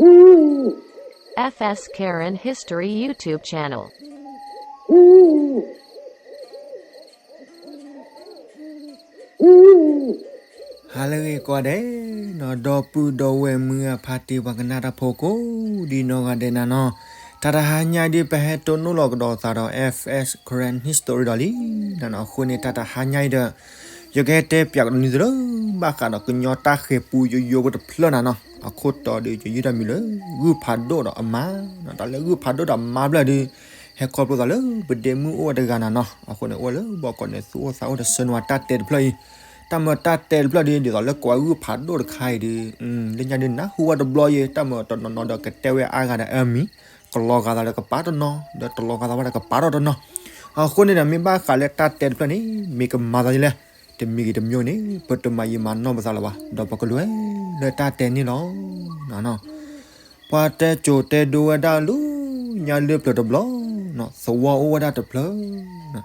F S Karen History YouTube channel. ဟါလၢအဂ့ၤကိးဂၤဒဲးနီၤ, ဒီပုၢ်ဒီဝဲၢ်မုၢ်အဖါတံၢ် ပှၤကနၣ်တၢ်ဖိကိးဒ်နီၢ်ဂၤဒဲးနၤနီၤ, တၢ်တဟါညါဒ် ပဟဲတိၢ်နီၣ်လီၤကဒီးသးဒီး F S Karen History ဒီးလံနၤနီၤ. အဃိန့ၣ် တၢ်တဟါညါအံၤဒီး ယကဟဲတဲပၠးကဒီးနသုလၢ ဘၣ်ဃးဒီးကညီတၢ်ဃဲၤပူယိယိဖိတဖျၢၣ်နၤနီၤ. အခိၣ်တီဒီး ယယုၢ်တၢ်မံၤလၢ ဂုၢ်ဖးဒိၣ်ဒီးအမါနီၤ. တၢ်လၢဂုၢ်ဖးဒိၣ်ဒီးအမါဖျၢၣ်ဒုး ဟဲခီဖျိသးလၢ ပဒဲမုၣ်အိၣ်ဝဲတဂၤနၤနီၤ. အဃိန့ၣ် အိၣ်ဝဲလၢဘီကီးန့ၣ် သူၣ်အိၣ်သးအိၣ်ဒီးဆှၢန့ၢ်ဝဲတၢ်တဲတဖျၢၣ်အံၤ. တၢ်မၤတၢ်တဲတဖျၢၣ်ဒုး ဒ်သိးလၢကိးဂုၢ်ဖးဒိၣ်တခါအံၤဒုး လၢညါဒုးနၢ်ဟူဝဲတဘျီအံၤ တၢ်မၤတနီၤနီၤဒီးကတဲဝဲအါဂၤဒီးအမံၤ, ကလီၤဂာ်သးဒီးကပၤတနီၤ, ဒီးတလီၤဂာ်သးဝဲဒီးကပၤထီၣ်တနီၤ. အဃိန့ၣ်ဒီး မ့ၢ်ဘၣ်ဃးလၢတၢ်တဲတဖျၢၣ်န့ၣ် မ့ၢ်ကမၤသးဒ်လဲၣ်, တမံၤဂ့ၤတမံၤန့ၣ် ပတမၤယံာ်မၤနီၢ်ပသးလၢၤဘၣ်, ဒီးပကလဲၤလၢတၢ်တဲန့ၣ်လီၤ. ပှၤတဲကိၤတဲဒိဝဲဒၣ်လၢညါလၢပျၢၤတဘျီ, သဝီအိၣ်ဝဲဒၣ်တဖျၢၣ်.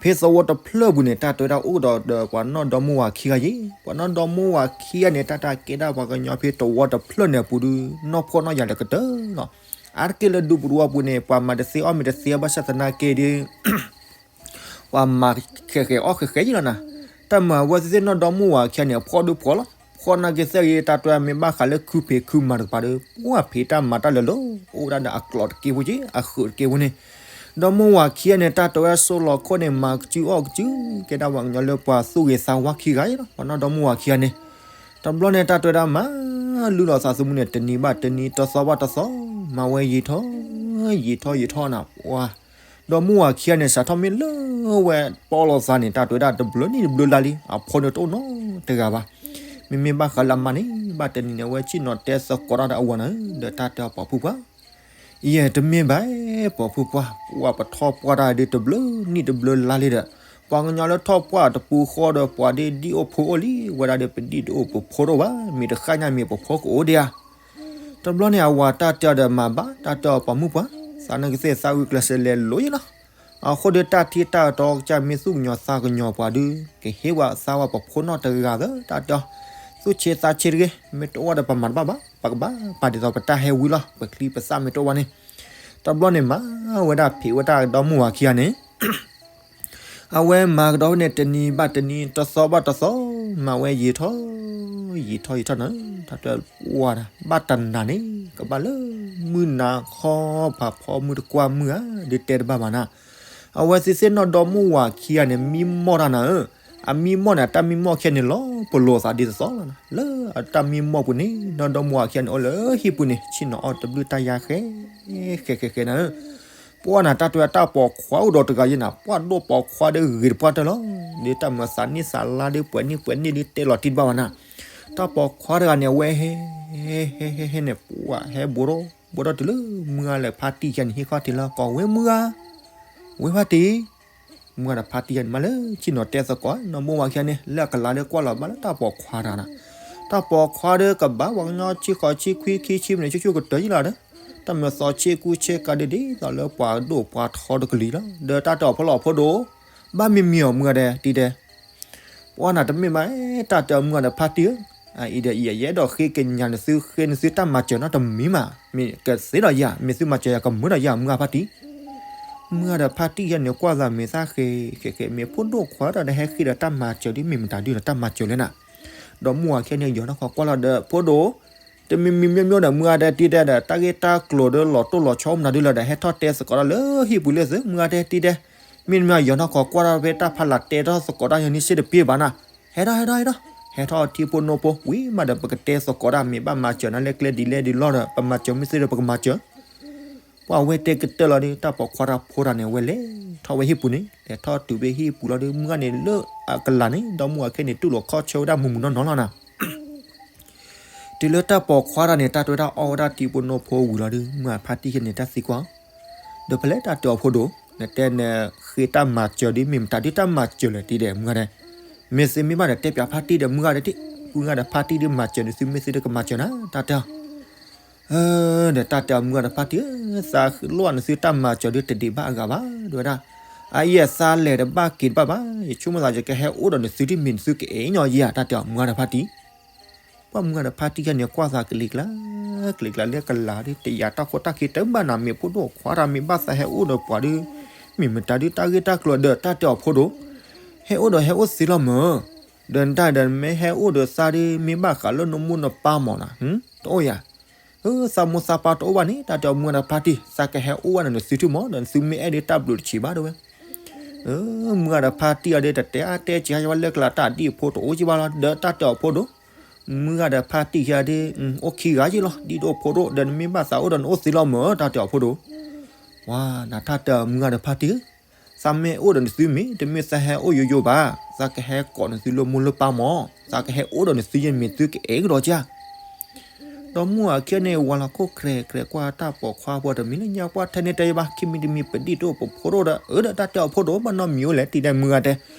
ဖဲသဝီတဖျၢၣ်ပူၤန့ၣ် တၢ်တဲဝဲဒၣ်အိၣ်ဒီးပှၤနီၢ်ဒီမါဝၤခံဂၤယ့ၣ်. ပှၤနီၢ်ဒီမါဝၤခံဂၤန့ၣ် တၢ်တၢ်ကဲဒၣ်ပှၤကညီဖဲသဝီတဖျၢၣ်န့ၣ်အပူၤဒုး နီၢ်ဖှီၣ်နီၢ်ယာ်လၢကတၢၢ်လီၤ. အါတက့ၢ်လၢဒူပူၤတဝီပူၤန့ၣ် ပှၤမၤတသ့အီၣ်မ့ၤတသ့ ဘၣ်ဆၣ်သနာ်က့ဒုး ပှၤမၤဃဲးဃဲးအီၣ်ဃဲးဃဲးယ့ၣ်လီၤနၤ. တၢ်မၤအဝဲသ့ၣ်နီၢ်ဒီမါဝၤခံဂၤန့ၣ် အဖှီၣ်ဒုးဖှီၣ်လီၤ. ဖှီၣ်နာ်က့သ့ၣ်ဂ့ၤ တၢ်တဲဝဲမ့ၢ်ဘၣ်ဃးလၢခုဖံးခုမၤတကပၤဒီး ပှၤဖံးတၢ်မၤတၢ်လၢာ်လၢာ် အိၣ်ဝဲဒၣ်ဒီးအကျိၤတက့ၢ်ဖိက့ၢ် အဃုာ်တက့ၢ်ဖိန့ၣ်. ဒီမါဝၤခံဂၤန့ၣ် တၢ်တဲဝဲဆိလီၤခိၣ်န့ၣ် မၤကစုအီၣ်ကစု ကဲဒၣ်ပှၤကညီလၢပှၤသူၣ်ဂ့ၤသးဝါခံဂၤယ့ၣ်လီၤ. ပှၤနီၢ်ဒီမါဝၤခံဂၤန့ၣ် တဘျီန့ၣ် တၢ်တဲဝဲဒၣ်မၤလုၢ်လီၤသးသမူန့ၣ် တနံၤဘၣ်တနံၤ တသီဘၣ်တသီ မၤဝဲယံာ်ထီၣ် ယံာ်ထီၣ်ယံာ်ထီၣ်နၤ. ပှၤ ဒီမါဝၤခံဂၤန့ၣ် စးထီၣ်မ့ၢ်လၢဝဲပီၣ်လီၤသးန့ၣ် တၢ်တဲဝဲဒၣ်တဘျုးနံၣ်တဘျုးလါလံ အဖှီၣ်န့ၣ်တအိၣ်နီတဂၤဘၣ်. မ့မ့ၢ်ဘၣ်ဃးလၢအမါန့ၣ် ဘၣ်တနံၤန့ၣ် အဝဲဆ့ၣ်နီၤတဲသကိးတၢ်ဒီးအဝၤနၤဧၢ ဒီးတၢ်တဲအီၤ ပိာ်ဖုၣ်ပှၢ် ယဲၢ်တမ့ၢ်ဘၣ် ပိာ်ဖုၣ်ပှၢ်, ပှၤပထီၣ်ပှၢ်တၢ်ဒုးတဘျုးနံၣ်တဘျုးလါလံဒီး ပှၤကညီလၢထီၣ်ပှၢ်တပူၤဃီဒီး ပှၤဒ်ဒ်အိၣ်ဖိအိၣ်လံ ဝဲဒၣ်ဒီးပဒ်တအိၣ်ပဖိတအိၣ်ဘၣ်, မ့ၢ်တဃၣ်ညါမ့ၢ်ပဖိကအိၣ်ဒံးဧါ. တဘျီန့ၣ် အဝၤတၢ်တဲအီၤဒီးမၤဘၣ်, တၢ်တဲအီၤ ပိာ်မုၣ်ပှၢ်, သးနကသ့ၣ်သးဂုာ်ကျဲးစၢးလဲၤလိၤယ့ၣ်လီၤ. အဃိဒီးတၢ်ထံၣ်တၢ်တီကစၢ်မ့ၢ်သူၣ်ကညီၤသးကညီၤပှၤဒုး ကဟ့ၣ်ဝဲသးဝဲပဖိနီတဂၤသၢ တၢ်တဲအီၤ သူၣ်ဆ့သးဆ့တဂ့ၤ, မ့ၢ်တအိၣ်ဒီးပမၤတဘၣ်ဘၣ်, ပကဘၣ်ပာ်ဒ်သိးပတၢ်ဟဲဝံၤလီၤ, ပချံပသၣ်မ့ၢ်တအိၣ်ဘၣ်န့ၣ်. တဘျီန့ၣ်မၤဝဲဒၣ်ဖံးဝဲဒၣ်ဒီမါဝၤခံဂၤန့ၣ် အဝဲမၤကဒီးန့ၣ် တနံၤဘၣ်တနံၤ တသီဘၣ်တသီ မၤဝဲယံာ်ထီၣ် ယံာ်ထီၣ်ယံာ်ထီၣ်နၤ. တၢ်တဲဝဲဒၣ် ဘၣ်တနၤန့ၣ် ကဘၣ်လၢမုၢ်နၤခီ ပှၤဖီမုၢ်တကွၢ်မုၢ်ဧါ ဒုးတဲတဘၣ်ဘၣ်နၤ. အဝဲသ့ၣ်သ့ၣ်နီၢ်ဒီမါဝၤခံဂၤန့ၣ် မံမီၢ်တၢ်နၤဧၢ, အမံမီၢ်န့ၣ် အတၢ်မံမီၢ်ခံဂၤန့ၣ် လီၤပလိာ်သးဒ်သိးသိးလီၤ. လၢအတၢ်မံမီၢ်ပူၤန့ၣ် နီၢ်ဒီမါဝၤခံဂၤန့ၣ်အိၣ်လၢဟံၣ်ပူၤန့ၣ် ဆ့ၣ်နီၤအီၣ်တဘျုးတၢ်ယါဃဲ ဃဲဃဲဃဲနၤဧၢ. ပှၢ်နၤ တၢ်တဲဝဲဒၣ် တၢ်ပိာ်ခွါအိၣ်ဒီးတဂၤယဲၢ်နၤ, ပှၢ်ဒိၣ်ပိာ်ခွါဒီးဂ့ၤတပှၢ်တၢၢ်လီၤ. ဒ်တၢ်မၤသးနံၣ်သးလါဒီး ပှဲၤနံၣ်ပှဲၤနံၣ်ဒီး တဲလီၤတံၢ်တဘၣ်ဘၣ်နၤ. တၢ်ပိာ်ခွါတဂၤန့ၣ် အဝဲဟဲ ဟဲဟဲဟဲန့ၣ် ပှၢ်ဟဲဘိးထီၣ် ဘိးထီၣ်တုၤလၢမုၢ်ဂၤလၢဖါတံၢ်ယဲၢ်န့ၣ် ဟ့ၣ်ခီၣ်ထံးလၢကီၢ် ဝဲမုၢ်ဂၤ, ဝဲဖါတံၢ် မုၢ်ဂၤဒီးဖါတံၢ်ယဲၢ်န့ၣ် မၤလၢဆ့ၣ်နီၤတဲသကိး နီၢ်မိၢ်ဝၤခံဂၤန့ၣ် လၢအကလၤဒီးကွၢ်လီၤဘၣ်လၢတၢ်ပိာ်ခွါတဂၤနၤ. တၢ်ပိာ်ခွါဒီးကဘၣ်ပှၤကညီဆံဃိးဆံခွံ ခံဆံမံးနံး ဆူၣ်ဆူၣ်ကတၢၢ်ယံလီၤဒီး တၢ်မၤသီဆ့ကူဆ့ကၤဒ်ဒ်သိးလၢပှၤဒိၣ်ပှၤထီတကလုာ်လီၤ. ဒီးတၢ်တဲအီၤ ဖိလီၤဖိဒိၣ် ဘၣ်မံမံၤအီၤ မုၢ်ဂၤဒဲးတံၤဒဲး ပှၢ်နၤ တမ့ၢ်ဘၣ် တၢ်တဲအီၤ မုၢ်ဂၤဒီးဖါတံၢ်ဧၢ, အအံၤဒီးယအဲၣ်ဒိးဃ့ကညးနသု ဃ့နသုတၢ်မၤစၢၤနီတမံၤမး, မ့ၢ်ကသ့ဒီးယၤ မ့ၢ်သုမၤစၢၤယၤ ကမၢဒီးယၤ မုၢ်ဂၤဖါတံၢ်. မုၢ်ဂၤဒီးဖါတံၢ်ယဲၢ်န့ၣ် ကွၢ်သးမ့ၢ်သၣ်ဃဲဃဲဃဲ မ့ၢ်ဖိဒိၣ်ခွါဒီး ဟဲဃ့ဒီးတၢ်မၤစၢၤဒ်မ့ၢ်မတၤဒုဒီးတၢ်မၤစၢၤလဲၣ်နၤ. ဒီးမိၢ်ဝၤခံဂၤန့ၣ် ယီၤထီၣ်ခီကွၢ်လီၤဒီး ဖိဒိၣ် တမံၤမံၤမ့ၢ်မ့ၢ်ဒီး မုၢ်ဂၤဒဲးတံၤဒဲးဒီး တၢ်ဂ့ၢ်တၢ်ကျိၤဒီးလီၤတိၢ်လီၤဆီမနုၤဒုလၢဒီး ဟဲထီၣ်တဲသကိးတၢ်လၢဟံၣ်ပူၤလၢသု မုၢ်ဂၤဒဲးတံၤဒဲး. မ့တမ့ၢ်ယီၤထီၣ်ခီကွၢ်တၢ်ဖဲတၢ်ဖးလၢ်တဲထီၣ်သကိးတၢ်ယၤန့ၣ် စ့တပ့ၢ်ဘၣ်နၤ. ဟဲထီၣ်ဟဲထီၣ်ဟဲထီၣ် ဟဲထီၣ်ထံဖိနိဖိ ဝံၤမးဒီး ပကတဲသကိးတၢ် မ့ၢ်ဘၣ်မၤစၢၤနၤလၢကျဲဒ်လဲၣ်ဒ်လဲၣ်ဒီး ပမၤစၢၤမ့ၢ်သ့ဒီး ပကမၤစၢၤ ပှၤဝဲတဲကတၢၢ်လီၤဒီး တၢ်ပိာ်ခွါတၢ်ဖိတၢ်န့ၣ် အဝဲလဲၤထီၣ်ဝဲဟံၣ်ပူၤန့ၣ် လဲၤထီၣ်တုၤဖဲဟံၣ်ပူၤလီၤဒီး မုၢ်ဂၤန့ၣ်လၢအကလၤန့ၣ် ဒီးမိၢ်ဝၤခံဂၤန့ၣ် တူၢ်လိာ်ခီၣ်ဆၢဝဲဒၣ်မုၢ်မုၢ်နီၢ်နီၢ်လီၤနၤ. တုၤလၢတၢ်ပိာ်ခွါတၢ်န့ၣ် တၢ်တဲဝဲဒၣ်အီၣ်ဝဲဒၣ်ထံဖိနိဖိဝံၤလီၤဒီး မုၢ်ဂၤဖါတံၢ်ယဲၢ်န့ၣ် တၢ်သံကွၢ်အီၤ ဒီးဖဲလဲၣ်တၢ်တဲအီၤ ဖိဒိၣ် နတဲနဃ့တၢ်မၤစၢၤဒ်မ့ၢ်မတၤဒုတၢ်မၤစၢၤလဲၣ်တံၤဒဲး မုၢ်ဂၤဒဲး. မ့ၢ်သ့မ့ၢ်ဘၣ်ဒီး တဲပၠးဖါတံၢ်ဒီး မုၢ်ဂၤဒဲးတံၤ မုၢ်ဂၤဒီးဖါတံၢ်ဒုမၤစၢၤနသုမ့ၢ်သ့ဒီး ကမၤစၢၤနၤ တၢ်တဲအီၤ ဒီးတၢ်တဲအီၤ မုၢ်ဂၤဒီးဖါတံၢ်ဧၢ, သးဃ့လိာ်နသုတၢ်မၤစၢၤဒုတဒံးဘၣ်အဂၤဘၣ် ဒ်ဝဲဒၣ်. အအံၤအသးလဲၤတဘၣ်က့ၤတဘၣ်ဘၣ်, ယဆိကမိၣ်သး ယကဟဲအိၣ်ဒီးနသုဒ်မ့ၢ်နသုကအဲၣ်ညီယၤ တၢ်တဲအီၤ မုၢ်ဂၤဒီးဖါတံၢ်. ပှၢ်မုၢ်ဂၤဒီးဖါတံၢ်ယဲၢ်န့ၣ် ကွၢ်သးကလံၤကျါ ကလဲၤကျါလၢကလၤဒုး တယာ်တၢ်ခိၣ်တၢ်ခံတဘၣ်နၤ မ့ၢ်ဖိဒိၣ်ခွါတၢ်မ့ၢ်ဘၣ်သးဟဲအိၣ်ဒီးပှၤဒုး မ့ၢ်မတၤဒုးတၢ်ဂ့ၢ်တၢ်ကျိၤဒီး တၢ်တဲအီၤဖိဒိၣ်, ဟဲအိၣ်ဒီးဟဲအိၣ်သ့လီၤမၢ်, ဒီးနတၢ်ဒီးနမ့ၢ်ဟဲအိၣ်ဒီးသးဒုး မ့ၢ်ဘၣ်ဃးလၢနမိၢ်နပၢ်မၢ်နီၤ, တအိၣ်ယၤ, သးမိၢ်သးပၢ်တအိၣ်ဘၣ်န့ၣ် တၢ်တဲအီၤမုၢ်ဂၤဒီးဖါတံၢ် သးကဟဲအိၣ်ဝဲဒီးနသုထံၣ်မၢ် ဒီးနသုမ့ၢ်အဲၣ်ဒုးတၢ်ဘျုးတဆံးဘၣ်ဒၣ်ဝဲ မုၢ်ဂၤဒီးဖါတံၢ်အီၤဒုး တတဲအါတဲစှၤယါဝဲလၢကလၤတၢ်ဒ်အဖိတအိၣ်က့ဘၣ်လီၤ ဒီးတၢ်တဲအီၤဖိဒိၣ်, မုၢ်ဂၤဒီးဖါတံၢ်ခံဂၤဒုး အိၣ်ခံဂၤက့လီၤ ဒ်တအိၣ်ဖိဒိၣ် ဒီးနမ့ၢ်ဘၣ်သးအိၣ်ဒီးနအိၣ်သ့လီၤမၢ် တၢ်တဲအီၤဖိဒိၣ်, ဝါ နတၢ်တဲအီၤမုၢ်ဂၤဒီးဖါတံၢ်ဧၢ, သးမ့ၢ်အိၣ်ဒီးနသုမ့ၢ် တမ့ၢ်သးဟဲအိၣ်ယိယိဘၣ်, သးကဟဲကိးနသုလၢမိၢ်လၢပၢ်မၢ်, သးကဟဲအိၣ်ဒီးနသုယဲၢ်မ့ၢ်သုကအဲၣ်ကဒီးကၢ် ဒီမါဝၤခံဂၤန့ၣ် ဝၤလီၤခိၣ်ခြဲးခြဲးကွၢ်တၢ်ပိာ်ခွါဖိတမံၤလၢညါ ပှၢ်ထဲန့ၣ်တဲယဘၣ် ခံမံၤတမံၤပဒံၣ်တအိၣ်ပဖိဒိၣ်ဒီး အၢဒီးတၢ်တဲအီၤဖိဒိၣ် ဘၣ်နီတမံၤအိၣ်လဲၣ် တံၤဒဲးမုၢ်ဂၤတဲ,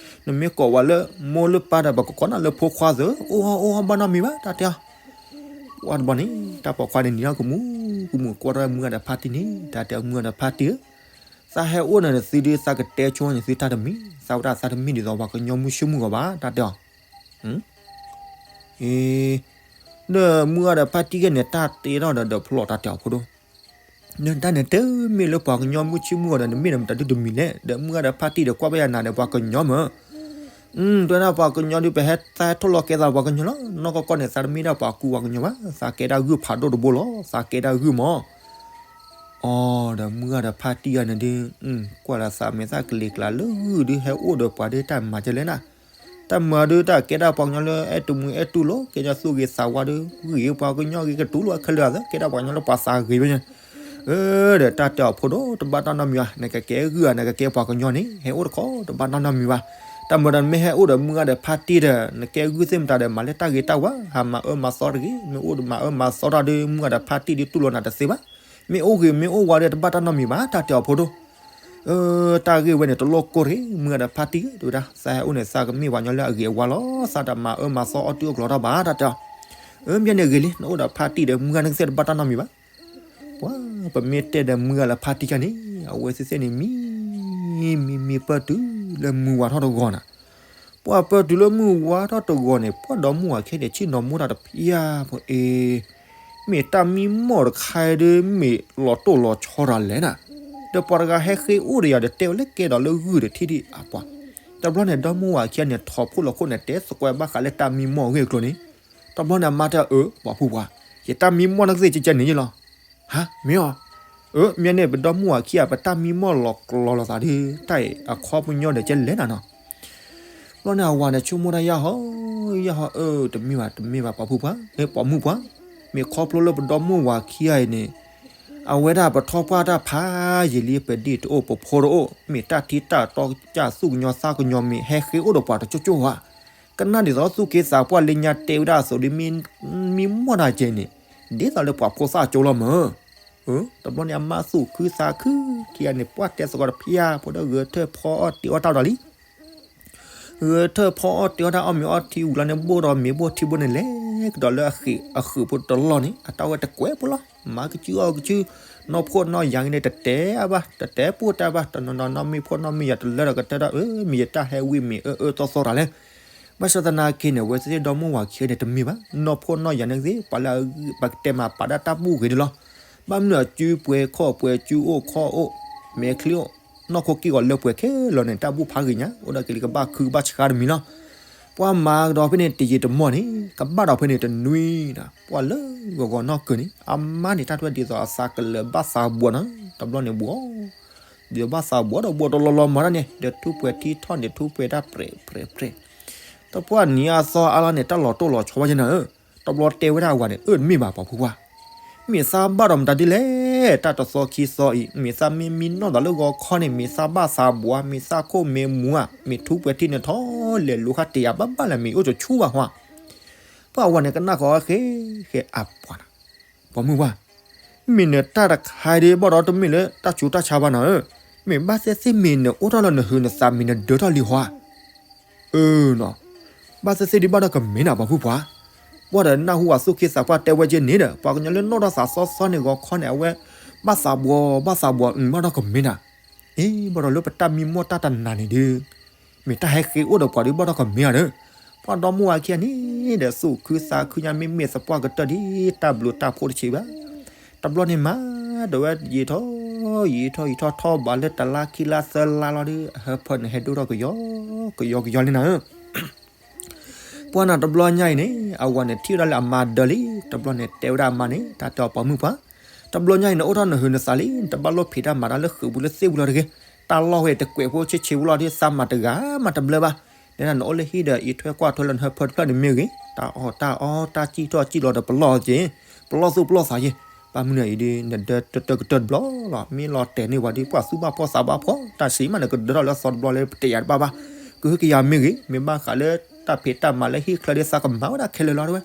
နမ့ၢ်ကိးဝဲလၢမိၢ်လၢပၢ်ဒီး ပကကိးနၤလၢဖိခွါသၢ, အိၣ်ဟီၣ်အိၣ်ဟီၣ်ဘၣ်နီတမံၤဘၣ် တၢ်တဲအီၤ, ပှၢ်တဘျီန့ၣ် တၢ်ပိာ်ခွါန့ၣ်နံၤထီၣ်ကမူၣ်ကမူၣ်ကွၢ်ထီၣ်မုၢ်ဂၤဒီးဖါတံၢ်န့ၣ် တၢ်တဲအီၤမုၢ်ဂၤဒီးဖါတံၢ်ဧၢ, သးဟဲအိၣ်န့ၣ်နသုဒုး သးကတဲဆိနသုတၢ်တမံၤ, သးဝဲဒၣ်သးတမ့ၢ်ဒ်သိးပှၤကညီမုၢ်ဆ့ၣ်မုၢ်ဂီၤဘၣ် တၢ်တဲအီၤ အ့ ဒီးမုၢ်ဂၤဒီးဖါတံၢ်ဂ့ၢ်န့ၣ် တၢ်တဲထီၣ်ဒီးဒီးဖျီၣ်တၢ်တဲအီၤဖိဒိၣ်, နတၢ်န့ၣ်တမ့ၢ်လၢပှၤကညီမုၢ်ဆ့ၣ်မုၢ်ဂီၤဒီး နမ့ၢ်ဒီးမတၤဒုတမံၤလဲၣ်, ဒီးမုၢ်ဂၤဒီးဖါတံၢ်ဒီးကွၢ်ဘၣ်ယၤနၤဒီးပှၤကညီမၢ်, တဲဒၣ်ပှၤကညီဒုး ပဟဲသးဟဲထီၣ်လီၤကဲသးပှၤကညီလီၤ, နီၢ်ကီၢ်ကီၢ်န့ၣ် သးတမ့ၢ်ဒၣ်ပှၤကူပှၤကညီဘၣ်, သးကဲဒၣ်ဂုၢ်ဖးဒိၣ်တဘိလီၤ, သးကဲဒၣ်ဂုၢ်မၢ် အီ ဒီးမုၢ်ဂၤဒီးဖါတံၢ်ဂၤန့ၣ်ဒုး ကွၢ်လီၤသးမဲာ်သၣ်ကလံၤကျါလၢဂုၢ်ဒုး ဟဲအိၣ်ဒီးပှၤဒုးတၢ်မၤကလဲၣ်နၤ, တၢ်မၤဒုးတၢ်ကဲဒၣ်ပှၤကညီလၢအဲၣ်တမုာ်အဲၣ်တူၢ်လိာ် ကဲဒၣ်သူၣ်ဂ့ၤသးဝါဒုး ဂုၢ်ဂ့ၤပှၤကညီဂ့ၤကတူၢ်လိာ်ခဲလၢာ်အသး ကဲဒၣ်ပှၤကညီလၢပှၤသးဂ့ၤဝဲန့ၣ်, အၢ ဒီးတၢ်တဲအီၤဖိဒိၣ်တဘၣ်တၢ်နီတမံၤဘၣ် နကကဲဂုၢ်ဧါ နကကဲပှၤကညီန့ၣ် ဟဲအိၣ်တခီတဘၣ်တၢ်နီတမံၤဘၣ်, တၢ်မၤဒီးနမ့ၢ်ဟဲအိၣ်ဒီးမုၢ်ဂၤဒီးဖါတံၢ်ဒီး နကဲဂုၢ်သ့ၣ်မတၤဒီး မၤလၢတၢ်ဂ့ၤတၢ်ဝါ ဟးမၤအၢမၤသီတဂ့ၤ, မ့ၢ်အိၣ်မၤအၢမၤသီတၢ်ဒုး မုၢ်ဂၤဒီးဖါတံၢ်ဒုးတူၢ်လိာ်နၤတသ့ဘၣ်, မ့ၢ်အိၣ်ဂ့ၤမ့ၢ်အိၣ်ဝါဒီးတဘၣ်တၢ်နီတမံၤဘၣ် တၢ်တဲအီၤဖိဒိၣ် အၢ တၢ်ဂ့ၢ်ဝဲန့ၣ် တလိၣ်ကိၢ်တဂ့ၤ မုၢ်ဂၤဒီးဖါတံၢ်ဧၢ တဲဝဲဒၣ် သးဟဲအိၣ်န့ၣ် သးကမ့ၢ်ပှၤကညီလၢအဂ့ၤအဝါလီၤ, သးတမၤအၢမၤသီအီၣ်တံၢ်အီၣ်ကျီၤတၢ်ဘၣ် တၢ်တဲအီၤ, အၢ မ့ၢ်န့ၣ်ဂ့ၤလံ နအိၣ်ဒီးဖါတံၢ်ဒီး မုၢ်ဂၤန့ၣ်ကသ့ၣ်တဘၣ်တၢ်နီတမံၤဘၣ်, ပှၤ ပမ့ၢ်တဲဒီးမုၢ်ဂၤလၢဖါတံၢ်ခါန့ၣ် အဝဲသ့ၣ်သ့ၣ်န့ၣ် မံ မံမံပၢၢ်တုၤလၢမုၢ်ဝါထီၣ်တဂီၤနၤ ပှၤပၢၢ်တုၤလၢမုၢ်ဝါထီၣ်တဂီၤန့ၣ် ပှၤဒီမါဝၤခံဂၤန့ၣ် ဆ့ၣ်နီၤမိၢ်တၢ်တဖၣ်ဖိအ့ မ့ၢ်တၢ်မံမီၢ်တခါဒုး မ့ၢ်လီၤတိၢ်လီၤဆီတၢ်လဲၣ်နၤ, ဒီးပှၤတဂၤဟဲဃ့အိၣ်ဒီးယၤဒီးတဲဝဲလၢကဲဒီးလၢဂုၢ်ဒီးထံၣ်ဒံးအပှၤ, တဘျီန့ၣ် ဒီမါဝၤခံဂၤန့ၣ် ထီၣ်ဖှိၣ်လီၤခိၣ်န့ၣ် တဲသကိးဘၣ်ဃးလၢတၢ်မံမီၢ်အဂ့ၢ်အကျိၤန့ၣ်, တဘျီန့ၣ် အမါတဲအီၤ အၢ ပှၤဖုပှၢ်, ယတၢ်မံမီၢ်နကသ့ၣ်ကဲကဲန့ၣ်လီၤ ဟါ မ့ၢ်အီၤ, အၢ မ့ၢ်န့ၣ် ပဒီမါဝၤခံဂၤ ပတၢ်မံမီၢ်လီၤကျီၤလိာ်သးဒုး တၢ်အံၤအခီပညီဒီးကဲလဲၣ်နၤနီၤ, ဘျီန့ၣ် အဝၤန့ၣ် ဆိကမိၣ်တၢ်ယၢ်ဟီ ယၢ်ဟီ အၢ တမ့ၢ်ဘၣ် တမ့ၢ်ဘၣ် ပှၤဖုပှၢ် မ့ၢ်ပိာ်မုၣ်ပှၢ်, မ့ၢ်ခီဖျိလၢပဒီမါဝၤခံဂၤအံၤန့ၣ် အဝဲဒၣ်ပထီၣ်ပှၢ်တၢ်ဖးယံာ်လံ ပဒ့ၣ်တအိၣ် ပဖိတအိၣ် မ့ၢ်တၢ်ထံတၢ်တီကစၢ်သူၣ်ကညီၤသးကညီၤ မ့ၢ်ဟဲဃ့အိၣ်ဒီးပှၤတကၠိကၠိဧါ, ကနၣ်ဒ်သိးသူၣ်က့သးပှၢ်လၢညါတဲဝဲဒၣ်အသိးဒ် မံမီၢ်တၢ်ကဲန့ၣ် ဒ်သိးလၢပှၤဖိသၣ်ကၠိလီၤမၢ်, တဘျီန့ၣ် အမါသူၣ်ခုသးခုခံဂၤန့ၣ် ပှၢ်တဲသကိးတဖၣ်ဖိဒီး ဂဲၤထၢၣ်ဖီအီၣ်တ့ၤအီၣ်တၢ်ဒီးလံ ဂဲၤထၢၣ်ဖီအီၣ်တ့ၤအီၣ်တၢ် အီၣ်မ့ၤအီထံဝံၤလီၤန့ၣ် ဘိၣ်ဒီးမ့ၤဘိၣ်ထံဘိၣ်န့ၣ် လဲၤကဒီးလၢအဃံးအဃုာ်ဖိတလီၢ်န့ၣ် အတၢ်ဝဲတကွဲးဖိလီၤ မၤကစုအီၣ်ကစု, နီၢ်ဖိနီၢ်ယၤဂ့ၤန့ၣ် တတဲအါဘၣ် တတဲပိၢ်တၢ်ဘၣ် တနီၤနီၤနီၢ်မ့ၢ်ဖိနီၢ်မ့ၢ်ယၤတလၢဒီးကတၢၢ်ဒီး အၢ မ့ၢ်ယတၢ်ဟဲဝံၤမ့ၢ်အၢအၢသီသီတၢ်လဲၣ် ဘၣ်ဆၣ်သနာ်က့န့ၣ် အဝဲသ့ၣ်ဒီမါဝၤခံဂၤန့ၣ် တမ့ၢ်ဘၣ် နီၢ်ဖိနီၢ်ယၤန့ၣ်သ့ၣ် ပှၤလၢပကတဲမၤပာ်ဒၣ်တၢ်ဘူၣ်ဂ့ၤန့ၣ်လီၤ. ဘၣ်မနုၤအစုပှဲၤခီၣ်ပှဲၤစုအိၣ်ခီၣ်အိၣ် မဲာ်ချံအိၣ် နီၢ်ခိက့ၢ်ဂီၤလၢပှဲၤခဲလၢာ်န့ၣ် တၢ်ဘူၣ်ဖးဂ့ၤညါ အိၣ်ဒီးကလံၤကဘၣ်ခုကဘၣ်ဆှါတမံၤလီၤ. ပှၤမၤကဒီးဖဲန့ၣ်တယံာ်တမီၢ်န့ၣ် ကဘၣ်ဒီးဖဲန့ၣ်တနွံဒီး ပှၤလၢဂီၤဂီၤနီၢ်ကၢၤန့ၣ် အမါန့ၣ် တၢ်ထွဲဒ်သိးအသးကလၢၤဘၣ်သးဘှီနီၤ တဘျီန့ၣ်ဘှီ ဒ်သိးဘၣ်သးဘှီဒီးဘှီတလီၤလီၤမၤတၢ်န့ၣ် ဒီးထူးပှဲၤထံထီၣ်န့ၣ် ထူးပှဲၤတၢ်ပြဲးပြဲးပြဲး တပှၢ်နံၤအသီအါလီၤန့ၣ် တၢ်လီၤတိၢ်လီၤဆီဘၣ်ယဲနၤဧၢ, တဘျီတဲဝဲဒၣ်အဝၤန့ၣ် အၢ တမ့ၢ်ဘၣ်ပှၤဖိခွါ, မ့ၢ်သးဘၣ်ဒီးမတၤဒ်လဲၣ်, တၢ်တသီခံသီအံၤ မ့ၢ်သးမ့ၢ်မံနီၢ်သးလၢဂီၤခီန့ၣ် မ့ၢ်သးဘၣ်သးဘှီ မ့ၢ်သးခိၣ်မ့ၢ်မူဧါ, မ့ၢ်ထူးပှဲၤထံန့ၣ်ထီၣ်လဲၤလူၤခါတ့ၢ်ယၤဘၣ်ဘၣ်လဲၣ် မ့ၢ်အိၣ်ကဆူဘၣ်ဟါ ပှၤအဝၤန့ၣ် ကနၣ်ဃီအီၤဃဲဃဲအပှၤနီၤ, ပှၤမုၣ်ပှၢ်, မ့ၢ်နတၢ်တခါဒ်ဘၣ်ဒီးတမ့ၢ်လၢတၢ်ဆူးတၢ်ဆါဘၣ်နီၤဧၢ, မ့ၢ်ဘၣ်သ့ၣ်သ့ၣ်မ့ၢ်နအိၣ်ထီၣ်လၢနဟုးနသးမ့ၢ်နဒၢထီၣ်လံဟါ, အၢနီၤ, ဘၣ်သ့ၣ်သ့ၣ်ဒ်ဘၣ်ဒီးကမ့ၢ်နၤပှၤမုၣ်ပှၢ်, ပှၤဒီးနၢ်ဟူဝဲသူၣ်က့သးပှၢ်တဲဝဲက့ၤန့ၣ်ဒီး ပှၤကညီလၢနီၢ်ထီၣ်သးသီသီန့ၣ်ဂီၤခီန့ၣ် အဝဲ ဘၣ်သးဘှီ ဘၣ်သးဘှီ အၢ ဘၣ်ဒီးကမ့ၢ်နၤ အ့ ဘၣ်ဒီးလၢပတၢ်မံမီၢ်တၢ်တနၤန့ၣ်ဒုး, မ့ၢ်တၢ်ဟဲဃ့အိၣ်ဒီးပှၤဒုးဘၣ်ဒီးကမ့ၢ်ဧါဒီး, ပ ပှၤဒီမါဝၤခံဂၤန့ၣ်ဒီး သူၣ်ခုသးခုညါ မ့မ့ၢ်သပှၢ်ကတၢၢ်ဒ် တၢ်ဘျုးတၢ်ဖှိၣ်တဆံးဘၣ်. တဘျီန့ၣ်မၤဒီးဝဲယံာ်ထီၣ် ယံာ်ထီၣ်ယံာ်ထီၣ် ထီၣ်ဘးလၢတလါခံလါသၢလါလီၤဒီး အဟၢဖၢန့ၣ် ဟဲဒိၣ်ထီၣ်ကယီကယီကယီလံနၤဧၢ. ပှၤန့ၣ်တဘျီညါအံၤန့ၣ် အဝၤန့ၣ်ထံၣ်ဝဲဒၣ်လၢအမါဒၢလံ. တဘျီန့ၣ်တဲဝဲဒၣ်အမါန့ၣ် တၢ်တဲအီၤပိာ်မုၣ်ပှၤ, တဘျီညါအံၤန့ၣ် အိၣ်ထီၣ်နဟုးနသးလံ, တဘၣ်လိၣ်ဖံးတၢ်မၤတၢ်လၢဃုာ်ပူၤလၢသ့ၣ်ပူၤလီၤတဂ့ၤ. တၢ်လီၢ်ဝဲတကွဲးဖိဆ့ဆ့ဖိလီၤဒီး သးမၤတဂၤမၤတဘျၢဘၣ်. နနအိၣ်လၢဟံၣ်ဒီးအံးထွဲကွၢ်ထွဲလၢနဟၢဖၢတဖျၢၣ်န့ၣ်မ့ၢ်ဂ့ၤ, တၢ်အီၣ်တၢ်အီတၢ်စံၣ်ထီၣ်စံၣ်လီၤဒီးပလီၢ်က့ၤ, ပလီၢ်သူၣ်ပလီၢ်သးက့ၤ, ဘၣ်မနုၤအံၤဒီး နဒၢတၢၢ်ကတၢၢ်တဘျီလီၤ. မ့ၢ်လီၤတဲာ်န့ၢ်ပှၤဒီး ပှၤသူၣ်ဘၣ်ဖှီၣ်သးဘၣ်ဖှီၣ်, တၢ်စံးမး နကဒၢထီၣ်လၢအသီတဘျီလၢပတယာ်တဘၣ်ဘၣ်. ကဟုကယာ်မ့ၢ်ဂ့ၤ, မ့ၢ်ဘၣ်ဃးလၢတၢ်ဖံးတၢ်မၤလၢဟံၣ်ချၢဒီး သးကမၤဝဲဒၣ်ခဲလၢာ်လီၤတဝဲ.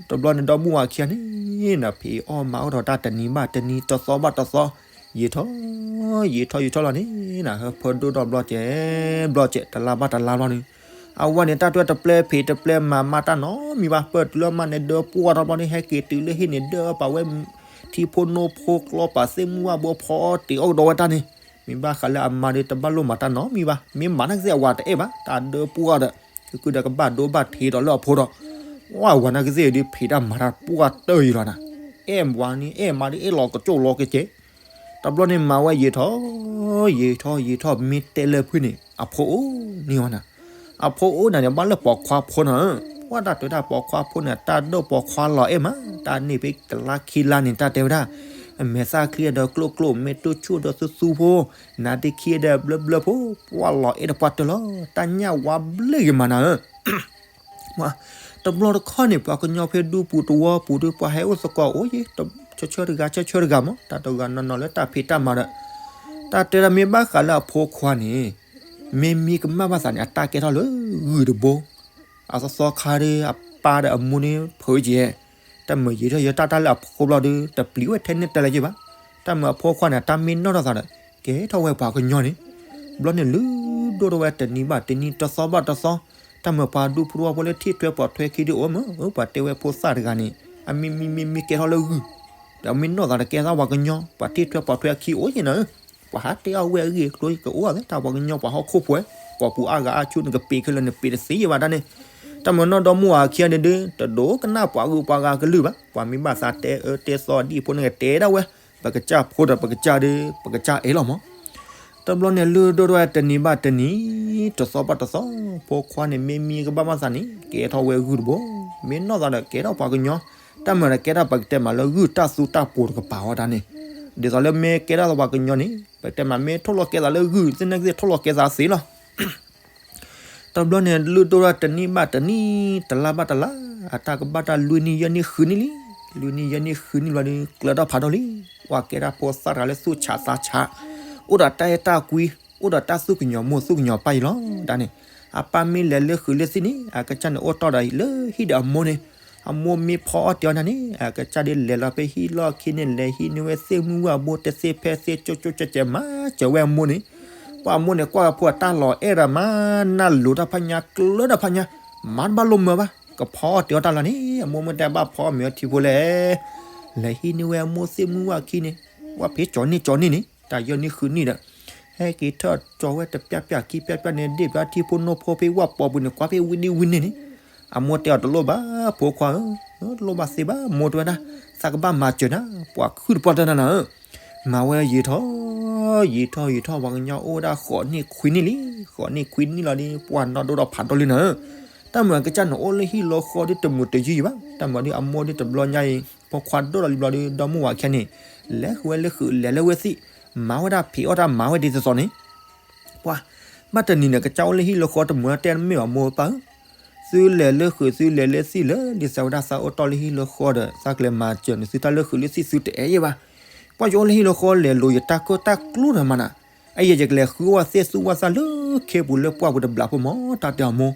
တဘျီန့ၣ် ဒီမါဝၤခံဂၤန့ၣ် နဖံးအီၣ်မၤအီၣ်ဒီးတၢ်တနံၤဘၣ်တနံၤ တသီဘၣ်တသီ, ယံာ်ထီၣ် ယံာ်ထီၣ်ယံာ်ထီၣ်လီၤန့ၣ် နဟၢဖၢဒိၣ်ထီၣ်ဘျီကဲ ဘျီကဲ တလါဘၣ်တလါလီၤန့ၣ်, အဝဲန့ၣ် တၢ်တွဲတပျဲဖံးတပျဲမၤ မၤတၢ်နီတမံၤဘၣ်. ပၢၢ်တုၤလၢမါန့ၣ် ဒၢပှၢ်ထီၣ်ဘျီန့ၣ် ဟဲက့ၤတုၤလၢဟံၣ်န့ၣ် ဒၢပာ်ဝဲ ထံဖိနိဖိ ကျီပာ်သ့ၣ်မုၢ်ဝၣ်ဘိဖီအီၣ်တ့ၤအီၣ်ကဒီးဝဲတၢ်န့ၣ်, မ့ၢ်ဘၣ်ဃးလၢအမါဒီး တဘၣ်လိၣ်မၤတၢ်နီတမံၤဘၣ်. မ့ၢ်မၤနာ်ကသ့ၣ် အဝၤတအဲၣ်ဘၣ်, တၢ်ဒၢပှၢ်ဒီး ကကုဒီးကဘၣ်ဒိဘၣ်ထံးဒီးလၢအဖိဒီး, ဝဲအဝၤနာ်ကသ့ၣ်ဒီး ဖံးတၢ်မၤတၢ်ပှၢ်တၢၢ်အံၤလီၤနၤ. အဲၣ်ဝၤန့ၣ် အဲၣ်မါဒီး အဲၣ်လီၤကစိၣ်လီၤကစဲး. တဘျီန့ၣ်မၤဝဲယံာ်ထီၣ် ယံာ်ထီၣ်ယံာ်ထီၣ် မ့ၢ်တဲလၢဖုန့ၣ် အဖိအိၣ်န့ၢ်ဝဲနၤ. အဖိအိၣ်နၤန့ၣ် ဘၣ်လၢပိာ်ခွါဖိနီၤ, ပှၤတၢ်တဲဝဲဒၣ်ပိာ်ခွါဖိန့ၣ် တၢ်ဒိၣ်ပိာ်ခွါလီၤအဲၣ်မး, တၢ်န့ၢ်ဖဲတလါခံလါန့ၣ် တၢ်တဲဝဲဒၣ် အမဲာ်သၣ်ချံဒီးကျိၣ်ကျိၣ် မ့ၢ်တိၢ်ဆိၣ်ဒီးသူသူဖိ, နါဒ့ခံဒီးဘျၢဘျၢဖိ, ပှၤလီၤအဲၣ်တပှၢ်တၢၢ်လီၤ, တၢ်ညၣ်ဝါဘျဲၣ်ဂ့ၤမးနၤဧၢ. တဘျီတခီၣ်န့ၣ် ပှၤကညီဖဲဒူပူၤတဝီပူၤဒီး ပှၤဟဲအိၣ်သကိးအိၣ်ယံၤ ဆၢဆၢတဂၤ ဆၢဆၢတဂၤမး, တၢ်တဂၤနီၢ်နီၢ်လၢတၢ်ဖံးတၢ်မၤဒီး, တၢ်တဲဒၣ်မ့ၢ်ဘၣ်ဃးလၢအဖိခွါန့ၣ်, မ့ၢ်မံကမၣ်ဘၣ်သးန့ၣ် အတၢ်ကဲထီၣ်လၢဂုၢ်တဘိ, အသီသီခါဒီး အပၢ်ဒီးအမိၢ်န့ၣ် ဖုးကဲ, တၢ်မုာ်ယံာ်ထီၣ်ယံာ်ထီၣ်တၢ်လၢအဖိဘျီဒီး တပျံၤဝဲထဲန့ၣ်တၢ်လၢၤယံၤဘၣ်. တၢ်မုာ်အဖိခွါန့ၣ် တၢ်မ့ၢ်နီၢ်ထီၣ်သးဒီး ကဲထီၣ်ဝဲပှၤကညီန့ၣ်, ဘျီန့ၣ်လုၢ်ဒိၣ်ထီၣ်ဝဲတနံၤဘၣ်တနံၤ တသီဘၣ်တသီ, တၢ်မုာ်ပှၤဒူဖိတဝီဖိလၢထံၣ်ထွဲပိာ်ထွဲခံဒီးအိၣ်မး, ပှၤတဲဝဲဖိသၣ်တဂၤန့ၣ် အမံမံမံမံကဲထီၣ်လၢဂုၢ်, ဒီးမ့ၢ်နီၢ်သးဒီးကဲထီၣ်ပှၤကညီ, ပှၤထံၣ်ထွဲပိာ်ထွဲအခံအိၣ်ယံၤနၤဧၢ. ပှၤဟးတဲအီၤဝဲအဂ့ၢ်အကျိၤကအိၣ်အသး တၢ်ပှၤကညီပှၤဟီၣ်ခိၣ်ဖိ, ကိာ်ပူၤအါဂၤအါဆူန့ၣ် ကပ့ၤခဲလၢာ်န့ၣ်ပ့ၤတသ့ယံၤဘၣ်တၢ်န့ၣ်, တၢ်မုာ်နီၢ်ဒီမါဝၤခံဂၤန့ၣ်ဒီး တဒိကနၣ်ပှၤဂုၤပှၤဂၤကလုၢ်ဘၣ်, ပှၤမ့ၢ်ဘၣ်သးတဲအၢတဲသီဒ်ဖိန့ၣ် ကတဲဒၣ်ဝဲ, ပကစၢ်ဖိဒီးပကစၢ်ဒီး ပကစၢ်အဲၣ်လီၤမး. တဘျီန့ၣ်လုၢ်ဒိၣ်ထီၣ်ဝဲတနံၤဘၣ်တနံၤ, တသီဘၣ်တသီ, ဖိခွါန့ၣ်မ့ၢ်မံကဘၣ်မးသးန့ၣ် ကဲထီၣ်ဝဲဂုၢ်တဘိ, မ့ၢ်နီၢ်သးဒီးကဲထီၣ်ပှၤကညီ, တၢ်မုာ်ဒီးကဲထီၣ်ပကတဲမးလၢဂုၢ်တၢ်သူတၢ်ပီၤတကပၤဝဲဒၣ်န့ၣ်, ဒ်သိးလၢမ့ၢ်ကဲထီၣ်ပှၤကညီန့ၣ် ပကတဲမးမ့ၢ်ထိၣ်လီၤကဲသးလၢဂုၢ် သနာ်က့ထိၣ်လီၤကဲသးသ့လီၤ. တဘျီန့ၣ် လုၢ်ဒိၣ်ထီၣ်တနံၣ်ဘၣ်တနံၣ် တလါဘၣ်တလါ, အတၢ်ကဘၣ်တၢ်လွံၢ်နံၣ်ယဲၢ်နံၣ်ဃုနံၣ်လံ. လွံၢ်နံၣ်ယဲၢ်နံၣ်ဃုနံၣ်ဘျီဒီး ကျၢၤထီၣ်ဖးဒိၣ်လံ. ပှၤကဲဒၣ်ဖိသၣ်တဂၤလၢသူၣ်ဆးသးဆး, အိၣ်ဒီးတၢ်အဲၣ်တၢ်ကွံ, အိၣ်ဒီးတၢ်သူၣ်ကညီၤမိၢ်သူၣ်ကညီၤပၢ်အံၤလီၤ. တၢ်န့ၣ် အပၢ်မ့ၢ်လဲၤလၢဃုာ်လၢသ့ၣ်န့ၣ် အကစၢ်န့ၣ်အိၣ်တီၢ်ဒီးလၢဟံၣ်ဒီးအမိၢ်န့ၣ်, အမိၢ်မ့ၢ်ဖီအီၣ်တ့ၤအီၣ်နၤန့ၣ် အကစၢ်ဒ်လဲၤလီၤဖဲဟံၣ်လီၢ်ခံန့ၣ် လဲၤဟံးန့ၢ်ဝဲသ့ၣ်မုၢ်ဝၣ်ဘိတသ့ဖဲသ့ ကၠိကၠိကဲးကဲး မၤစၢၤဝဲအမိၢ်န့ၣ်, ပှၤအမိၢ်န့ၣ် ကွၢ်ဖိအတၢ်လီၤအဲၣ်ဒီးမး နၢ်လိၤတၢ်ဖးညါ ကျၢၤတၢ်ဖးညါ, မၤတဘၣ်လိာ်မၢဘၣ်, ကဖီအီၣ်တ့ၤအီၣ်တၢ်လီၤန့ၣ် အမိၢ်မ့ၢ်တဲဘၣ်ဖီအီၣ်မ့ၤအီထံဖိလဲၣ်, လဲၤဟံးန့ၢ်ဝဲအမိၢ်သ့ၣ်မုၢ်ဝၣ်ခံန့ၣ်, ဝၣ်ဖဲကၠီၤန့ၢ်ကၠီၤန့ၢ်န့ၣ် တၢ်ယီၢ်နံၣ်ဃုနံၣ်ဒီး ဟဲက့ၤထီၣ်ကၠီၤဝဲတပျၢ်ပျၢ်ခံပျၢ်ပျၢ်န့ၣ် ဒ့ၣ်ပျၢ်ထံဖိနိဖိဖဲဝၣ်ပီပူၤန့ၣ် ကွၢ်ဖဲဝံၤဒ်ဝံၤန့ၣ်န့ၣ်, အမိၢ်တဲအီၤတလိၣ်ဘၣ်ဖိခွါဧၢ, တလိၣ်ဘၣ်သ့ဘၣ် မိၢ်တဲဝဲဒၣ်, သးကဘၣ်မၤစၢၤနၤ ပှၤခုၣ်တပှၢ်တၢၢ်နၤနၤဧၢ, မၤဝဲယံာ်ထီၣ် ယံာ်ထီၣ်ယံာ်ထီၣ် ပှၤကညီအိၣ်ဒၣ်ဃိးနံၣ်ခွံနံၣ်လံ, ဃိးနံၣ်ခွံနံၣ်လီၤဒီး ပှၤနီၢ်ဒိၣ်ဒီးဖးဒိၣ်လံနၤဧၢ, တၢ်မုာ်အကစၢ်န့ၣ်အိၣ်လၢဟံၣ်လၢဃီဒီးတမုာ်တယုၢ်ယံၤဘၣ်, တၢ်မုာ်ဒီးအမိၢ်ဒီးတဘျီညါအံၤ ဖိခွါဒိၣ်ဒီးလံဘျီဒီး ဒီမါဝၤခံဂၤန့ၣ် လဲၤဃုာ်ဝဲလၢဃုာ်လဲၤလၢဝဲသ့ၣ်, မၤဝဲဒၣ်ဖံးအီၣ်တၢ်မၤဝဲဒ်သိးသိးန့ၣ် ပှၤ, ဘၣ်တနံၤန့ၣ် ကစၢ်အိၣ်လၢဟံၣ်လၢဃီတမုာ်တဲမ့ၢ်ဘၣ်မိၢ်ပၢ်ဧၢ, သုလဲၤလၢဃုာ်သုလဲၤလၢသ့ၣ်လၢ ဒ်သိးဝဲဒၣ်သးအိၣ်တီၢ်လၢဟံၣ်လၢဃီဒီး သးကလဲၤမၤစၢၤန့ၣ် သုတၢ်လၢဃုာ်လၢသ့ၣ်သုတအဲၣ်ယဲဘၣ်, ပှၤယအိၣ်လၢဟံၣ်လၢဃီလဲၤလိၤယတၢ်ကၢၢ်တၢ်ကျူဒီးမးနၤ, အယဲၢ်ယကလဲၤဃုဝဲသ့ၣ်သူၣ်ဝဲသးလၢခ့ပူၤလၢပှၢ်ပူၤတဘျီဖိမး တၢ်တဲအီၤမိၢ်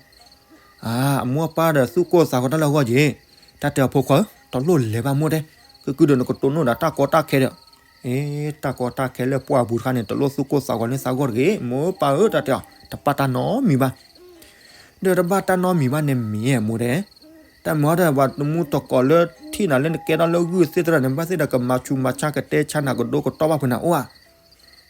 အမိၢ်ပၢ်ဒီးသူၣ်ကိၢ်သးဂီၤတၢ်လၢအဂီၢ်က့ၤ, တၢ်တဲအီၤဖိခွါဧၢ, တလိၣ်လဲၤဘၣ်မိၢ်တဲ, ကကုဒီးနကတိၤနီၣ်ဒီးတၢ်ကီတၢ်ခဲဒီး, အ့ တၢ်ကီတၢ်ခဲလၢပှၢ်ပူၤတခါန့ၣ် တလိၣ်သူၣ်ကိၢ်သးဂီၤလၢသးဂီၢ်တဂ့ၤ, မိၢ်ပၢ်ဧၢ တၢ်တဲအီၤ, တပာ်တၢ်နီတမံၤဘၣ် ဒီးတဘၣ်တၢ်နီတမံၤဘၣ်န့ၣ်မ့ၢ်မိၢ်တဲ, တၢ်မၤဒီးပှၤတမူတကိးလၢထံၣ်နၤလၢနကဲထီၣ်လၢဂုၢ်သ့ၣ်တဖၣ်န့ၣ် ဘၣ်သ့ၣ်ဒီးကမၤဆူးမၤဆါကတဲဆါနၤကဒိကတီၢ်ဘၣ်ဖုးနၤအိၣ်ဧါ,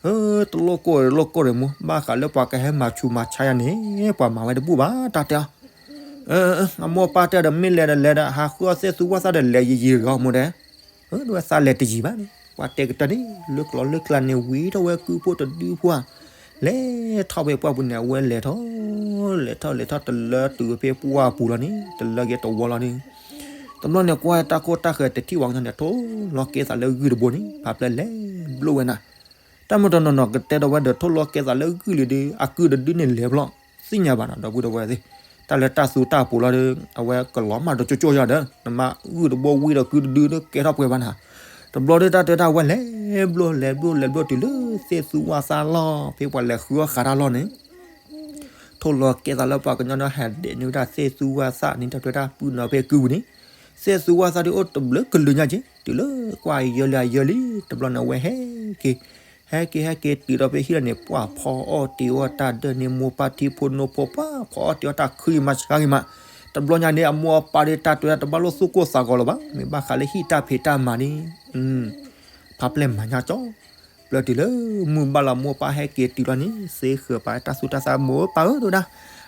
ဧၢ တလိၣ်ကိၢ်တလိၣ်ကိၢ်ဒီးမိၢ်, ဘၣ်ဃးလၢပှၤကဟဲမၤဆူးမၤဆါယၤန့ၣ် ပှၤမၤဝဲတဘူၣ်ဘၣ် တၢ်တဲအီၤ အမိၢ်ပၢ်တဲဒီး မ့ၢ်လဲၤဒီးလဲၤဒီး ဟးဃုအီၣ်သ့ၣ်သူဝၣ်သၣ်ဒီး လဲၤယံာ်ယံာ်တဂ့ၤ မိၢ်တဲ. ဒ်ဝဲသးလဲၤတယံာ်ဘၣ်န့ၣ် ပှၤတဲကတၢၢ်န့ၣ် လၢကျိၤလၢကျါန့ၣ် ဝံၤထီၣ်ဝဲကုၢ်ဖိတဒုဖိဧါ, လဲၤထီၣ်ဖဲပှၢ်ပူၤန့ၣ် အဝဲလဲၤထီၣ် လဲၤထီၣ်လဲၤထီၣ် တလၢတုၤဖဲပှၢ်ပူၤလီၤန့ၣ် တလၢက့ၤတဝီလီၤန့ၣ်. တဘျီန့ၣ် ကွၢ်တၢ်ကိၢ်တၢ်ဃဲၤတထံၣ်ဝဲကညီန့ၣ် ထိၣ်လီၤကဲသးလၢဂုၢ်တဘိန့ၣ် ဖးဖျဲၣ်လဲၤဘျိၣ်ဝဲနၤ. တၢ်မ့ၢ်တနီၤနီၤကတဲဒီးဝဲဒီး ထိၣ်လီၤကဲသးလၢဂုၢ်လံဒီး အကုၢ်တဒုန့ၣ်လဲၤဘျီၣ် သ့ၣ်ညါဘၣ်နီၤ ဒီပုၢ်ဒီဝဲၢ်သ့ၣ်, တၢ်လၢတၢ်သူတၢ်ပူၤလီၤဒီး အဝဲကလီၤမၢ်ဒီးကၠိကၠိယၤဒီး နမ့ၢ်ဂုၢ်တဘိဝံၤဒီးကုၢ်တဒုဒီးကဲထီၣ်ပှဲၤဘၣ်နၤ. တဘျီဒီးတၢ်တဲတၢ်ဝဲလဲၤဘျိၣ်လဲၤဘျိၣ်လဲၤဘျိၣ်တုၤလၢ သ့ၣ်သူဝၣ်သၣ်လီၢ် ဖဲပှၤလဲၤဃုအီၣ်ဃးတၢ်လီၢ်န့ၣ် ထိၣ်လီၤကဲသးလၢပှၤကညီဒီးဟဲဒဲးန့ၢ်ဝဲဒၣ်သ့ၣ်သူဝၣ်သၣ်န့ၣ် တၢ်တဲတၢ်ပုၢ်နီၤဖဲကုၢ်ပူၤန့ၣ်, သ့ၣ်သူဝၣ်သၣ်ဒုးအိၣ်တဘျုးကလုာ်ညါက့ၤ တုၤလၢကွၢ်ယၢလံအယၢလံ တဘျီန့ၣ် အဝဲဟဲက့ၤ ဟဲက့ၤဟဲက့ၤတုၤဒီးဖဲဟံၣ်လီၤန့ၣ် ပှၤဖီအီၣ်တ့ၤအီၣ်တၢ်ဒၢန့ၣ် မိၢ်ပၢ်ထံဖိနိဖိ ပှၤဖီအီၣ်တ့ၤအီၣ်တၢ်ခုမၤဆှါဂ့ၤမး. တဘျီညါန့ၣ် အမိၢ်အပၢ်ဒီးတၢ်တဲတၢ်တဘၣ်လိၣ်သူၣ်ကိၢ်သးဂီၤလၢၤဘၣ် မ့ၢ်ဘၣ်ဃးလၢဟံၣ်တၢ်ဖံးတၢ်မၤန့ၣ် ဖးဖျဲၣ်မၤညါကၠီ ပျၢၤတုၤလၢမုၢ်ဘၣ်လီၤ မိၢ်ပၢ်ဟဲက့ၤတုၤလီၤန့ၣ် သ့ဃၢၤပာ်တၢ်သူတၢ်သၣ် မိၢ်ပၢ်ဧၢ တဲဝဲဒၣ်,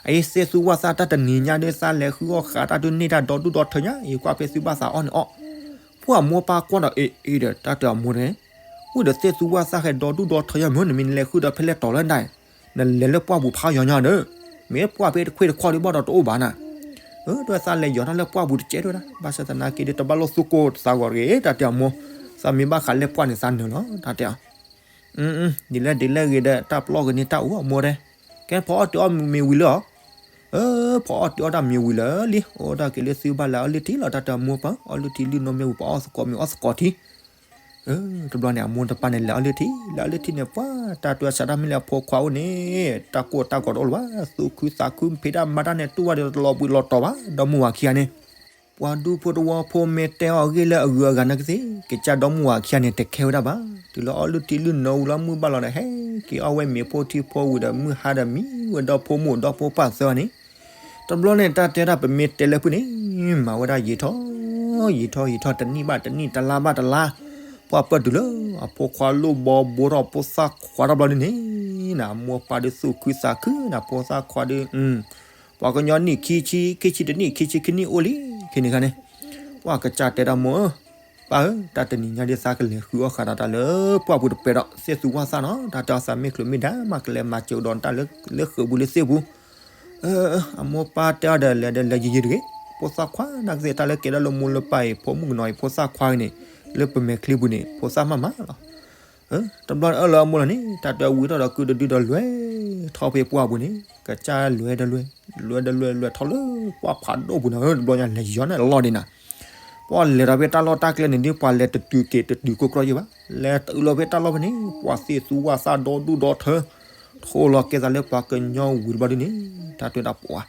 အအံၤသ့ၣ်သူဝၣ်သၣ်တၢ်တနံၤညါဒီး သးလဲၤဃုအီၣ်ဃးတၢ်ဒုးန့ၢ်တၢ်ဒီဒူၣ်ဒီထၢညါ ယကွၢ်ဖဲသုဘၣ်သးအီၣ်န့ၣ်အီၣ်. ပှၢ်မိၢ်ပၢ်ကွၢ်ဒီး အ့ အ့ဒီးတၢ်တဲအမိၢ်န့ၣ်, အိၣ်ဒီးသ့ၣ်သူဝၣ်သၣ်ဟဲဒီဒူၣ်ဒီထၢညါမ့ၢ် နမ့ၢ်နလဲၤဃုဒီးဖဲလဲၣ်တီၤလၢဒၣ် နလဲၤလၢပှၢ်ပူၤဖးယီၤညါဒီး မ့ၢ်ပှၢ်ဖဲတခွ့တခီဒီးဘၣ်ဒီးတအိၣ်ဘၣ်နၤ. တဲဝဲသးလဲၤယီၤတၢ်လၢပှၢ်ပူၤတကဲတဲဝဲဒၣ် ဘၣ်ဆၣ်သနာ်က့ဒီး တဘၣ်လိၣ်သူၣ်ကိၢ်သးဂီၤတဂ့ၤ တၢ်တဲအမိၢ်, သးမ့ၢ်ဘၣ်ဃးလဲၤပှၢ်န့ၣ်သးနၢၤလီၤ တၢ်တဲအီၤ ဒ်လဲၣ်ဒ်လဲၣ်ဂ့ၤဒီး တၢ်ပျီဂ့ၤန့ၢ်တၢ်အူအမိၢ်တဲ, ကဲဖီအီၣ်တ့ၤအီၣ်မ့ၤဝံၤလၢအီၤ, အၢ ဖီအီၣ်တ့ၤအီၣ်တၢ်မ့ၤဝံၤလၢလံ အိၣ်တၢ်က့ၤလၢသုဘၣ်လဲၤအီၣ်လုၢ်ထံလီၤ တၢ်တဲအမိၢ်ပၢ် အီၣ်လုၢ်ထံလုၢ်နိမ့ၢ်ဝံၤ ပှၤအီၣ်သကိးမ့ၤအီၣ်သကိးထံ တဘျီန့ၣ် အမိၢ်တပၢ်န့ၣ် လဲၤအီၣ်လုၢ်ထံ လဲၤအီၣ်လုၢ်ထံန့ၣ် ပှၤတၢ်တဲစးတၢ်မ့ၢ်လၢအဖိခွါအိၣ်န့ၣ် တၢ်ကိၢ်တၢ်ဂီၤတအိၣ်လၢၤဘၣ် သူၣ်ခုသးခု ဖံးတၢ်မၤတၢ်န့ၣ် တူၢ်ဝဲဒီးတလီၤဘှံးလီၤတီၤဘၣ် ဒီမုၢ်ဝၤခံဂၤန့ၣ် ပှၤဒူဖိတဝီဖိမ့ၢ်တဲအီၤအဂ့ၢ်လၢအဂုၤအဂၤနာ်ကသ့ၣ် ကစၢ်ဒီမုၢ်ဝၤခံဂၤန့ၣ် တခဲဝဲဒၣ်ဘၣ် တုၤလၢအီၣ်လုၢ်ထံလုၢ်နိဝံၤလီၤမုၢ်ဘၣ်လီၤဒီး ဟဲက့ၤအီၣ်ဝဲမ့ၤဖိထံဖိဝံၤဒီး မုၢ်ဟါဒီးမံဝဲဒီဖိမိၢ်ဒီဖိပၢ်သၢဂၤန့ၣ် တဘျီန့ၣ် တၢ်တဲဒၣ်ပမ့ၢ်တဲလၢဖုန့ၣ် မၤဝဲဒၣ်ယံာ်ထီၣ် ယံာ်ထီၣ်ယံာ်ထီၣ် တနံၣ်ဘၣ်တနံၣ် တလါဘၣ်တလါ ပှၢ်ပၢၢ်တုၤလၢ အဖိခွါလိၣ်ဘီဘိထီၣ်ဖိသၣ်ခွါတဘျီဒုန့ၣ် နမိၢ်ပၢ်ဒုးသူၣ်ခုသးခုနၤ ဖိသၣ်ခွါဒုး ပှၤကညီနံၣ်ခံဆံ ခံဆံတနံၣ် ခံဆံခံနံၣ်အိၣ်လံ ခဲန့ၣ်ခါန့ၣ် ပှၢ်ကစၢ်တဲဒၣ်မိၢ်ဧၢ ပၢ်ဧၢ တၢ်တနံၤညါဒ်သးကလဲၤဃုအီၣ်ဃာ်ဒီးတၢ်လၢပှၢ်ပူၤတပဲဒီး သ့ၣ်သူဝၣ်သၣ်နီၤ တၢ်တဲအီၤသးမ့ၢ်ချုးမ့ၢ်ဒါ မၤကလဲၤမၤစၢၤဒီးတၢ်လၢဃုာ်ပူၤလၢသ့ၣ်ပူၤ အမိၢ်ပၢ်တဲအီၤဒီးလဲၤဒီးလဲၤယံာ်ယံာ်တဂ့ၤ ဖိသၣ်ခွါနာ်ကသ့ၣ် တၢ်လၢကဲဒၣ်လၢမိၢ်လၢပၢ်အံၤ ဖိမုၣ်ကနီၤအံၤ ဖိသၣ်ခွါဂ့ၤန့ၣ် လၢပမဲာ်ချံပူၤန့ၣ် ဖိသၣ်မးမးလီၤ တဘျီအၢၣ်လီၤအမိၢ်လီၤန့ၣ် တၢ်တဲဝံၤထီၣ်ဒီးကုၢ်တဒုဒီးလဲၤထီၣ်ဖဲပှၢ်ပူၤန့ၣ် ကစၢ်လဲၤဒီးလဲၤ လဲၤဒီးလဲၤ လဲၤထီၣ်လၢပှၢ်ဖးဒိၣ်ပူၤန့ၣ် တဘျီညါလဲၤယီၤန့ၣ်လီၤဒံးနၤ ပှၢ်လဲၤဒီးဖဲတၢ်လီၢ်တၢ်ကျဲန့ၣ်ဒ် ပှၢ်လဲၤတတုၤက့ၤတတုၤကိးကြီယံၤဘၣ် လဲၤတုၤလီၤဖဲတၢ်လီၢ်ဖဲန့ၣ် ပှၢ်သ့ၣ်သူဝၣ်သၣ်ဒီဒူၣ်ဒီထၢ ထိၣ်လီၤကဲသးလၢပှၤကညီဝံၤတဘျီဒုန့ၣ် တၢ်တဲဒၣ်ပှၢ်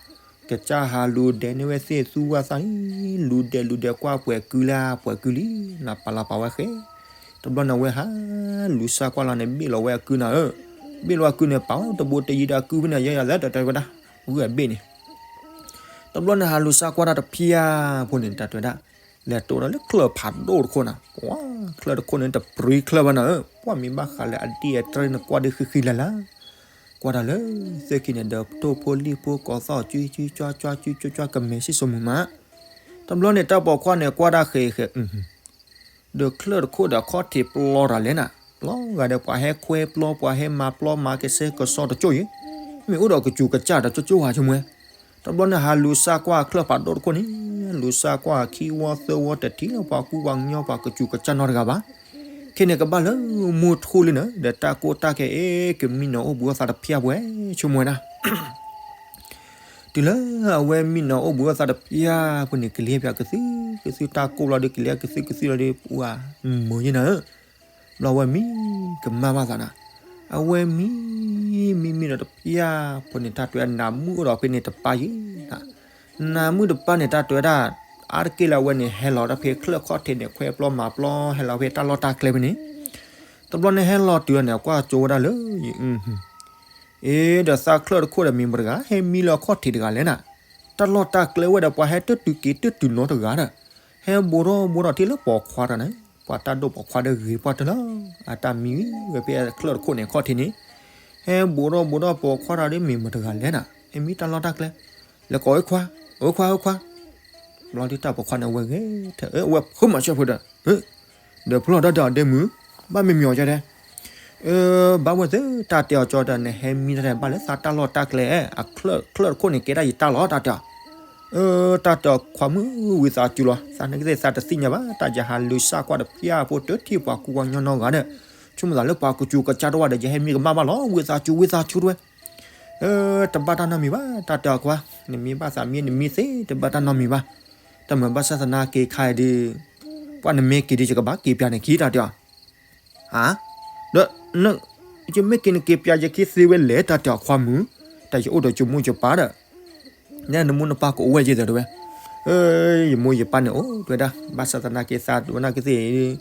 ကစၢ်ဟးလူၤဒဲးန့ၢ်ဝဲသ့ၣ်သူဝၣ်သၣ်န့ၣ် လူၤဒဲးလူၤဒဲးကွၢ်ပှဲၤကုလၢပှဲၤကုလံ နပာ်လီၤပာ်ဝဲဃဲ တဘျီန့ၣ်ဝဲဟးလူၤစၢ်ကွၢ်လီၤန့ၣ် ဘ့ၣ်လီၤဝဲအကုနၤဧၢ ဘ့ၣ်လီၤအကုန့ၣ် ပာ်အီၤတဘိတယံၤဒီးအကုဖဲန့ၣ် ယဲယၤသဲတတဲဝဲဒၣ် ဝံၤအဘ့ၣ်န့ၣ် တဘျီန့ၣ်ဟးလူၤစၢ်ကွၢ်တၢ်တဖျၢၣ်ဖိန့ၣ် တၢ်တဲဝဲဒၣ် လဲၤတိၢ်ဒီးလၢချၢၣ်ဖးဒိၣ်တခိၣ်နၤ ပှၢ်ချၢၣ်တခိၣ်န့ၣ် တပြံချၢၣ်ဘၣ်နၤဧၢ ပှၢ်မ့ၢ်ဘၣ်ဃးလၢအဒံၣ်အတြဲၢ်န့ၣ်ကွၢ်ဒုးဃံဃံလၤလၤ ကွၢ်တၢ်လၢ သ့ၣ်ခံန့ၣ်ဒီး ထိၣ်ဖိလံၣ်ဖိကိးသီၣ် ကၠူကၠူကၠွကၠွ ကၠူကၠူကၠွ ကမဲာ်ဆံၣ်စိမုာ်မး တဘျီန့ၣ် တၢ်ပိာ်ခွါန့ၣ် ကွၢ်တၢ်ဃဲၤဃဲၤ ဒီးချၢၣ်တခိၣ်ဒီးခီၣ်ထံးပျီတၢ်လဲၣ်နၤ, ပျီဂၤဒီးပှၤဟဲခွဲပျီ ပှၤဟဲမၤပျီမၤကဆှဲကဆှီတကၠိၢ်ယံၤ, မ့ၢ်အိၣ်ဒီးကစူၤကစၢ်ဒီးကၠိကၠိၢ်ဧါဆိမိၣ်ဝဲ, တဘျီန့ၣ်ဟးလူၤစၢ်ကွၢ်ချၢၣ်ဖးဒိၣ်တခိၣ်န့ၣ်, လူၤစၢ်ကွၢ်ခံဝီသၢဝီတထံၣ်လၢပှၤကူပှၤကညီပှၤကစူၤကစၢ်နီတဂၤဘၣ်. ခဲန့ၣ်ကဘၣ်လၢမုၢ်ထူၣ်လံန့ၣ် ဒီးတၢ်ကိၢ်တၢ်ဂီၤ အဲ ကမံနီၤအိၣ်ဘှံးအိၣ်သါတဖျၢၣ်ပှဲၤဆိမိၣ်ဝဲဒၣ် တုၤလၢအဝဲမံနီၤအိၣ်ဘှံးအိၣ်သါတဖျၢၣ်ဖိန့ၣ် ကလံၤပၠးကသုၣ်ကသုၣ်တၢ်ကိၢ်လီၤဒီး ကလံၤကသုၣ်ကသုၣ်လီၤဒီး ပှၤမုာ်ယဲနၤဧၢ, ဘျီဝဲမံကမၣ်ဘၣ်သးနၤ, အဝဲမံ မံမံဒီးတဖျၢၣ်ဖိန့ၣ် တၢ်တွဲနးမုၣ်အိၣ်ဒီးဖဲန့ၣ်တပၢ်ယံၤနၤ, နးမုၣ်တပၢ်န့ၣ် တၢ်တွဲဒၣ် အါတက့ၢ်လၢအဝဲန့ၣ် ဟဲလီၤတၢ်ဖဲချၢၣ်ခီၣ်ထံးန့ၣ် ခွဲပျီမၤပျီ ဟဲလီၤဖဲတၢ်လီၢ်တၢ်ကျဲဖဲန့ၣ်, တဘျီန့ၣ်ဟဲလီၤတုၤန့ၣ် ကွၢ်ကၠိဝဲဒၣ်လၢ အ့ ဒီးသးချၢၣ်တခိၣ်ဒီးမ့ၢ်မတၤတဂၤ ဟဲမံလၢအခီၣ်ထံးတဂၤလဲၣ်နၤ, တၢ်လီၢ်တၢ်ကျဲဝဲဒီးပှၤဟဲတတုၤက့ၤတတုၤနီတဂၤဒီး, ဟဲဘိးထီၣ်ဘိးထီၣ်ထံလၢပိာ်ခွါတဂၤန့ၣ်, ပှၤတၢ်ဒိၣ်ပိာ်ခွါဒီးဂ့ၤပှၢ်တၢၢ်လီၤ, အတၢ်မံဝဲဖဲချၢၣ်တခိၣ်န့ၣ်အခီၣ်ထံးန့ၣ်, ဟဲဘိးထီၣ်ဘိးထီၣ်ပိာ်ခွါတဂၤဒီးမ့ၢ်မတၤတဂၤလဲၣ်နၤ, ဟဲမံတၢ်လီၢ်တၢ်ကျဲ, လဲၤကိးဝဲခွါ အိၣ်ခွါ အိၣ်ခွါ, ဘျီဒုးတၢ်ပိာ်ခွါန့ၣ် အဝဲဂဲၤထၢၣ် အဝဲဖိမၤဆၢဖိဒီး, ဒီးဖျီၣ်တၢ်ဒီးဒဲမုၢ်, ဘၣ်မ့ၢ်မ့ၢ်အီၤကဒဲ, ဘၣ်ဝဲသ့ၣ်တၢ်တဲအီၤကၠီဒီး နဟဲမံတၢ်ဘၣ်လၢသးတၢ်လီၢ်တၢ်ကျဲ, အချၢၣ်ချၢၣ်တခိၣ်န့ၣ် ကဲဒၣ်ယတၢ်လီၤ တၢ်တဲအီၤ. တၢ်တဲအီၤခွါမုၣ်ဝံသးစူၤလီၤ, သးနကသ့ၣ်သးတသ့ၣ်ညါဘၣ်, တၢ်ယဟးလူၤစၢ်ကွၢ်တဖျၢၣ်ဖိတထံၣ်ပှၤကူပှၤကညီနီတဂၤဒီး, ဆိကမိၣ်သးလၢပှၤကစူၤကစၢ်တအိၣ်ဘၣ်ဒီး ယဟဲမံကမၣ်ဘၣ်လီၤ, ဝံသးစူၤ ဝံသးစူၤတဝဲ တဘၣ်တၢ်နီတမံၤဘၣ် တၢ်တဲအီၤခွါ, နမ့ၢ်ဘၣ်သးမံနမံသ့ တဘၣ်တၢ်နီတမံၤဘၣ်. တၢ်မၤဘၣ်ဆၣ်သနာ်က့ခါအံၤဒီး, ပှၤနမ့ၢ်က့ၤဒီး ယကဘၣ်က့ၤပၠးနခံ တၢ်တဲအီၤ. ဒီး, ယမ့ၢ်က့ၤနက့ၤပၠးယခံသ့ဝဲလဲၣ် တၢ်တဲအီၤခွါမုၣ်, တၢ်ယအိၣ်ဒီးယမိၢ်ယပၢ်ဒီး နနမိၢ်နပၢ်ကအိၣ်ဝဲယဲၢ်ဒီးဝဲ, ယမိၢ်ယပၢ်န့ၣ်အိၣ်တဝဲဒၣ်, ဘၣ်ဆၣ်သနာ်က့သးဝဲနာ်က့သ့ၣ်,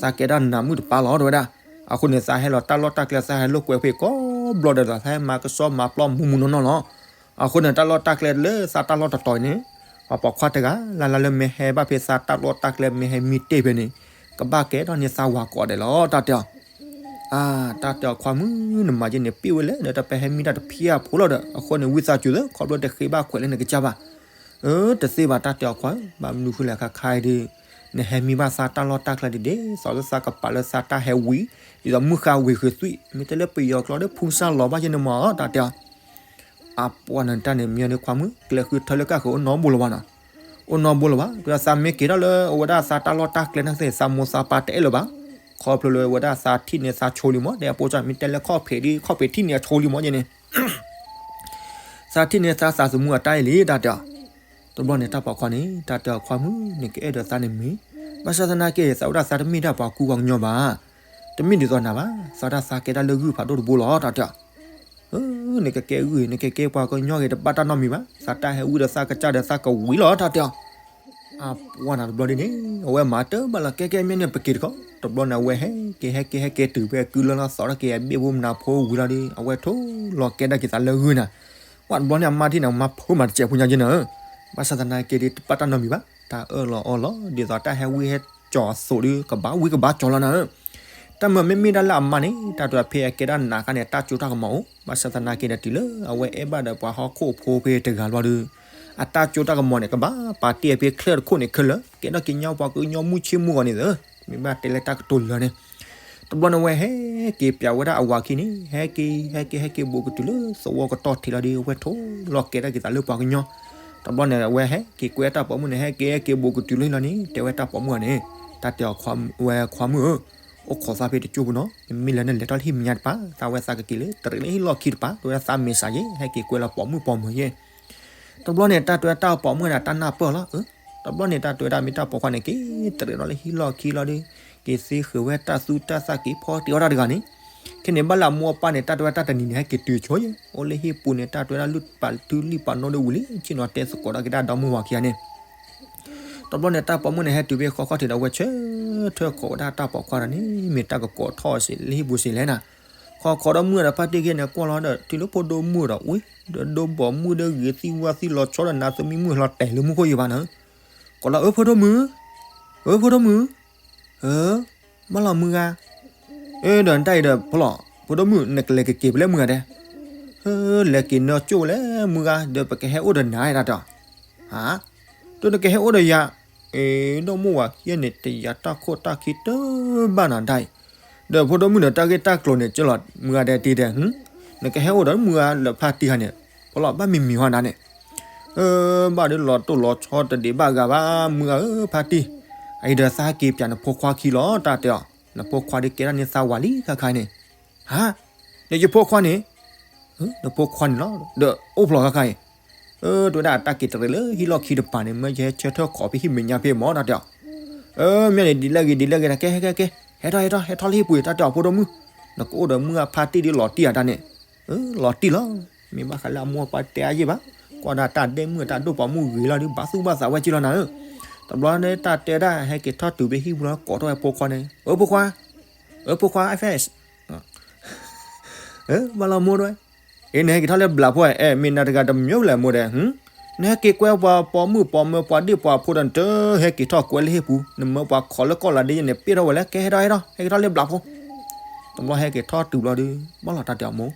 သးကဲဒၣ်နးမုၣ်တပၢ်လီၤတဝဲဒၣ်. အဃိန့ၣ် သးဟဲလီၤတၢ်လီၢ်တၢ်ကျဲ သးဟဲလိာ်ကွဲဖဲကိးဘျီဒီး သးဟဲမၤကစီမၤပျီမူးမူးနီၢ်နီၢ်လီၤ. အဃိန့ၣ် တၢ်လီၢ်တၢ်ကျဲလၢသးတၢ်လီၢ်တတီၤန့ၣ်, ပှၤပိာ်ခွါတဂၤလၢ်လၢ်လၢမ့ၢ်ဟဲဘၣ်ဖဲသးတၢ်လီၢ်တၢ်ကျဲ မ့ၢ်ဟဲမံတ့ၢ်ဖဲန့ၣ်, ကဘၣ်ကဲထီၣ်န့ၢ်သးဝၤကိးဂၤဒဲးလီၤ တၢ်တဲအီၤ. အါ, တၢ်တဲအီၤခွါမုၣ် နမၤယဲန့ၣ် ပ့ၢ်ဝဲလဲၣ်ဒီး တၢ်ပဟဲမံတၢ်တဖၣ်အဖိလီၤဒီး အဃိန့ၣ် ဝံသးစူၤသ့ ခီဖျိတဃ့ဘၣ်ခွဲးလၢနကစၢ်ဘၣ်. တသ့ဘၣ် တၢ်တဲအီၤခွါဧၢ, ဘၣ်မနုၤဃိလဲၣ် ခါခါအံၤဒီး, နဟဲမံဘၣ်သးတၢ်လီၢ်တၢ်ကျဲဒ်ဒ်သိးလၢသးကပာ်လၢသးတၢ်ဟဲဝံၤ, ဒ်သိးမုၢ်ဃါဝံၤဃုာ်သွံၣ် မ့ၢ်တဲလၢပယီၤကျိာ်ဒီး ဖူစၢ်လီၤဘၣ်ယဲန့ၣ်မး တၢ်တဲအီၤ. အပှၤနတၢ်န့ၣ်မ့ၢ်န့ၣ်ခွါမုၣ် ကျဲဃုထၢလၢကၢ်ဃုာ်အိၣ်နီတဘိလၢၤဘၣ်နီၤ, အိၣ်နီတဘိလၢၤဘၣ်. ဒီးသးမ့ၢ်က့ၤထီၣ်လၢအဝဲဒၣ်သးတၢ်လီၢ်တၢ်ကျဲနာ်က့သ့ၣ် သးမိၢ်သးပၢ်တအဲၣ်လၢၤဘၣ်. ခီဖျိလၢအဝဲဒၣ်သးထံၣ်န့ၢ်သးဆိလံမး ဒီးအပိစၢ်မ့ၢ်တဲလၢခီၣ်ဖံးဒ် ခီၣ်ဖံးထံၣ်န့ၢ်အဆိလံမးယဲန့ၣ် သးထံၣ်န့ၢ်သးသးသမူအတၢ်အံၤလံ တၢ်တဲအီၤ. တဘျီန့ၣ် တၢ်ပိာ်ခွါန့ၣ် တၢ်တဲအီၤခွါမုၣ် နကအဲၣ်ဒိးသးန့ၣ်မ့ၢ်, ဘၣ်ဆၣ်သနာ်က့ သးဝဲဒၣ်သးတမ့ၢ်ဒၣ်ပှၤကူပှၤကညီဘၣ်, တမ့ၢ်ဒ်သိးနၤဘၣ်, သးဒၣ်သးကဲဒၣ်လၢဂုၢ်ဖးဒိၣ်တဘိလီၤ တၢ်တဲအီၤ. နကကဲဂုၢ် နကကဲပှၤကညီဂ့ၤ တဘၣ်တၢ်နီတမံၤဘၣ်, သးတၢ်ဟဲဝံဒီးသးကစၢ်ဒီးသးကဝံၤလီၤ တၢ်တဲအီၤ. အပှၤနၤတဘျီဒ်န့ၣ် အဝဲမၤတၢ်ဘၣ်လီၤ ကဲကဲမ့ၢ်န့ၣ် ပက့ၤတခီ, တဘျီန့ၣ် အဝဲဟဲက့ၤဟဲက့ၤဟဲက့ၤတုၤဖဲကုလၢလီၤ သီထီၣ်က့ၤအဘ့ၣ်ဖိမနၤဖိဝံၤလီၤဒီး အဝဲထိၣ်လီၤကဲဒၣ်က့ၤသးလၢဂုၢ်နၤ. ပှၤတဘျီန့ၣ် အမါထံၣ်န့ၣ် မၤဖိမၤတစဲးဖိညါက့နၤဧၢ, ဘၣ်ဆၣ်သနာ်က့ဒီး တဘၣ်တၢ်နီတမံၤဘၣ်, တၢ်အၢၣ်လီၤအီလီၤ ဒ်သိးတၢ်ဟဲဝံဟဲကၠီၤအသိးဒီး ကဘၣ်ဝံကဘၣ်ကၠီၤလီၤနၤဧၢ. တၢ်မၤမ့မ့ၢ်ဒၣ်လၢအမါန့ၣ် တၢ်တဲဖဲအကဲဒၣ်နးခါန့ၣ် တၢ်စိတၢ်ကမီၤအိၣ်, ဘၣ်ဆၣ်သနာ်က့ဒီး တုၤလၢအဝဲအဲၣ်ဘၣ်ဒီးပှၤဟီၣ်ခိၣ်ဖိဖဲတဂၤဘျီဒီး အတၢ်စိတၢ်ကမီၤန့ၣ် ကဘၣ်ပာ်တ့ၢ်ဖဲချၢၣ်တခိၣ်န့ၣ်ခဲလၢာ်, ကဲထီၣ်က့ၤညီပှၤကညီမုၢ်ဆ့ၣ်မုၢ်ဂီၤန့ၣ်သ့, မ့ၢ်ဘၣ်တဲလၢတၢ်ကတိၤလၢာ်န့ၣ်. တဘျီန့ၣ် အဝဲဟဲက့ၤပၠးဝဲဒၣ်အဝၤခံန့ၣ် ဟဲက့ၤ ဟဲက့ၤ ဟဲက့ၤဘူးကတုၤလၢသဝီကတီၢ်ထံးလီၤဒီး အဝဲထိၣ်လီၤကဲဒၣ်က့ၤသးလၢပှၤကညီ. တဘျီန့ၣ် အဝဲဟဲက့ၤကွဲတၢ်ပိာ်မုၣ်န့ၣ် ဟဲက့ၤ ဟဲက့ၤဘူးကတုၤလီၤန့ၣ် တဲဝဲတၢ်ပိာ်မုၣ်အီၤန့ၣ်, တၢ်တဲအီၤဝဲခွါမုၣ်ဧၢ, အိၣ်ခိးသးဖဲတကၠိၢ်ပူၤနီၤ, နမ့ၢ်လဲၤန့ၣ် လဲၤထီၣ်လၢဟံၣ်မဲာ်ညါတပၤ, သးဝဲသးကက့ၤလၢတရံးလၢဟံၣ်လီၢ်ခံတပၤ, တဲဝဲဒၣ်သးမဲာ်ဆှးယဲ ဟဲက့ၤကွဲလီၤပိာ်မုၣ်ပိာ်မၢၤယဲ. တဘျီန့ၣ် တၢ်တဲဝဲတၢ်ပိာ်မုၣ်န့ၣ် တၢ်နၢ်ပၢၢ်လီၤ. တဘျီန့ၣ် တၢ်တဲဝဲဒၣ်မ့ၢ်တၢ်ပိာ်ခွါန့ၣ် က့ၤတရံးဒီးလၢဟံၣ်လီၢ်ခံလီၤဒီး က့ၤသ့ဃုာ်ဝဲတၢ်သူတၢ်သၣ် က့ၤဖီတ့ၢ်အီၣ်တၢ်တဂၤန့ၣ်, ခဲန့ၣ် ဘၣ်လၢအမိၢ်အပၢ်န့ၣ် တၢ်တဲဝဲတၢ်တနံၤန့ၣ် ဟဲက့ၤတုၤဆိယဲ, အိၣ်လၢဟံၣ်ပူၤန့ၣ် တၢ်တဲဝဲဒၣ်လုၢ်ပာ်ထုလုၢ်ပာ်နိဒီးဝံၤလံ ဆ့ၣ်နီၤတဲသကိးဒီးက့ၤဒၣ်ဒီမုၢ်ဝၤခံဂၤန့ၣ်. တဘျီန့ၣ် တၢ်ပိာ်မုၣ်န့ၣ် ဟဲတုၤဖဲဃီခီၣ်ထံးဒီး အဝဲဆၢထၢၣ်ခိးဝဲဒၣ်တၢ်ပိာ်ခွါဒီးန့ၣ် မ့ၢ်တၢ်ကကိးထီၣ်စ့ၢ်လၢဟံၣ်ပူၤစ့ၢ်လဲၣ်နၤ. ခီခီဒီးမုၢ်ဒီးဖါတံၢ်ဂ့ၤန့ၣ် ကွၢ်လီၤဒီး တုၤလၢဖိဒိၣ်မုၣ်ဒီးဝံၤ ဒီးဒိဘီမုၣ်ဒီးဂ့ၤသံဝါသံလီၤဆီဒီး နါသမံမုၣ်ဟဲလီၤတဲာ်လၢမူခိၣ်ယံၤဘၣ်နၤ. ကိးလီၤ အၢ ဖိဒိၣ်မုၣ်, အၢ ဖိဒိၣ်မုၣ်, အၢ ဘၣ်လီၤမုၢ်ဂၤ, အၢ ဒီးနတၢ်အံၤဒီး ဖိလီၤ ဖိဒိၣ်မုၣ် နကလဲၤကက့ၤဖဲလဲၣ်မုၢ်ဂၤဒဲး, အၢ လဲၤက့ၤနီၢ်ကၠိၣ်ဝဲလဲၣ်မုၢ်ဂၤ ဒီးပကဟဲအိၣ်ဒီးနၤတၢ်တဲအီၤ. ဟါ, ဒီးနကဟဲအိၣ်ဒီးယၤ, အ့ ဒီမုၢ်ဝၤခံဂၤန့ၣ် တယၤတၢ်ခိၣ်တၢ်ခံတဘၣ်နၤတၢ်အံၤ, ဒီးဖိဒိၣ်မုၣ်ဒီးတၢ်ဂ့ၢ်တၢ်ကျိၤန့ၣ် ကလီၤမုၢ်ဂၤဒဲးတံၤဒဲး, နကဟဲအိၣ်ဒီးမုၢ်ဂၤလၢဖါတံၢ်ဂၤန့ၣ်, ဖိလီၤ ဘၣ်မံၤမံၤဟီနၤန့ၣ်, အၢ ဘၣ်ဒီးလီၤတိၢ်လီၤဆီတဒံးဘၣ်ဂၤဘၣ် မုၢ်ဂၤဧၢ ဖါတံၢ်, အအံၤဒီးသးဟဲက့ၤပၠးနဖိခွါခံလီၤ တၢ်တဲအီၤ, နဖိခွါဒီးကဲဒၣ်န့ၢ်သးဝၤလံခါခါန့ၣ်, ဟါ, ဒီးယဖိခွါန့ၣ် နဖိခွါန့ၣ်လီၤ, ဒီးအိၣ်ဖျိခါခါအံၤ, အၢ တဲဝဲဒၣ်တၢ်က့ၤတရံးလၢဟံၣ်လီၢ်ခံတပၤန့ၣ် မ့ၢ်ယဟဲဆၢထၢၣ်ခိးဖဲဟံၣ်မဲာ်ညါဖဲမၢ်တၢ်တဲအီၤ, အၢ မ့ၢ်န့ၣ် ဒ်လဲၣ်ဂ့ၤ ဒ်လဲၣ်ဂ့ၤ ကဲ ကဲ ကဲ ကဲ ဟဲထီၣ် ဟဲထီၣ် ဟဲထီၣ်လၢဟံၣ်ပူၤ တၢ်တဲအီၤ ဖိဒိၣ်မုၣ်, နကအိၣ်ဒီးမုၢ်ဂၤဖါတံၢ်ဒီးလီၤတံၢ်ဧါတၢ်န့ၣ်, အၢ လီၤတံၢ်လီၤ, မ့ၢ်ဘၣ်ဃးလၢအမိၢ်အပၢ်တဲအါယဲၢ်ဘၣ်, ကွၢ်ဒၣ်တၢ်ဒဲမုၣ်တၢ်ဒိၣ်ပိာ်မုၣ်ဂ့ၤလီၤဒီး ဘၣ်သူၣ်ဘၣ်သးဝဲက့လီၤနၤဧၢ, တဘျီန့ၣ်တၢ်တဲဒၣ် ဟဲက့ၤထီၣ်တုၤဖဲဟံၣ်ပူၤလီၤ ကိးထီၣ်ဝဲဖိခွါန့ၣ်, အၢ ဖိခွါ, အၢ ဖိခွါ အဖဲ ဘၣ်လီၤမိၢ်ဒွဲၣ်, အ့ နဟဲက့ၤထီၣ်လၢဘျးဖိ, အဲ မ့ၢ်နၤတဂၤတမံၤလၢမိၢ်ဒဲး, နဟဲက့ၤကွဲပှၤပိာ်မုၣ်ပိာ်မၢၤပှၤဒ့ၣ်ပှၤဖိဒီးနတဟဲက့ၤထီၣ်ကွဲလၢဟံၣ်ပူၤ, နမၢပှၤခိးလၢကီၢ်လၢဒ့ယဲန့ၣ် ပ့ၢ်ထီၣ်ဝဲလၢ ကဲဟဲထီၣ်ဟဲထီၣ် ဟဲက့ၤထီၣ်လၢဘျးဖိ, တဘျီဟဲက့ၤထီၣ်တုၤဘျီဒီး ဘၣ်လီၤတၢ်တဲအီၤမိၢ်,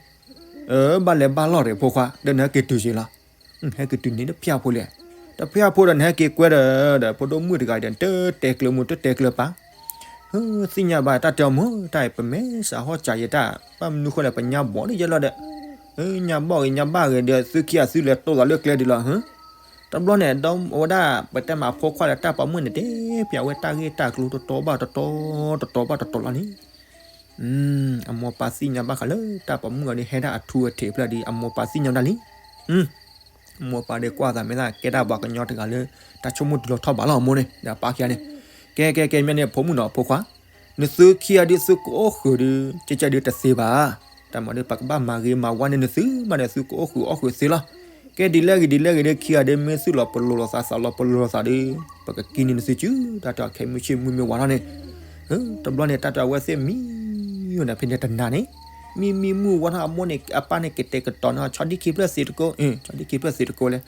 အၢ ဘၣ်လဲၤဘၣ်လီၤရ့ၣ်ဖိခွါ ဒီးနဟဲက့ၤတုၤစ့ၢ်လီၤ, ဟဲက့ၤတုၤန့ၣ်တဖျၢၣ်ဖိလဲၣ်, တဖဲအဖိဒီးနဟဲက့ၤကွဲဒီး ဒီးဖိဒိၣ်မုၣ်တဂၤဒီး တတဲကျၢၤမူ တတဲကျၢၤပၢ်, သ့ၣ်ညါဘၣ်တၢ်တဲအီၤမ့ၢ် တၢ်အံၤပမဲာ်ဆှးဟီၣ်စးယဲတၢ် ဘၣ်မနုၤဃိလဲၣ် ပညါဘီၣ်န့ၣ်ယဲလီၤဒီး, ညါဘီၣ်ဂ့ၤညါဘၣ်ဂ့ၤဒီး သုခံဂၤသုလဲၤတိၢ်သးလၢကျဲဒံးလီၤ. တဘျီန့ၣ် ဒီးအဝဲဒၣ် ပတဲမးဖိခွါဒီးတၢ်ပိာ်မုၣ်န့ၣ် တဲဖျါဝဲတၢ်ဂ့ၢ်တၢ်ကျိၤတတီၤဘၣ်တတီၤ တတီၤဘၣ်တတီၤလီၤန့ၣ် အမိၢ်ပၢ်သ့ၣ်ညါဘၣ်ဃးလၢတၢ်ပိာ်မုၣ်အီၤဒ်ဟဲဒၣ်အထူအထံးဖျၢၣ်ဒီး အမိၢ်ပၢ်သ့ၣ်ညါဒၣ်လံ. အမိၢ်ပၢ်ဒီးကွၢ်သးမဲာ်သၣ်ကဲဒၣ်ပှၤကညီတဂၤလၢ တၢ်ဆိကမိၣ်တုၤလီၤထီၣ်ဘးလီၤအမိၢ်န့ၣ် ဒီးအပၢ်ခံဂၤန့ၣ်, ကဲကဲကဲ မ့ၢ်န့ၣ် ဖိမုၣ်နီၤ ဖိခွါ, နသုခံဂၤဒ်သုကအိၣ်ဃုာ်ဒီး ကဲကဲဒ်တသ့ဘၣ်. တၢ်မၤဒီး ပကဘၣ်မၤဂ့ၤမၤဝါန့ၢ်နသုမးဒီး သုကအိၣ်ဃုာ်အီၣ်ဃုာ်သ့လီၤ. ကဲဒ်လဲၣ်ဂ့ၤဒ်လဲၣ်ဂ့ၤဒီး ခံဂၤဒ်မ့ၢ်သူၣ်လီၤပလိာ်လိာ်သး သးလီၤပလိာ်လိာ်သးဒီး ပကကံန့ၢ်နသုစု တၢ်တဲအီၤ ခဲမုၢ်ဆ့ၣ်မုၢ်မ့ၢ်ဝါထီၣ်န့ၣ် တဘျီန့ၣ် တၢ်တဲအဝဲသ့ၣ်မံ ဒီးဖဲန့ၣ်တနၤန့ၣ် မံမံမုၢ်ဝါထီၣ်အမိၢ်န့ၣ် အပၢ်န့ၣ်ကတဲာ်ကတီၤန့ၢ် ဆီဒံၣ်ခံဖျၢၣ်သ့တကိး, ဆီဒံၣ်ခံဖျၢၣ်သ့တကိးလဲၣ်,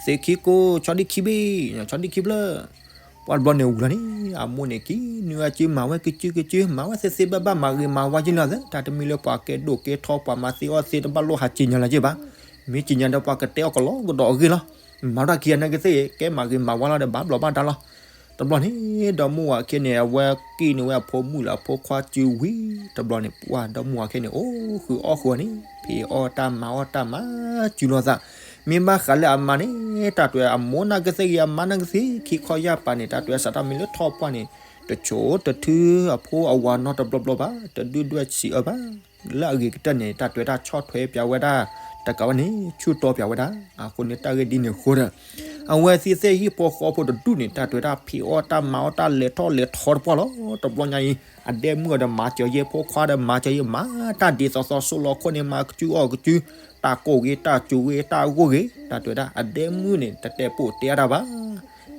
သ့ခံကိး ဆီဒံၣ်ခံဘ့ၣ်, ဆီဒံၣ်ခံဖျၢၣ်. ပှၢ်တဘျီန့ၣ်ဝံၤလီၤန့ၣ် အမိၢ်န့ၣ်ကံနွံအစု မၤဝဲကစုကစု မၤဝဲသ့သ့ဘၣ်ဘၣ် မၤဂ့ၤမၤဝါယ့ၢ်လီၤသ့ တၢ်တမံၤလၢပှၤကဲဒိၣ်ကဲထီ ပှၤမၤသ့အီၣ်သ့ တဘၣ်လိၣ်ဟးစံၣ်ညီၣ်လၢၤက့ဘၣ်. မ့ၢ်စံၣ်ညီၣ်ဒီး ပှၤကတဲအီၣ်ကလီကဒီးအဂ့ၢ်လီၤ. မၤတၢ်ခံဂၤနာ်က့သ့ၣ် ကဲမၤဂ့ၤမၤဝါလီၤဒီး ဘၣ်ဘျီးဘၣ်ဒါလီၤ. တဘျီန့ၣ် ဒီမါဝၤခံဂၤန့ၣ် အဝဲကံၣ်န့ၢ်ဝဲအဖိမုၣ်လၢအဖိခွါစုဝံၤ တဘျီန့ၣ် ပှၢ်ဒီမါဝၤခံဂၤန့ၣ် အိၣ်ဃုာ်အီၣ်ဃုာ်န့ၣ် ဖံးအီၣ်တၢ်မၤအီၣ်တၢ်မၤစုလိာ်သး. မ့ၢ်ဘၣ်ဃးလၢအမါန့ၣ် တၢ်တဲအမိၢ်နာ်က့သ့ၣ်ဂ့ၤ အမါနာ်က့သ့ၣ်ဂ့ၤ ခံခီယၢ်ပၤန့ၣ် တၢ်တဲစးထီၣ်မ့ၢ်လၢထီၣ်ပှၢ်န့ၣ် တဆိးတထုအဖိအဝၤနီတဘျီဘျီဘၣ် တဒုၣ်ဒွဲၣ်ဆံးအၢဘၣ်. လၢအဂ့ၤကတၢၢ်န့ၣ် တၢ်တဲဝဲဒၣ်ဆီၣ်ထွဲပၠးဝဲဒၣ် တကးဝဲန့ၣ် ဆူၣ်တီပၠးဝဲဒၣ်. အဃိန့ၣ် တၢ်ဂ့ၢ်ဒ်န့ၣ်အဃိဒီး အဝဲသ့ၣ်သ့ၣ်ဟံၣ်ဖိဃီဖိတဒူၣ်န့ၣ် တၢ်တဲဝဲဒၣ်ဖံးအီၣ်တၢ်မၤအီၣ်တၢ်လဲၤထီၣ်လဲၤထီတပှၢ်လီၤ. တဘျီညါအံၤ အဒဲမုၣ်အီၤဒီးမၤစၢၤယဲ ဖိခွါဒီးမၤစၢၤယဲ မၤတၢ်ဒ်သိးသိး ဆိးလီၤခိၣ်န့ၣ် မၤကစုအီၣ်ကစု တၢ်ကိၢ်ဂ့ၤ တၢ်စူၤဂ့ၤ တၢ်ဂိၢ်ဂ့ၤ တၢ်တဲဝဲဒၣ် အဒဲမုၣ်န့ၣ် တတဲပိာ်တဲအါတၢ်ဘၣ်.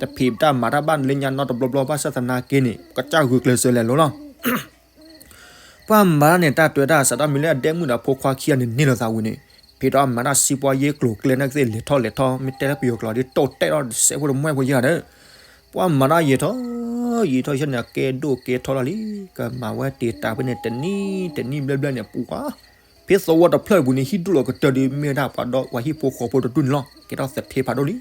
တဖံးတၢ်မၤတၢ်ဘၣ်လၢညါနီတဘျီဘျီဘၣ်ဆၣ်သနာ်က့န့ၣ် ကစၢ်ဂုာ်ကျဲးစၢးလဲၤလိၤလီၤ. ပှၢ်မၤတၢ်န့ၣ် တၢ်တဲဝဲဒၣ် စးထီၣ်မ့ၢ်လၢအဒဲမုၣ်ဒီးဖိခွါခံဂၤန့ၣ်န့ၢ်လိာ်သးဝံၤန့ၣ် ဖံးထီၣ်အမၤတၢ်စံးပှၤယ့ၢ်ကျိၤကျဲနာ်က့သ့ၣ် လဲၤထီၣ်လဲၤထီ မ့ၢ်တဲလၢပယီၤကျိာ်ဒီး တိၢ်တဲာ်ထီၣ်တစဲးဖိတမှဲၢ်ဖိယဲၢ်ဂၤဒီး ပှၢ်မၤတၢ်ယံာ်ထီၣ် ယံာ်ထီၣ်ဆၢန့ၣ် အကဲဒိၣ်ကဲထီလီၤလံ. ကမၤဝဲတ့ၢ်တၢ်ဖဲန့ၣ် တနံၣ်တနံၣ်ဘျဲၣ်ဘျဲၣ်န့ၣ် ပှၢ် ဖဲသဝီတဖျၢၣ်ပူၤန့ၣ် ဟံၣ်ဒိၣ်လီၤကတၢၢ်ဒီး မ့ၢ်ဝဲဒၣ်ပှၤဒီပှၤဟံၣ်ဖိဃီဖိတဒူၣ်န့ၣ်လီၤ. ကဲထီၣ်သထ့ဖးဒိၣ်လံ.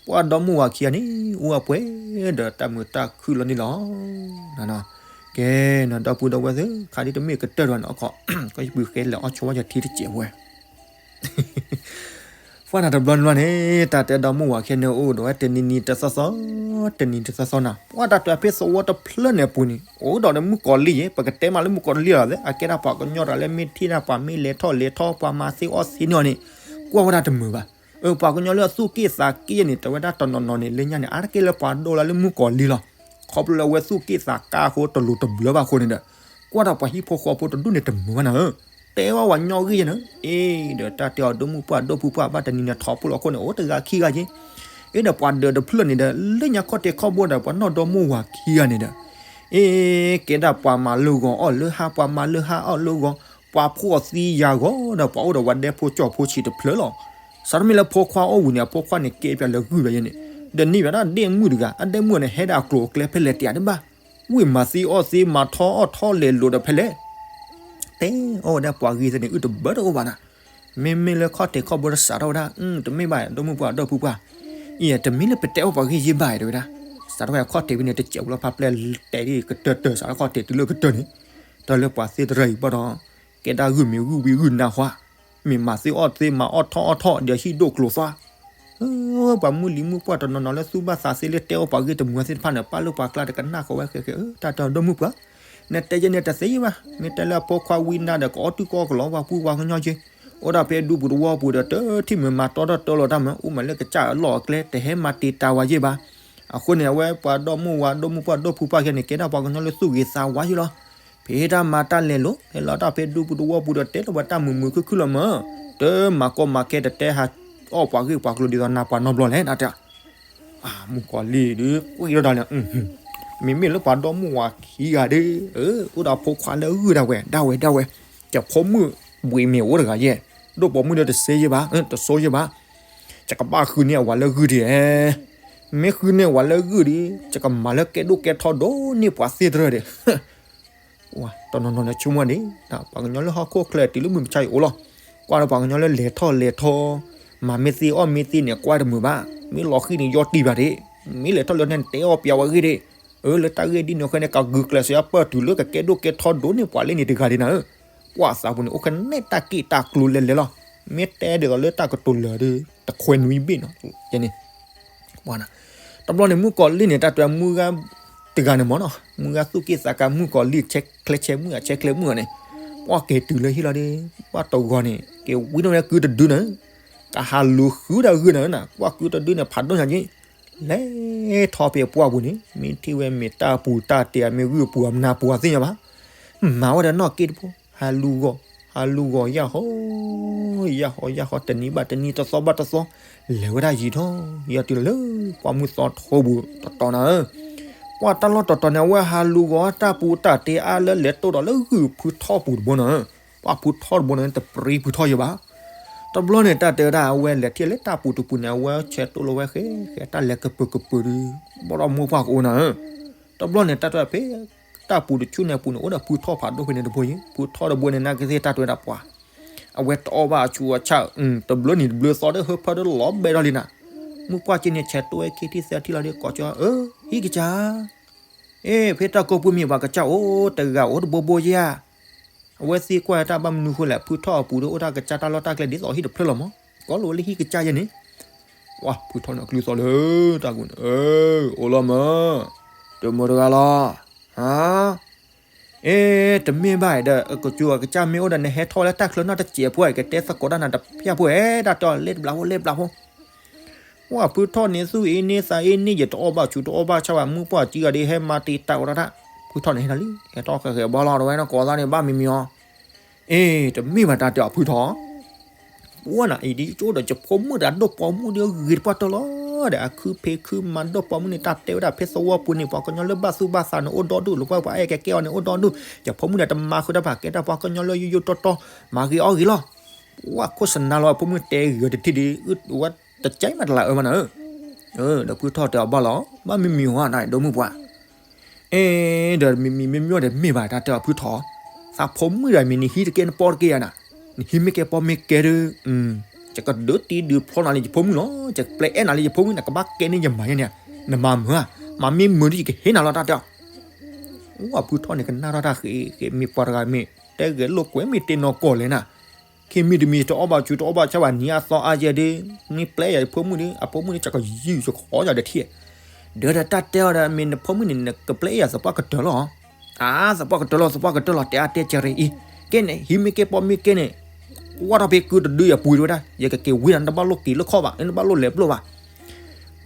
ပှၢ်ဒီမါဝၤခံဂၤန့ၣ် အိၣ်အပှဲၤဒီးတၢ်မုာ်တၢ်ခုၣ်လီၤန့ၣ်လီၤ. ကဲ နဒီပုၢ်ဒီဝဲၢ်သ့ၣ် ခါဒ်တမ့ၢ်ကတၢၢ်ဒီးန့ၣ် အခီ ကယပှ့ၤဃဲလဲၤအီၣ်ဆိဝါယထံတစဲးဝဲ ပှၢ်နၤတဘျီနဘျီန့ၣ် တၢ်တဲဒီမါဝၤခံဂၤန့ၣ် အိၣ်ဒီးဝဲတနံၤနံၤတသီသီ တနံၤတသီသီနၤ ပှၢ်တၢ်တဲဖဲသဝီတဖျၢၣ်န့ၣ်အပူၤန့ၣ် အိၣ်ဒီးမုၣ်ကီၤလံၢ်ယဲ ပကတဲမးလၢမုၣ်ကီၤလံၢ်လီၤသ့ အကဲဒၣ်ပှၤကညီတဂၤလၢမ့ၢ်ထံၣ်ဒၣ်ပှၤမ့ၢ်လဲၤထီၣ်လဲၤထီ ပှၤမၤသ့အီၣ်သ့န့ၣ်အီၤန့ၣ် ကွၢ်ဝဲဒၣ်တမုာ်ဘၣ်. ပှၤကညီလၢအသူၣ်က့ၣ်သးက့ၣ်န့ၣ် တဲဝဲဒၣ်တနီၤနီၤန့ၣ် လၢညါန့ၣ် အါတက့ၢ်လၢပှၤဒိၣ်လၢမုၣ်ကီၤလံၢ်လီၤ. ခီဖျိလၢအဝဲသူၣ်က့ၣ်သးကါအဃိ တလိၤတဘျၢဘၣ်အဃိန့ၣ်ဒီး ကွၢ်ဒီးပှၤဟံၣ်ဖိဃီဖိတဒူၣ်န့ၣ်တမုာ်ဘၣ်နၤဧၢ တဲဝဲပှၤညီဂ့ၢ်ယဲန့ၣ် အ့ဒီးတၢ်တဲအီၤ ဒီမုၣ်ပှၢ်ဒီပုၢ်ပှၢ် ဘၣ်တနံၤန့ၣ်ထီၣ်ပှၢ်လီၤအဃိန့ၣ် အိၣ်တဂၤခံဂၤက့ အ့ဒီးပှၤဒၢးတဖျၢၣ်န့ၣ်ဒီး လၢညါခီၣ်ထံးခီၣ်ဘိဒီး ပှၤနီၢ်ဒီမါဝၤခံဂၤန့ၣ်ဒီး အ့ ကဲဒၣ်ပှၤမၤလၢဂီၤအီၣ်လၢဟါ ပှၤမၤလၢဟါအီၣ်လၢဂီၤ ပှၤဖှီၣ်သံယာ်ဂီၤဒီး ပှၤအိၣ်ဒီးပှၤဒဲဖိကၠီဖိဆံးတဖျၢၣ်လီၤ. စးထီၣ်မ့ၢ်လၢဖိခွါအိၣ်ဝံၤန့ၣ် အဖိခွါန့ၣ် ကဲပၠးလၢဂုၢ်ပၠးယဲန့ၣ် ဒီးန့ၢ်ပၠးဒၣ်ဒဲမုၣ်တဂၤ အဒဲမုၣ်န့ၣ် ဟဲဒၣ်အကျိၤအကျဲဖဲလဲၣ်တယၤတဘၣ် ဝံၣ်မၤသံအီၣ်သ့ မၤထီအီၣ်ထီလဲၤလိာ်ဒီးဖဲလဲၣ် တဲအီၣ်ဝဲဒၣ်ပှၤဂ့ၤသ့ၣ်န့ၣ် အုၣ်တဘၢတအိၣ်ဘၣ်နၤ. မ့မ့ၢ်လၢခီၣ်ထံးခီၣ်ဘိဒီးစးထီၣ်ဝဲဒၣ် တမ့ၢ်ဘၣ် ဒီမုၣ်ပှၢ်ဒီပုၢ်ပှၢ် အံၤတမ့ၢ်လၢပတဲအီၣ်ပှၤဂ့ၢ်ယဲဘၣ်တဲဝဲဒၣ် စးထီၣ်ဝဲခီၣ်ထံးဖဲန့ၣ် တစဲးဖိလီၤဖးပျဲၢ်တဲာ်ဒ်ကတၢၢ်တၢၢ်စးထီၣ်ခီၣ်ထံးတုၤလၢကတၢၢ်န့ၣ် တၢ်လၢပှၤသ့တရၢအံၤဘၣ်ဒီး ကဲဒၣ်ဂုၢ်မ့ၢ်ဂုၢ်ဝံၤဂုၢ်နၢ်ဟူ မ့ၢ်မၤသ့အီၣ်သ့ မၤအီၣ်ထီအီၣ်ထီဒီးဟံၣ်ဒိၣ်ကျိၤသွါ ပှၤမုၢ်လံၤမုၢ်ပှၢ်တနီၤနီၤလၢသူၣ်ဘၣ်သးသ့လၢတဲအီၣ်ပှၤဂ့ၢ်တမုာ်သ့ၣ်တဖၣ်န့ၣ် ပာ်လၢပှၤကျါတကနၣ်ဃီဝဲဃဲဃဲ တၢ်တဲအီၤ ဒီမုၣ်ပှၢ် နတဲယဲန့ၣ်တသ့ဘၣ် မ့ၢ်တဲလၢအဖိခွါဝံနါဒီး ကအီၣ်တူၢ်ကီၢ်ကလီ ပှၤပူၤပှၤကညီက့ အိၣ်ဒၣ်ဖဲဒူပူၤသဝီပူၤဒီး တထံၣ်မုာ်မၤတီဒီးတၢ်လီၤတၢ်မး အိၣ်မးလၢကစၢ်အလီၢ်အကျဲ တဟဲမၤတံာ်တာ်ဝဲယဲဘၣ်. အဃိန့ၣ် အဝဲပှၤဒီမါဝၤ ဒီမုၣ်ပှၢ်ဒီပုၢ်ပှၢ်ခဲန့ၣ် ကဲဒၣ်ပှၤကညီလၢသူၣ်ဂ့ၤသးဝါယဲလီၤ. ဖဲတၢ်မၤတၢ်လဲၤလိာ် ဟဲလီၤတၢ်ဖဲဒူပူၤသဝီပူၤဒီး တဲလၢပှၤတၢ်မုာ်မုာ်ခုၣ်ခုၣ်လီၤမး, တမၤကီမၤခဲ တတဲဟးအီၣ်ပှၤဂ့ၢ်ပှၤကျိၤဒ်သိးနၤပှၤနီတဘျီလဲၣ် နတဲ မုၣ်ကီၤလံၢ်ဒီး ကွၢ်ဒီးဒၣ်လဲာ် မ့မ့ၢ်လၢပှၤဒီမါဝၤခံဂၤဒီး အိၣ်ဒီးဖိခွါလၢအဂုၢ်ဒၣ်ဝဲ ဒၣ်ဝဲဒၣ်ဝဲ, ယဖိမုၣ်ဘှံးမ့ၢ်အိၣ်တဂၤယဲၢ်, ဒိၣ်ပိာ်မုၣ်ဒီးတစဲယဲၢ်ဘၣ်, တစိယဲၢ်ဘၣ်, ယကဘၣ်ဃုန့ၢ်အဝၤလၢဂုၢ်ဒံး, မ့ၢ်ဃုန့ၢ်အဝၤလၢဂုၢ်ဒီး ယကမၤလၢကဲဒိၣ်ကဲထီဒိၣ်န့ၢ်ပှၤသ့တရၢဒီး တနီၤနီၤန့ၣ်ဆိကမိၣ်န့ၣ် ပှၤကညီလၢဟီၣ်ခိၣ်ချၢတုၤလၢမုၢ်မဆါအံၤအိၣ်လီၤ, ကွၢ်ဒီးပှၤကညီလၢလဲၤထီၣ်လဲၤထီ, မၤမ့ၢ်သ့အီၣ်မ့ၢ်သ့န့ၣ် ကွၢ်တမုာ်ဘၣ်. မ့ၢ်လီၤဃံန့ၣ် ယီၢ်တံၢ်ဘၣ်ဒ့ၣ်, မ့ၢ်လဲၤထီၣ်လၢန့ၣ် နတဲအီၣ်ပျးဝဲဂ့ၢ်ဒ့ၣ်. အၢ လၢတၢ်ဂ့ၢ်ဒ်န့ၣ်အဃိန့ၣ် ကဂုာ်ကျဲးစၢးပၢၢ်တုၤလၢကကဲဒိၣ်ကဲထီဒိၣ်န့ၢ်ပှၤလၢန့ၣ်တဂၤဒ့ၣ်နၤဧၢ. ကွၢ်သးပူၤန့ၣ် အိၣ်ကနဲၣ်တၢ်က့ၣ်တၢ်ကျိလဲၤလဲၤလီၤ. မ့ၢ်တဲဒ်သိးလၢတၢ်ကတိၤလၢာ်ဒီး တခွဲနွံဘ့ၣ်နီၤန့ၣ် တဘျီန့ၣ် မုၣ်ကီၤလံၢ်န့ၣ် တၢ်တဲမုၢ်ဂၤတဂၤန့ၣ်မ့ၢ်နီၤ, မုၢ်ဂၤသူၣ်က့ၣ်သးကါ မုၣ်ကီၤလံၢ် ဆဲးချဲဆဲးမုၢ်ဧါ ဆဲးချဲမုၢ်ဧါန့ၣ်, ပှၢ်က့ၤတုၤလၢဟံၣ်လီၤဒီး ပှၢ်တဂီၤန့ၣ် က့ၤဝံထီၣ်ဝဲကုတဒုန့ၣ်, ကဟးလူၤဃုတၢ်ဂုၢ်န့ၣ်နၤ, ပှၢ်ကုတဒုန့ၣ် ဖးဒိၣ်ညါက့ၤ လဲၤထီၣ်ဖဲအပှၢ်ပူၤန့ၣ် မ့ၢ်ထံၣ်ဝဲမ့ၢ်တၢ်ပူၤတၢ်တဲ မ့ၢ်ဂုၢ်ပူၤအမနၤပူၤအသ့ၣ်ညါဘၣ်. မၤဝဲဒီးနီၣ်က့ၣ်တဘိ ဟးလူၤဂီၤ, ဟးလူၤဂီၤယၢ်ဟီ, ယၢ်ဟီယၢ်ဟီ တနံၤဘၣ်တနံၤ တသီဘၣ်တသီ, လဲၤဝဲဒၣ်ယံာ်ထီၣ်ယၢ်တုၤလၢ ပှၢ်မုၢ်သီထီပူၤတတီၤနၤဧၢ. ပှၢ်တၢ်လီၢ်တတီၤန့ၣ် အဝဲဟးလူၤဂီၤတၢ်ပူၤတၢ်တဲအါလၢလဲၤတိၢ်ဒီးလၢဂုၢ်ဖုထီပူၤတဘိနၤဧၢ. ပှၢ်ဖုထီတဘိန့ၣ် တပြံဖုထီယဲဘၣ်. တဘျီန့ၣ် တၢ်တဲဝဲဒၣ် အဝဲလဲၤထံၣ်လၢတၢ်ပူၤတပူၤန့ၣ် အဝဲဆဲးတိၢ်လီၤဝဲဃဲဃဲ တၢ်လဲၤကပၢၤကပၢၤဒီး ဘီၣ်ဒီးမိၢ်ပှၢ်ကအိၣ်နၤဧၢ. တဘျီန့ၣ် တၢ်တဲဖဲ တၢ်ပူၤတဆူန့ၣ်အပူၤန့ၣ် အိၣ်ဒီးဖုထီဖးဒိၣ်ဖဲန့ၣ်တဘိယဲ, ဖုထီတဘိန့ၣ် နာ်က့သ့ၣ်တၢ်တဲဝဲဒၣ်ပှၤ အဝဲတအီၣ်ဘၣ်အဆူးအဆၣ်, တဘျီနံၤတဘျီသီဒီး ဟၢဖၢဒီးလီၤဘဲဒီးလံနၤ. မုၢ်ပှၢ်က့န့ၣ် ဆဲးတိၢ်ဝဲခံထံၣ်သၢထံၣ်လီၤဒီး ကိးကၠီ, အၢ ဟံၣ်ကစၢ်, အ့ ဖဲတၢ်ကိးပူၤမ့ၢ်ပှၤကစၢ်အိၣ်တဂၤအိၣ်တဘိဘိယဲဧါ. အဝဲသ့ၣ်ကွၢ်တၢ်ဘၣ်မနုၤဃိလဲၣ်, ဖုထီအပူၤဒီးအိၣ်တၢ်ကစၢ်တၢ်လီၢ်တၢ်ကျဲဒ်သိးဟံၣ်တဖျၢၣ်လီၤမး, ကိးလီၤဝဲလၢဟံၣ်ကစၢ်ယဲန့ၣ်. ဝါ ဖုထီန့ၣ်အကလုၢ်သီၣ်လၢတၢ်ပူၤန့ၣ်, အိၣ်လီၤမး, တမုာ်တဂၤလီၤ. အ့ တမ့ၢ်ဘၣ်ဒီး အကစၢ်အကစၢ်မ့ၢ်အိၣ်ဒီး နဟဲထီၣ်လၢတၢ်ချၢနီၢ်တစဲးဖိ ကတဲသကိးတၢ်နၤတဖၣ်ဖိ အဲ တၢ်တဲအီၤ လဲၤတဘျီဖိ လဲၤတဘျီဖိ. ဝါ ဖုထီၣ်န့ၣ် သူၣ်အ့န့သးအ့န့ ယတအီၣ်ဘၣ်ဆူးတအီၣ်ဘၣ်ဆၣ်ဘၣ်, မုၢ်ပှၢ်ကံဂၤဒ်ဟဲမၤတံာ်တာ်ဝဲဒၣ်တၢ်, ဖုထီၣ်န့ၣ်ဟဲလီၤလံ, ဟဲထီၣ်ဃဲးဃဲးဘၣ်လီၤ တဝဲနီၢ်ကိးသးန့ၣ် ဘၣ်မံမံၤအီၤ. အ့ တမ့ၢ်ဘၣ်တၢ်တဲအီၤ ဖုထီၣ် ပှၢ်နၤအံၤ ဒ်ကၠိဒီး ယဖိမုၣ်ဒီးအဒိၣ်ပိာ်မုၣ်ဒီးဂ့ၤတပှၢ်တၢၢ်လီၤဒီး အခုဖံးခုမၤဒိၣ်ပိာ်မုၣ်န့ၣ် တၢ်တဲဝဲဒၣ်ဖဲသဝီပူၤန့ၣ် ပှၤကညီလၢဘၣ်သူၣ်ဘၣ်သးန့ၣ် အိၣ်ဒီဒူၣ်လီၤ, ပှၤအဲၣ်ကကဲအီၤန့ၣ် အိၣ်ဒီဒူၣ်, ယဖိမုၣ်ဒီးတမၤဃုာ်တၢ်ဘၣ် ကဲတၢ်ပှၤကညီလၢယိယိတီတီ မၤဂ့ၤအီၣ်ဂ့ၤလီၤ. ပှၢ်ခိၣ်စနါလီၤ ဖိမုၣ်တဲဂ့ၤအီၤတထံၣ်ဒီး ဝဲတကဲမးတလးအၢမးနၤဧၢ. ဒီးဖုထီၣ်တဲအီၤဘၣ်လီၤ ဘၣ်မံမံၤဧါ နဒိၣ်မုၣ်ပှၢ် အ့ ဒီးမံမံၤမ့ၢ်မ့ၢ်ဒီးမ့ၢ်ဘၣ်တၢ်တဲအီၤဖုထီၣ်, သးဖိမုၣ်ဒီးမ့ၢ်နဟံးတကဲနပီၢ်တကဲယၤနၤ, နဟံးမ့ၢ်ကဲပီၢ်မ့ၢ်ကဲဒီး, ယကဒုးတံၢ်ဒုးဖျီနၤလၢယဖိမုၣ်လီၤ, ယကပျဲအဲၣ်နၤလၢယဖိမုၣ် နကဘၣ်ကဲန့ၢ်ယမၤယဲန့ၣ်, နမၤမုာ်ဧါ, မၤမ့ၢ်မုာ်ဒီးယကဟ့ၣ်နၤလီၤတၢ်တဲအီၤ. ဝါ ဖုထီၣ်န့ၣ် ကနၣ်ထီၣ်တၢ်ဃ့ဃ့ မ့ၢ်ပှၤတဂၤမ့ၢ်တဲဂဲၤလိာ်ကွဲမ့ၢ်တ့ၢ်နီၢ်ကီၢ်လဲၣ်နၤ ခံမံၤတမံၤ တအီၣ်ဘၣ်ဆူးတအီၣ်ဘၣ်ဆၣ်ဘၣ် နံၤအသီအါယဲဒီး မ့ၢ်ပျဲယၤယဖိမုၣ်ဒီး အဖိမုၣ်န့ၣ် ကကယုၢ်ယဃီယၤဒီးထံၣ်, ဒီးတၢ်တဲအီၤဒီး မ့ၢ်နဖိမုၣ်န့ၣ် နကပျဲယၤသပှၢ်ကတၢၢ်လီၤ. အါ သပှၢ်ကတၢၢ်လီၤ သပှၢ်ကတၢၢ်လီၤ တဲအါတဲကဲရ့အံၤ, ကဲန့ၣ် ဟံးမ့ၢ်ကဲပီၢ်မ့ၢ်ကဲန့ၣ်, ကွၢ်ထီၣ်ဖဲကုတဒုယပူၤတဝဲဒၣ် ယကက့ၤဝံဒၣ် နတဘၣ်လိၣ်က့ၤလိၣ်ခီၣ်ဘၣ် နတဘၣ်လိၣ်လဲၤပျိၢ်ဘၣ်.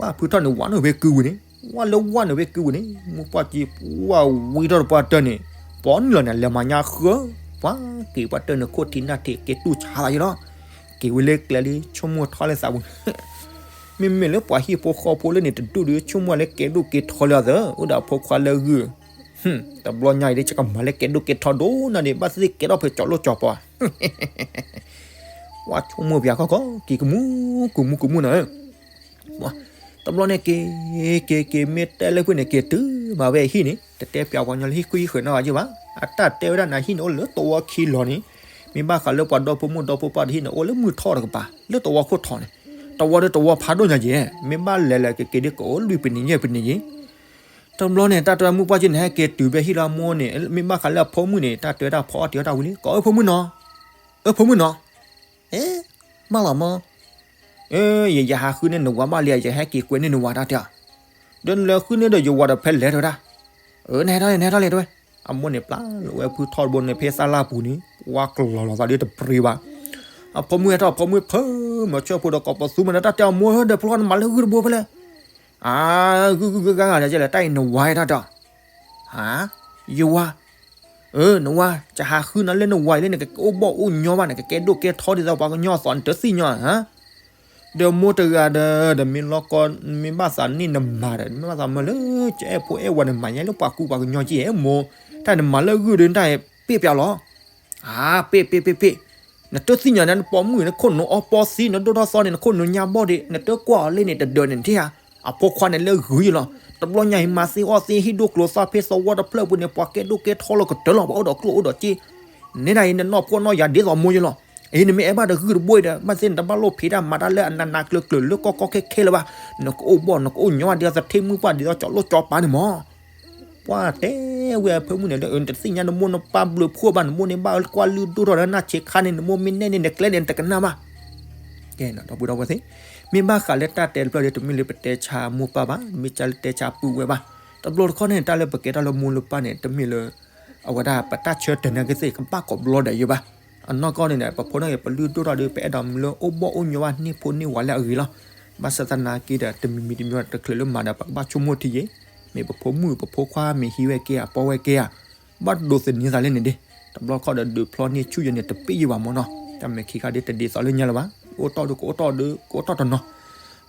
ဝါ ဖုထီၣ်န့ၣ် ဝးနုာ်ဖဲကုပူၤန့ၣ်, ဝါလၢဝးနုာ်ဖဲကုပူၤန့ၣ် မုၢ်ပှၢ်ကံ ဝးဝံထီၣ်တပှၢ်တၢၢ်န့ၣ်, ပီနုာ်လီၤန့ၣ်လဲၤမၤညါဃၢ, ပှၤက့ၤပှၤတၢၢ်န့ၣ်ခိၣ်ထံးနၢ်ထံးက့ၤတူၢ်ဆါသးယဲလီၤ. က့ၤဝဲလၢကျဲလံ ဆိကမိၣ်ထီၣ်လၢသးပူၤ, မ့မ့ၢ်လၢပှၤဟံၣ်ဖိဃီဖိလၢန့ၣ်တဒူၣ်ဒီး ဆိကမိၣ်လၢကဲဒိၣ်ကဲထီလၢအသး အိၣ်ဒီးအဖိခွါလၢဂုၢ်, တဘျီညါအံၤဒ် ယကမၤလၢကဲဒိၣ်ကဲထီဒိၣ်နၤဒီး ဘၣ်သ့ၣ်သ့ၣ်ကဲထီၣ်ဖဲကၠီလိၣ်ကၠီပီၤ ဝါ ဆိကမိၣ်ပၠးခီခီ က့ၤကမူၣ်ကမူၣ်ကမူၣ်နၤဧၢ. တဘျီန့ၣ်က့ၤ က့ၤက့ၤ မ့ၢ်တဲလၢဖုန့ၣ် က့ၤတုၤမၤဝဲအဟံၣ်န့ၣ် တတဲပၠးပှၤကညီလၢဟံၣ်ခိၣ်ဟံၣ်ဃၢၤနီတဂၤယဲဘၣ်. အတၢ်တဲဝဲဒၣ်နၤဟံၣ်န့ၣ်အိၣ်လၢသဝီခံလီၤန့ၣ်, မ့ၢ်ဘၣ်ဃးလၢပှၤဒီဖိမိၢ်ဒီဖိပၢ်တဟံၣ်န့ၣ် အိၣ်လၢမုၢ်ထီၣ်တကပၤ လၢသဝီခိၣ်ထီၣ်န့ၣ်, သဝီဒီးသဝီဖးဒိၣ်ညါယဲ, မ့ၢ်ဘၣ်လဲၤလဲၤက့ၤက့ၤဒီးကအိၣ်လွံၢ်ပနံးယဲၢ်ပနံးယဲ တဘျီန့ၣ် တၢ်တဲဝဲမုၢ်ပှၢ်ကံန့ၣ် ဟဲက့ၤတုၤဖဲဟံၣ်လၢအမိၢ်န့ၣ် မ့ၢ်ဘၣ်ဃးလၢအဖိမုၣ်န့ၣ် တၢ်တဲဝဲဒၣ်ဖီအီၣ်တ့ၤအီၣ်တၢ်ဝံၤလံ ကိးအၢဖိမုၣ်နီၤ, အၢဖိမုၣ်နီၤ, ဟဲ, မၢလီၤမၢ, အၢ ယ ယဟးဃုန့ၢ်နဝၤဘၣ်လံ ယဟဲက့ၤကွဲန့ၢ်နဝၤတၢ်တဲအီၤ, ဒီးနလဲၤဃုန့ၢ်ဒီးယဝၤဒီးဖဲလဲၣ်တဲဝဲဒၣ်, အၢ နဟဲထီၣ်လံ နဟဲထီၣ်လံတဲဝဲ, အမိၢ်န့ၣ်ပျၢ်လီၤဝဲဖုထီၣ်တဘိန့ၣ် ဖဲသၣ်လၢ်ပူၤန့ၣ် ဝါကလီၤလီၤသးဒီးတပြံဘၣ်, အဖိမုၣ်ဟဲထီၣ် အဖိမုၣ်ဖၢမၤဆၢဖိဒီးကိးပသူမးဒီး တၢ်တဲအီၤမိၢ်ဒီး ဖျီနမၤလၢဂုၢ်တဘိဖဲလဲၣ် အါ ဂုၢ်ဂုၢ်ဂုၢ်ဂၤဂၤဒ်လဲၣ် တၢ်အံၤနဝၤတၢ်တဲအီၤ, ဟါ, ယဝၤ, အၢ နဝၤ, ယဟးဃုနၤလၢနဝၤအံၤလၢနကအိၣ်ဘီၣ်အိၣ်ညီဘၣ် နကကဲဒိၣ်ကဲထီဒ်သိးပှၤကညီအသိး နတသ့ၣ်ညါဧါ, ဒီးမိၢ်တဂၤဒီး ဒီးမ့ၢ်လီၤကီ မ့ၢ်ဘၣ်သးန့ၢ်နမၤဒီး မ့ၢ်ဘၣ်သးမၢလၢ ကအဲၣ်ဖိအဲၣ်ဝၤန့ၣ် မၤညါလၢပှၤကူပှၤကညီက့ၢ် မိၢ်, တၢ်နမၤလၢဂုၢ်ဒီး တၢ်ပ့ၢ်ပျးလီၤ အါ ပ့ၢ်ပ့ၢ်ပ့ၢ်ပ့ၢ်, နတသ့ၣ်ညါန့ၣ် နပိာ်မုၣ် နခိၣ်နူာ်အီပီသံ နဒိၣ်ထီၣ်သီန့ၣ် နခိၣ်နူာ်ညါဘီၣ်ဒံး နတကွၢ်အီၤလၢန့ၣ်တဒၢးန့ၣ် နထံၣ်ဧါ, အဖိခွါန့ၣ်လၢဂုၢ်ယလီၤ, တဘျီညါအံၤ မၤသ့အီၣ်သ့ ဟံၣ်ဒိၣ်ကျိၤသၣ်ဖ့သဝီတဖျၢၣ်ပူၤန့ၣ် ပှၤကဲဒိၣ်ကဲထီလီၤကတၢၢ်လီၤ ပှၤအိၣ်ဒီးကျိၣ်အိၣ်ဒီးစ့, နဲဒၣ်အံၤ နနီၢ်ဖှီၣ်နီၢ်ယာ်ဒ်သိးမိၢ်ယလီၤ, အ့ နမ့ၢ်အဲၣ်ဘၣ်ဒီးဂုၢ်တဘိအံၤဒီး ဘၣ်သ့ၣ်နတဘၣ်လိၣ်ဖံးတၢ်မၤတၢ်လၢအနးနးကျၢၤကျၢၤလၢကီကီခဲခဲလၢၤဘၣ်. နကအိၣ်ဘီၣ် နကအိၣ်ညီဘၣ်ဒ်သိးသထ့ၣ်မုၣ်ပှၢ်ဒ်သိးကၠီလိၣ်ကၠီပၤန့ၣ်မၢ်. ပှၢ်တဲဝဲအဖိမုၣ်န့ၣ်လၢ အတသ့ၣ်ညါနမိၢ်နပၢ်ဘျုးဖှိၣ်ဘၣ် နမိၢ်န့ၣ်ဘၣ်ကွၢ်လုၢ်ဒိၣ်ထီၣ်ဒီးနၢ်ဆံးခါန့ၣ် နမိၢ်မ့ၢ်နဲၣ်န့ၣ် နကျဲန့ၣ် နတကနၣ်ဘၣ်. ကဲ ဒီပုၢ်ဒီဝဲၢ်သ့ၣ်, မ့ၢ်ဘၣ်ဃးလၢတၢ်တဲတဖျၢၣ်ဒီး တမ့ၢ်လၢပတဲဆါမိၢ်ပၢ်ဘၣ်, မ့ၢ်ကလၢတဲဆါပုၢ်ဝဲၢ်ဘၣ်. တဘျီတခီၣ်န့ၣ် တၢ်လၢပကဲထီၣ်လၢမိၢ်လၢပၢ်န့ၣ် တမ့ၢ်လၢ အဝဲဒၣ်ပတၢ်ဆၢတဲာ်နာ်က့သ့ၣ် ကဘၣ်ကိးဘျီဒဲးယိာ်ဘၣ်. အနီၢ်ကီၢ်န့ၣ်ဒီး ပဖိန့ၣ် ပလုၢ်ဒိၣ်ထီၣ်ဒီး ပအဲၣ်ဒိးမုာ်လၢအိၣ်ဘီၣ်အိၣ်ညီဘၣ် န့ၢ်ဖိန့ၢ်ဝၤလၢအဂ့ၤလီၤ. ဘၣ်ဆၣ်သနာ်က့ဒီး တမံၤမံၤတမံၤတချုးလၢမၤဒီး ပကဘၣ်ဆိကမိၣ်ထံယဲ, မ့ၢ်ပဖိမုၣ်ပဖိခွါ မ့ၢ်ဟံးဝဲကဲဧါ ပီၢ်ဝဲကဲဧါ, ဘၣ်ဒိးသန့ၤသးလၢန့ၣ်ဒ့. တဘျီခီၣ်ဒီး ဒုးဖျီန့ၢ်ဆူၣ်ယဲန့ၣ် တပ့ၢ်ယိာ်ဘၣ်မၢ်နီၤ. တၢ်မဲာ်ခံခါဒ်တဒ်သိးလၢညါလၢၤဘၣ်, အိၣ်တီၢ်ဒီးကအိၣ်တီၢ်ဒီး ကအိၣ်တီၢ်တနီၤ.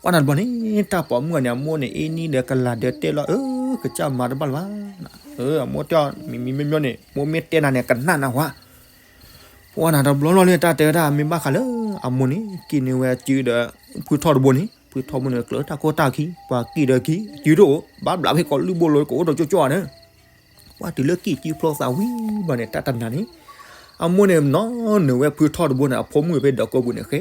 ကွၢ်နၤတဘျီန့ၣ် တၢ်ပိာ်မုၣ်ဂၤန့ၣ် အမိၢ်န့ၣ် အ့ၣ်နံၣ်ဒီးကလၤဒီးတဲလီၤ အၢ ကစၢ်မၤတဘၣ်လၢၤဘၣ်. အမိၢ်တဲအီၤ မံၤမံၤမ့မ့ၢ်န့ၣ် မိၢ်မ့ၢ်တဲနၤန့ၣ် ကနၣ်နၤဝဲ ပှၤနၤတဘျီလီၤလၢတၢ်တဲဝဲဒၣ် မ့ၢ်ဘၣ်ဃးလၢ အမိၢ်န့ၣ် က့ၤန့ၢ်ဝဲစုဒီး ဖုထီၣ်တဘိန့ၣ်, ဖုထီၣ်ဘိန့ၣ် ကျၢၤတၢ်ခိၣ်တၢ်ခံ, ပှၤက့ၤဒီးက့ၤ စုတအိၣ် ဘၣ်ဘျးဖဲကိးလုၢ်ဘိလိၤ ကအိၣ်ဒီးကၠိကၠိဧါန့ၣ်. ပှၤတုၤလၢက့ၤစုဖျိသးဝံၤဘၣ်န့ၣ် တၢ်တနၤန့ၣ် အမိၢ်န့ၣ်နီၤ န့ၢ်ဝဲဖုထီၣ်တဘိန့ၣ် အဖိမုၣ်ဖဲဒီးကိးပူၤန့ၣ်ဃဲ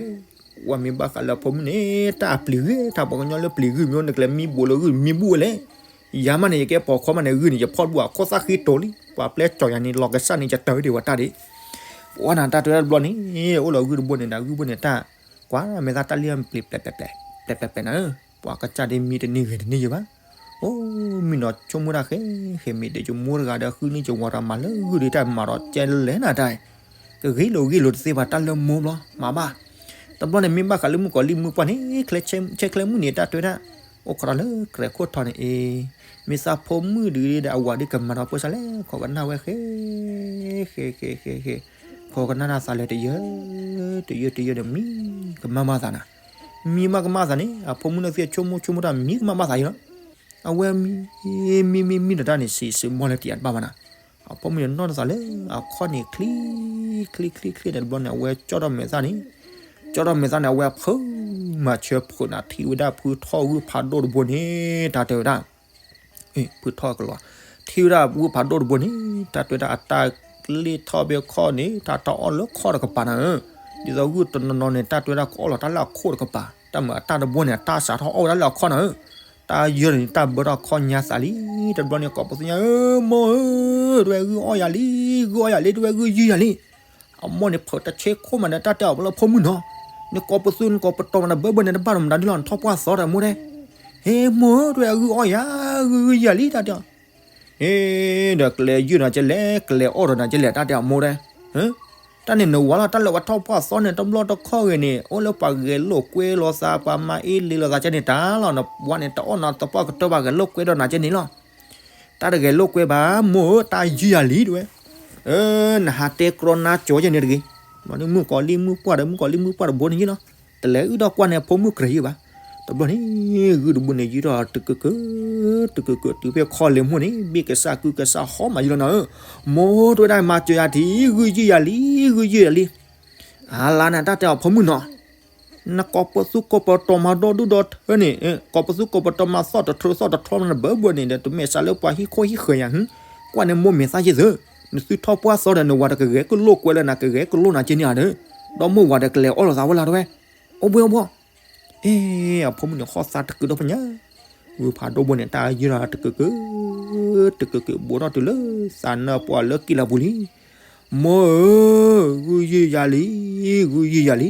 ဝဲမ့ၢ်ဘၣ်ဃးလၢအဖိမုၣ်န့ၣ် တၢ်အပျံၤဂ့ၤ တၢ်ပှၤကညီလၢပျံၤဂ့ၤမ့ၢ်အိၣ်န့ၣ် ကလဲၤမံဘိးလၢဂုၢ်မံဘူၣ်ဝဲလဲၣ်. ယၤမးန့ၣ် ယကဲပိာ်ခွါမးန့ၣ် ဂုၢ်န့ၣ် ယဖီၣ်တဘူၣ် အခိၣ်သၣ်ဃ့တိၤလံ ပှၤပျဲကၠီၤယၤန့ၣ် လီၤကစၢ်န့ၣ် ယတၢ်ဝဲဒၣ်ဝဲတၢ်ဒ့ၣ်. ပှၤနၤတၢ်တဲဝဲဒၣ်တဘျီန့ၣ် အိၣ်လီၤဂုၢ်တဘိန့ၣ်ဒီး ဂုၢ်ဘိန့ၣ်တၢ် ကွၢ်မဲာ်သၣ်တၢ်လံၣ်အပျံၤ ပျဲးပျဲးပျဲး ပျဲးပျဲးပျဲးနၤဧၢ, ပှၤကစၢ်ဒ့မံတန့ၢ်ဂ့ၤတန့ၢ်ယိာ်ဘၣ်. အိၣ်မံနီၤ ဆိကမိၣ်တၢ်ဃဲဃဲ မ့ၢ်ဒဲးယမိၢ်တဂၤဒီး ဃုန့ၢ်ယဝၤဒီး မၤလၢဂုၢ်ဒီးတၢ်မၤဒီးကဲလဲၣ်နၤတၢ် ကဂ့ၤလိာ်ဂ့ၤလိာ်တသ့ဘၣ် တၢ်လၢမိၢ်ဘျီ မၤဘၣ်. တဘျီန့ၣ် မ့ၢ်ဘၣ်ဃးလၢမုၣ်ကီၤလံၢ်မုၣ်ပှၢ်န့ၣ် ဆဲးဆဲးချဲမုၣ်န့ၣ် တၢ်တဲဝဲဒၣ် အိၣ်ခိးဒီးလၢကြဲးခိၣ်ထီန့ၣ်အ့ မ့ၢ်သးဖိမုၣ်ဒုးဒီးအဝၤဒုးကမၤဒီးပၢဆါလဲၣ် ခိးကနၣ်ဝဲဃဲ ဃဲဃဲဃဲဃဲ ခိးကနၣ်တၢ်သးလၢတယၢ တယၢတယၢဒီးမံကမၣ်မၣ်သးနၤ. မံမးကမၣ်သးန့ၣ် အဖိမုၣ်န့ၣ်သ့ၣ်ဆိကမိၣ်ဆိကမိၣ်တၢ်မံကမၣ်မၣ်သးယံၤလီၤ. အဝဲမံ မံမံမံဒီးတၢ်န့ၣ် စံးစံးမီၢ်လၢတယၤတဘၣ်ဘၣ်နၤ. အဖိမုၣ်န့ၣ်နီၢ်တသးလၢ အခီၣ်န့ၣ်ချံ ချံချံချံန့ၣ်တဘျီန့ၣ် အဝဲကၠီၣ်ထီၣ်မဲာ်သၣ်န့ၣ် ကၠီၣ်ထီၣ်မဲာ်သၣ်န့ၣ် အဝဲဖုးမၤဆၢဖုးနၤ ထံၣ်ဝဲဒၣ်ဖုထီၣ်ဂုၢ်ဖးဒိၣ်တဘိန့ၣ် တၢ်တဲဝဲဒၣ် ဖုထီၣ်ကလီၤ ထံၣ်ဝဲဒၣ်ဂုၢ်ဖးဒိၣ်တဘိန့ၣ် တၢ်တဲဝဲဒၣ်အတၢ်ကလ့ၢ်ထီၣ်ဖဲခီၣ်န့ၣ် တၢ်တၢ်အီၣ်လၢခီၣ်တကပၤနၤဧၢ. ဒ်သိးဂုၢ်တနီၤနီၤန့ၣ် တၢ်တဲဝဲဒၣ်ကအီၣ်လီၤတၢ်လၢအခိၣ်တကပၤ တၢ်မၤအတၢ်တဘိန့ၣ် အတၢ်စးထီၣ်အီၣ်ဝဲဒၣ်လၢအခီၣ်နၤဧၢ. တၢ်ယၢန့ၣ် တၢ်ဘၢထီၣ်ခီၣ်ညါသးလံ တဘျီန့ၣ် ကိးပသူညါဧၢ မိၢ်ဧၢ တဝဲဂုၢ်အီၣ်ယၤလံ ဂုၢ်အီၣ်ယၤလံ တဝဲဂုၢ်ယုၢ်ယၤလံ. အမိၢ်န့ၣ်ဖုးတဆ့ခိၣ်မးဒီး တၢ်တဲအီၤလၢဖိမုၣ်နီၤ နကိးပသူနကိးပတီၤမးဒီး ဘၢဘၢန့ၣ်တဘၣ်ဒီးမတၤဒ်လီၤ နထီၣ်ပှၢ်သီဒီးမိၢ်တဲ. ဟ့ မိၢ်ဧၢ တဝဲဂုၢ်အီၣ်ယၤ ဂုၢ်ယုၢ်ယၤလံ တၢ်တဲအီၤ ဟ့ ဒီးကလဲၤယုၢ်နၤကလဲၣ် ကလဲၤအီၣ်ဒီးနၤကလဲၣ် တၢ်တဲအီၤမိၢ်တဲ. တၢ်န့ၣ်နဝၤလီၤ တၢ်လၢပှၤထီၣ်ပှၢ်သီန့ၣ် တဘျီတခီၣ်ဂ့ၤန့ၣ် အိၣ်လၢပှၤဂဲၤလိာ်ကွဲလိာ်သး ပှၤမၤအ့လ့လိာ်သးကဲန့ၣ်တၢ်လီၤ. နဝၤန့ၣ် တအီၣ်နၤသပှၢ်ကတၢၢ် ပှၤဂဲၤလိာ်ကွဲဒီးနၤကဲန့ၣ်လီၤ. တၢ်တဂဲၤလိာ်ကွဲဘၣ် မိၢ်ဧၢ တၢ်ယုၢ်ယၤလံတဝဲ. နဟးတဲကြီနါကၠီယဲန့ၣ်တဂ့ၤ. မုၣ်ကီၤလံၢ်မုၣ်ပှၢ်ဒီး မုၣ်ကီၤလံၢ်မုၣ်ပှၢ်တဘိန့ၣ်ယ့လီၤ. တလဲၤအုၣ်ဒီးကွၢ်န့ၣ် အဖိမုၣ်ကြၢးယုၢ်ဘၣ်. တဘျီန့ၣ် ဂုၢ်တဘိန့ၣ် ယုၢ်ထီၣ်တကၢးကၢး တကၢးကၢး တုၤဖဲခီလ့ၢ်မိၢ်န့ၣ် ဘ့ၣ်ကစၢ်ကုကစၢ်ဟီမးယံလီၤနၤဧၢ. မိၢ်တဝဲဒၣ်မၤစၢၤယၤထံ ဂုၢ်ယုၢ်ယၤလံ ဂုၢ်ယုၢ်ယၤလံ. အလါနၤ တၢ်တဲအီၤဖိမုၣ်နီၤ နကိးပသူကိးပတီၤမၤဒီဒူၣ်ဒီထၢန့ၣ် ကိးပသူကိးပတီၤမၤသီၣ်တထြီသီၣ်တထြီမး နဘၢဘၢန့ၣ်ဒီး တမ့ၢ်စးလၢပှၤဟံၣ်ခိၣ်ဟံၣ်ဃၢၤယၤ ကွၢ်န့ၣ်မိၢ်မဲာ်သၣ်ယ့ၢ်သၢ နသုထီၣ်ပှၢ်သီဒီး နဝၤတကဂဲၤကလိာ်ကွဲလၢနၤ ကဂဲၤကလိာ်နၤကဲန့ၣ်ဧါဒီး ဒီမိၢ်ဝၤဒီးကလဲၤအီၣ်လိာ်သးဝဲလၢတဝဲ အိၣ်ဘှ့ၣ်အိၣ်ဘှီၣ်. အ့ အဖိမုၣ်န့ၣ်ဃီၣ်သးတကုးဒီးဖညါ ဂုၢ်ဖးဒိၣ်ဘိန့ၣ် တၢ်ယုၢ်ဒီးတကၢးကၢး တကၢးကၢး ဘူးထီၣ်တုၤလၢသးနၢပှၤလၢကံၢ်လၢပူၤလံ. မိၢ်ဧၢ ဂုၢ်ယုၢ်ယၤလံ ဂုၢ်ယုၢ်ယၤလံ.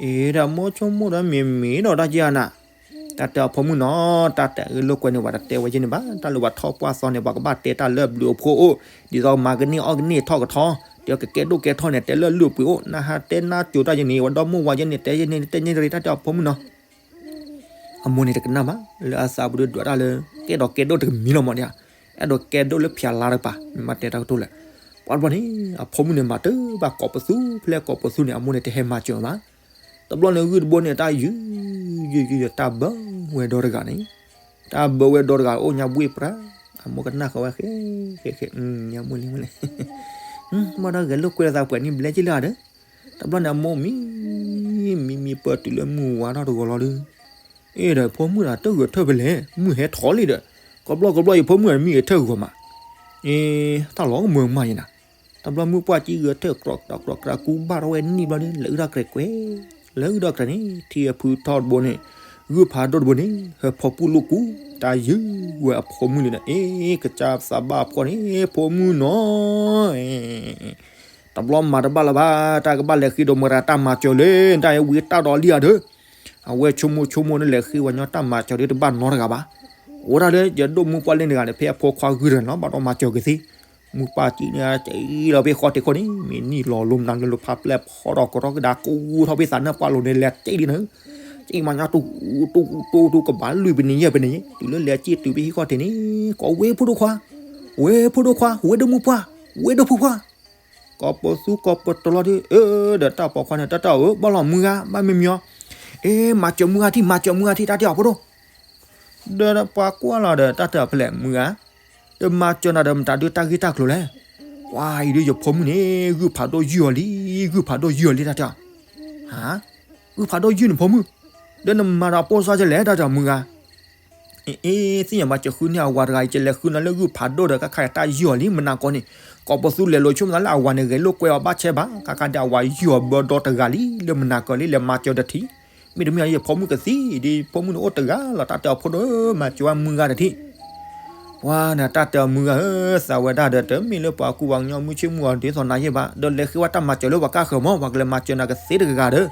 အ့ ဒီးမိၢ်ဆိကမိၣ်ဒီးမ့ၢ်မ့ၢ်ဒီးတၢ်က့ၤအနၤ တၢ်တဲအီၤဖိမုၣ်နီၤ တၢ်တဲဂဲၤလိာ်ကွဲန့ၣ် ပှၤတတဲဝဲယဲန့ၣ်ဘၣ် တၢ်လၢပှၤထီၣ်ပှၢ်သီန့ၣ် ပှၤကဘၣ်တဲတၢ်လၢအဘျုးအဖှိၣ်အိၣ် ဒ်သိးမၤကန့ၢ်အီၣ်ကန့ၢ်ထီၣ်ကထီ ဒ်သိးကကဲဒိၣ်ကဲထီန့ၣ် တဲလၢအလုၢ်အပှ့ၤအိၣ် နဟးတဲနါစိၤတၢ်ယဲန့ၣ် ဝဲဒီမိၢ်ဝၤယဲန့ၣ် တဲယဲန့ၣ် တဲယဲန့ၣ်တရံး တၢ်တဲအီၤဖိမုၣ်နီၤ အမိၢ်န့ၣ်တကနၣ်ဘၣ် လၢအသးပူၤဒုးဒွးတၢ်လၢ ကအဲၣ်ဒိးကဲဒိၣ်တကမံၤလီၤမးဒ်ဧါ အဲၣ်ဒိးကဲဒိၣ်လၢဖျါလါတကပၤ မ့ၢ်မၤတဲတၢ်ကတိၤလဲၣ်. ပှၤတဘျီန့ၣ် အဖိမုၣ်န့ၣ်မၤတၢ်ဘၣ်ကိးပသူ ဖဲလဲၣ်ကိးပသူန့ၣ် အမိၢ်န့ၣ်တဟဲမၤစၢၤဘၣ်. တဘျီန့ၣ်ဂုၢ်တဘိန့ၣ် တၢ်ယုၢ် ယုၢ် ယုၢ် ယုၢ် တၢ်ဘၢဝဲဒီတဂၤန့ၣ် တၢ်ဘၢဝဲဒီတဂၤအိၣ်ညါဘှ့ၣ်ပြၢ အမိၢ်ကနၣ်ဃီဝဲဃဲ ဃဲ ဃဲ ညါမုၢ်လံမုၢ်လံ ဘၣ်ဒီးဂဲၤလိာ်ကွဲလိာ်သးပှဲၤနံၣ်ဘျဲၣ်က့လၢအဒီး တဘျီန့ၣ် အမိၢ်မံ မံ မံပၢၢ်တုၤလၢမုၢ်ဝါထီၣ်တဂီၤလီၤဒီး အ့ဒီး ဖိမုၣ်ဒီးတဂဲၤထၢၣ်ဖဲလဲၣ် မုၢ်ဟဲထီၣ်လံဒီး ကဘျီကဘျီယဖိမုၣ်မံဂဲၤထၢၣ်ဂီၤမး အ့ တၢ်လီၤကမၢကမၣ်ယဲနၤ တဘျီမုၢ်ပှၢ်ကံဂဲၤထၢၣ် ကြီးကြီးကြီး ကူဘၣ်ထီၣ်ဝဲနံၣ်ဘျီန့ၣ် လဲၤအုၣ်ထီၣ်ကြဲးကွဲး, လဲၤအုၣ်ထီၣ်ကြဲးန့ၣ် ထံအဖုထီၣ်တဘိန့ၣ် ဂုၢ်ဖးဒိၣ်တဘိန့ၣ် ဟဲဖီပူၣ်လိာ်ကူ တၢ်ယုၢ်ဝဲအဖိမုၣ်န့ၣ်ဒီး အ့ ကစၢ်သးဘၣ်ဖှီၣ်န့ၣ် ဖိမုၣ်နီၤ တဘျီမၤတဘၣ်လၢၤဘၣ်, တၢ်ကဘၣ်လဲၤဃ့ဒီးမတၤတၢ်မၤစၢၤလဲၣ်, တၢ်အဝံတၢ်ဒီးလံဧါဒီး, အဝဲဆိကမိၣ်ဆိကမိၣ်န့ၣ် လဲၤဃ့ဝဲညီတၢ်မၤစၢၤဒီးတဘၣ်နီတဂၤဘၣ်, အိၣ်ဒၣ်လၢယဒိၣ်မုၢ်ပှၢ်လ့န့ၣ်တဂၤန့ၣ် ဖဲအဖိခွါဂုၢ်တဂၤန့ၣ်လီၤ ဘၣ်ဒီးမၤစၢၤကသ့, မုၢ်ပှၢ်ကံန့ၣ် ကံလီၤဖဲဃီတ့ၢ်ခိၣ်န့ၣ် မ့ၢ်နံၣ်လီၤလိမနၤလၢလၢဖးပျဲၢ်ဖီထီၣ်ကရီကဒါ ကူထီၣ်ဖဲသးနၢ်ပှၢ်လိၤန့ၣ် လဲၤကံဒ်န့ၣ်, ကံမၤညီတူတူတူတူကဘၣ်လွံၢ်ပနံၣ်ယဲၢ်ပနံၣ်, တုၤလၢလဲၤကံတုၤဖဲဟံၣ်ခီၣ်ထံးန့ၣ် ကိးဝဲဖိဒိၣ်ခွါ, ဝဲဖိဒိၣ်ခွါ, ဝဲဒိၣ်မုၢ်ပှၢ်, ဝဲဒိၣ်ဖုခွါ ကိးပသူကိးပတလီၤဒီး အၢ ဒီးတၢ်ပိာ်ခွါန့ၣ် တၢ်တၢ်ဧၢ ဘၣ်လီၤမုၢ်ဂၤ ဘၣ်မ့ၢ်မံၤအီၤ, အ့ မၤစၢၤမုၢ်ဂၤထံၣ် မၤစၢၤမုၢ်ဂၤထံၣ် တၢ်တၢ်အီၤဖိဒိၣ်, ဒီးပှၤကွၢ်လီၤဒီး တၢ်တၢ်အီၤဖဲလဲၣ်မုၢ်ဂၤ, ဒီးမၤစၢၤနၤဒီးမတၤဒုတၢ်ဂ့ၢ်တၢ်ကျိၤလဲၣ်, ပှၤအံၤဒီးယဖိမုၣ်န့ၣ် ဂုၢ်ဖးဒိၣ်ယုၢ်အီၤလံ, ဂုၢ်ဖးဒိၣ်ယုၢ်အီၤလံ တၢ်တၢ်အီၤ, ဟါ, ဂုၢ်ဖးဒိၣ်ယုၢ်န့ၣ်ဖိမုၣ်, ဒီးနမၤဒီးပိၢ်စါကလဲၣ် တၢ်တၢ်အီၤမုၢ်ဂၤ အ့ သ့ၣ်ညါဘၣ် ယဃုန့ၢ်အဝၤတဂၤအံၤ ယလဲၤဃုနၤလၢဂုၢ်ဖးဒိၣ်ဒီး ခါခါတၢ်ယုၢ်အီၤလံ မနၤကီန့ၣ်, ကိးပသူလဲၤလိာ်ဆိကမိၣ်သးလၢအဝၤန့ၣ် ဂဲၤလိာ်ကွဲအီၤဘၣ်ဆဲဘၣ်, ခါခါဒီးအဝၤယုၢ်အီၤဘၢဒီတဂၤလံ လၢမနၤကီလံ လဲၤမၤစၢၤတထံၣ်, မ့တမ့ၢ်ယဖိမုၣ်ကသံဒီး ဖိမုၣ်န့ၣ်အိၣ်တဂၤလီၤ တၢ်တၢ်အီၤဖိဒိၣ်ဧၢ မၤစၢၤဝဲမုၢ်ဂၤတထံၣ် ပှၤန့ၣ် တၢ်တၢ်အီၤမုၢ်ဂၤဧၢ, သးဝဲဒၣ်ဒီး တမ့ၢ်လၢပှၤကူပှၤကညီမုၢ်ဆ့ၣ်မုၢ်ဂီၤဒ်သိးနၤယဲၢ်ဘၣ်, ဒီးလဲၤဃ့ဝဲတၢ်မၤစၢၤလၢပှၤကါဃၢၤမး, ပှၤကလဲၤမၤစၢၤနၤကသ့တဂၤဂၤဒီး,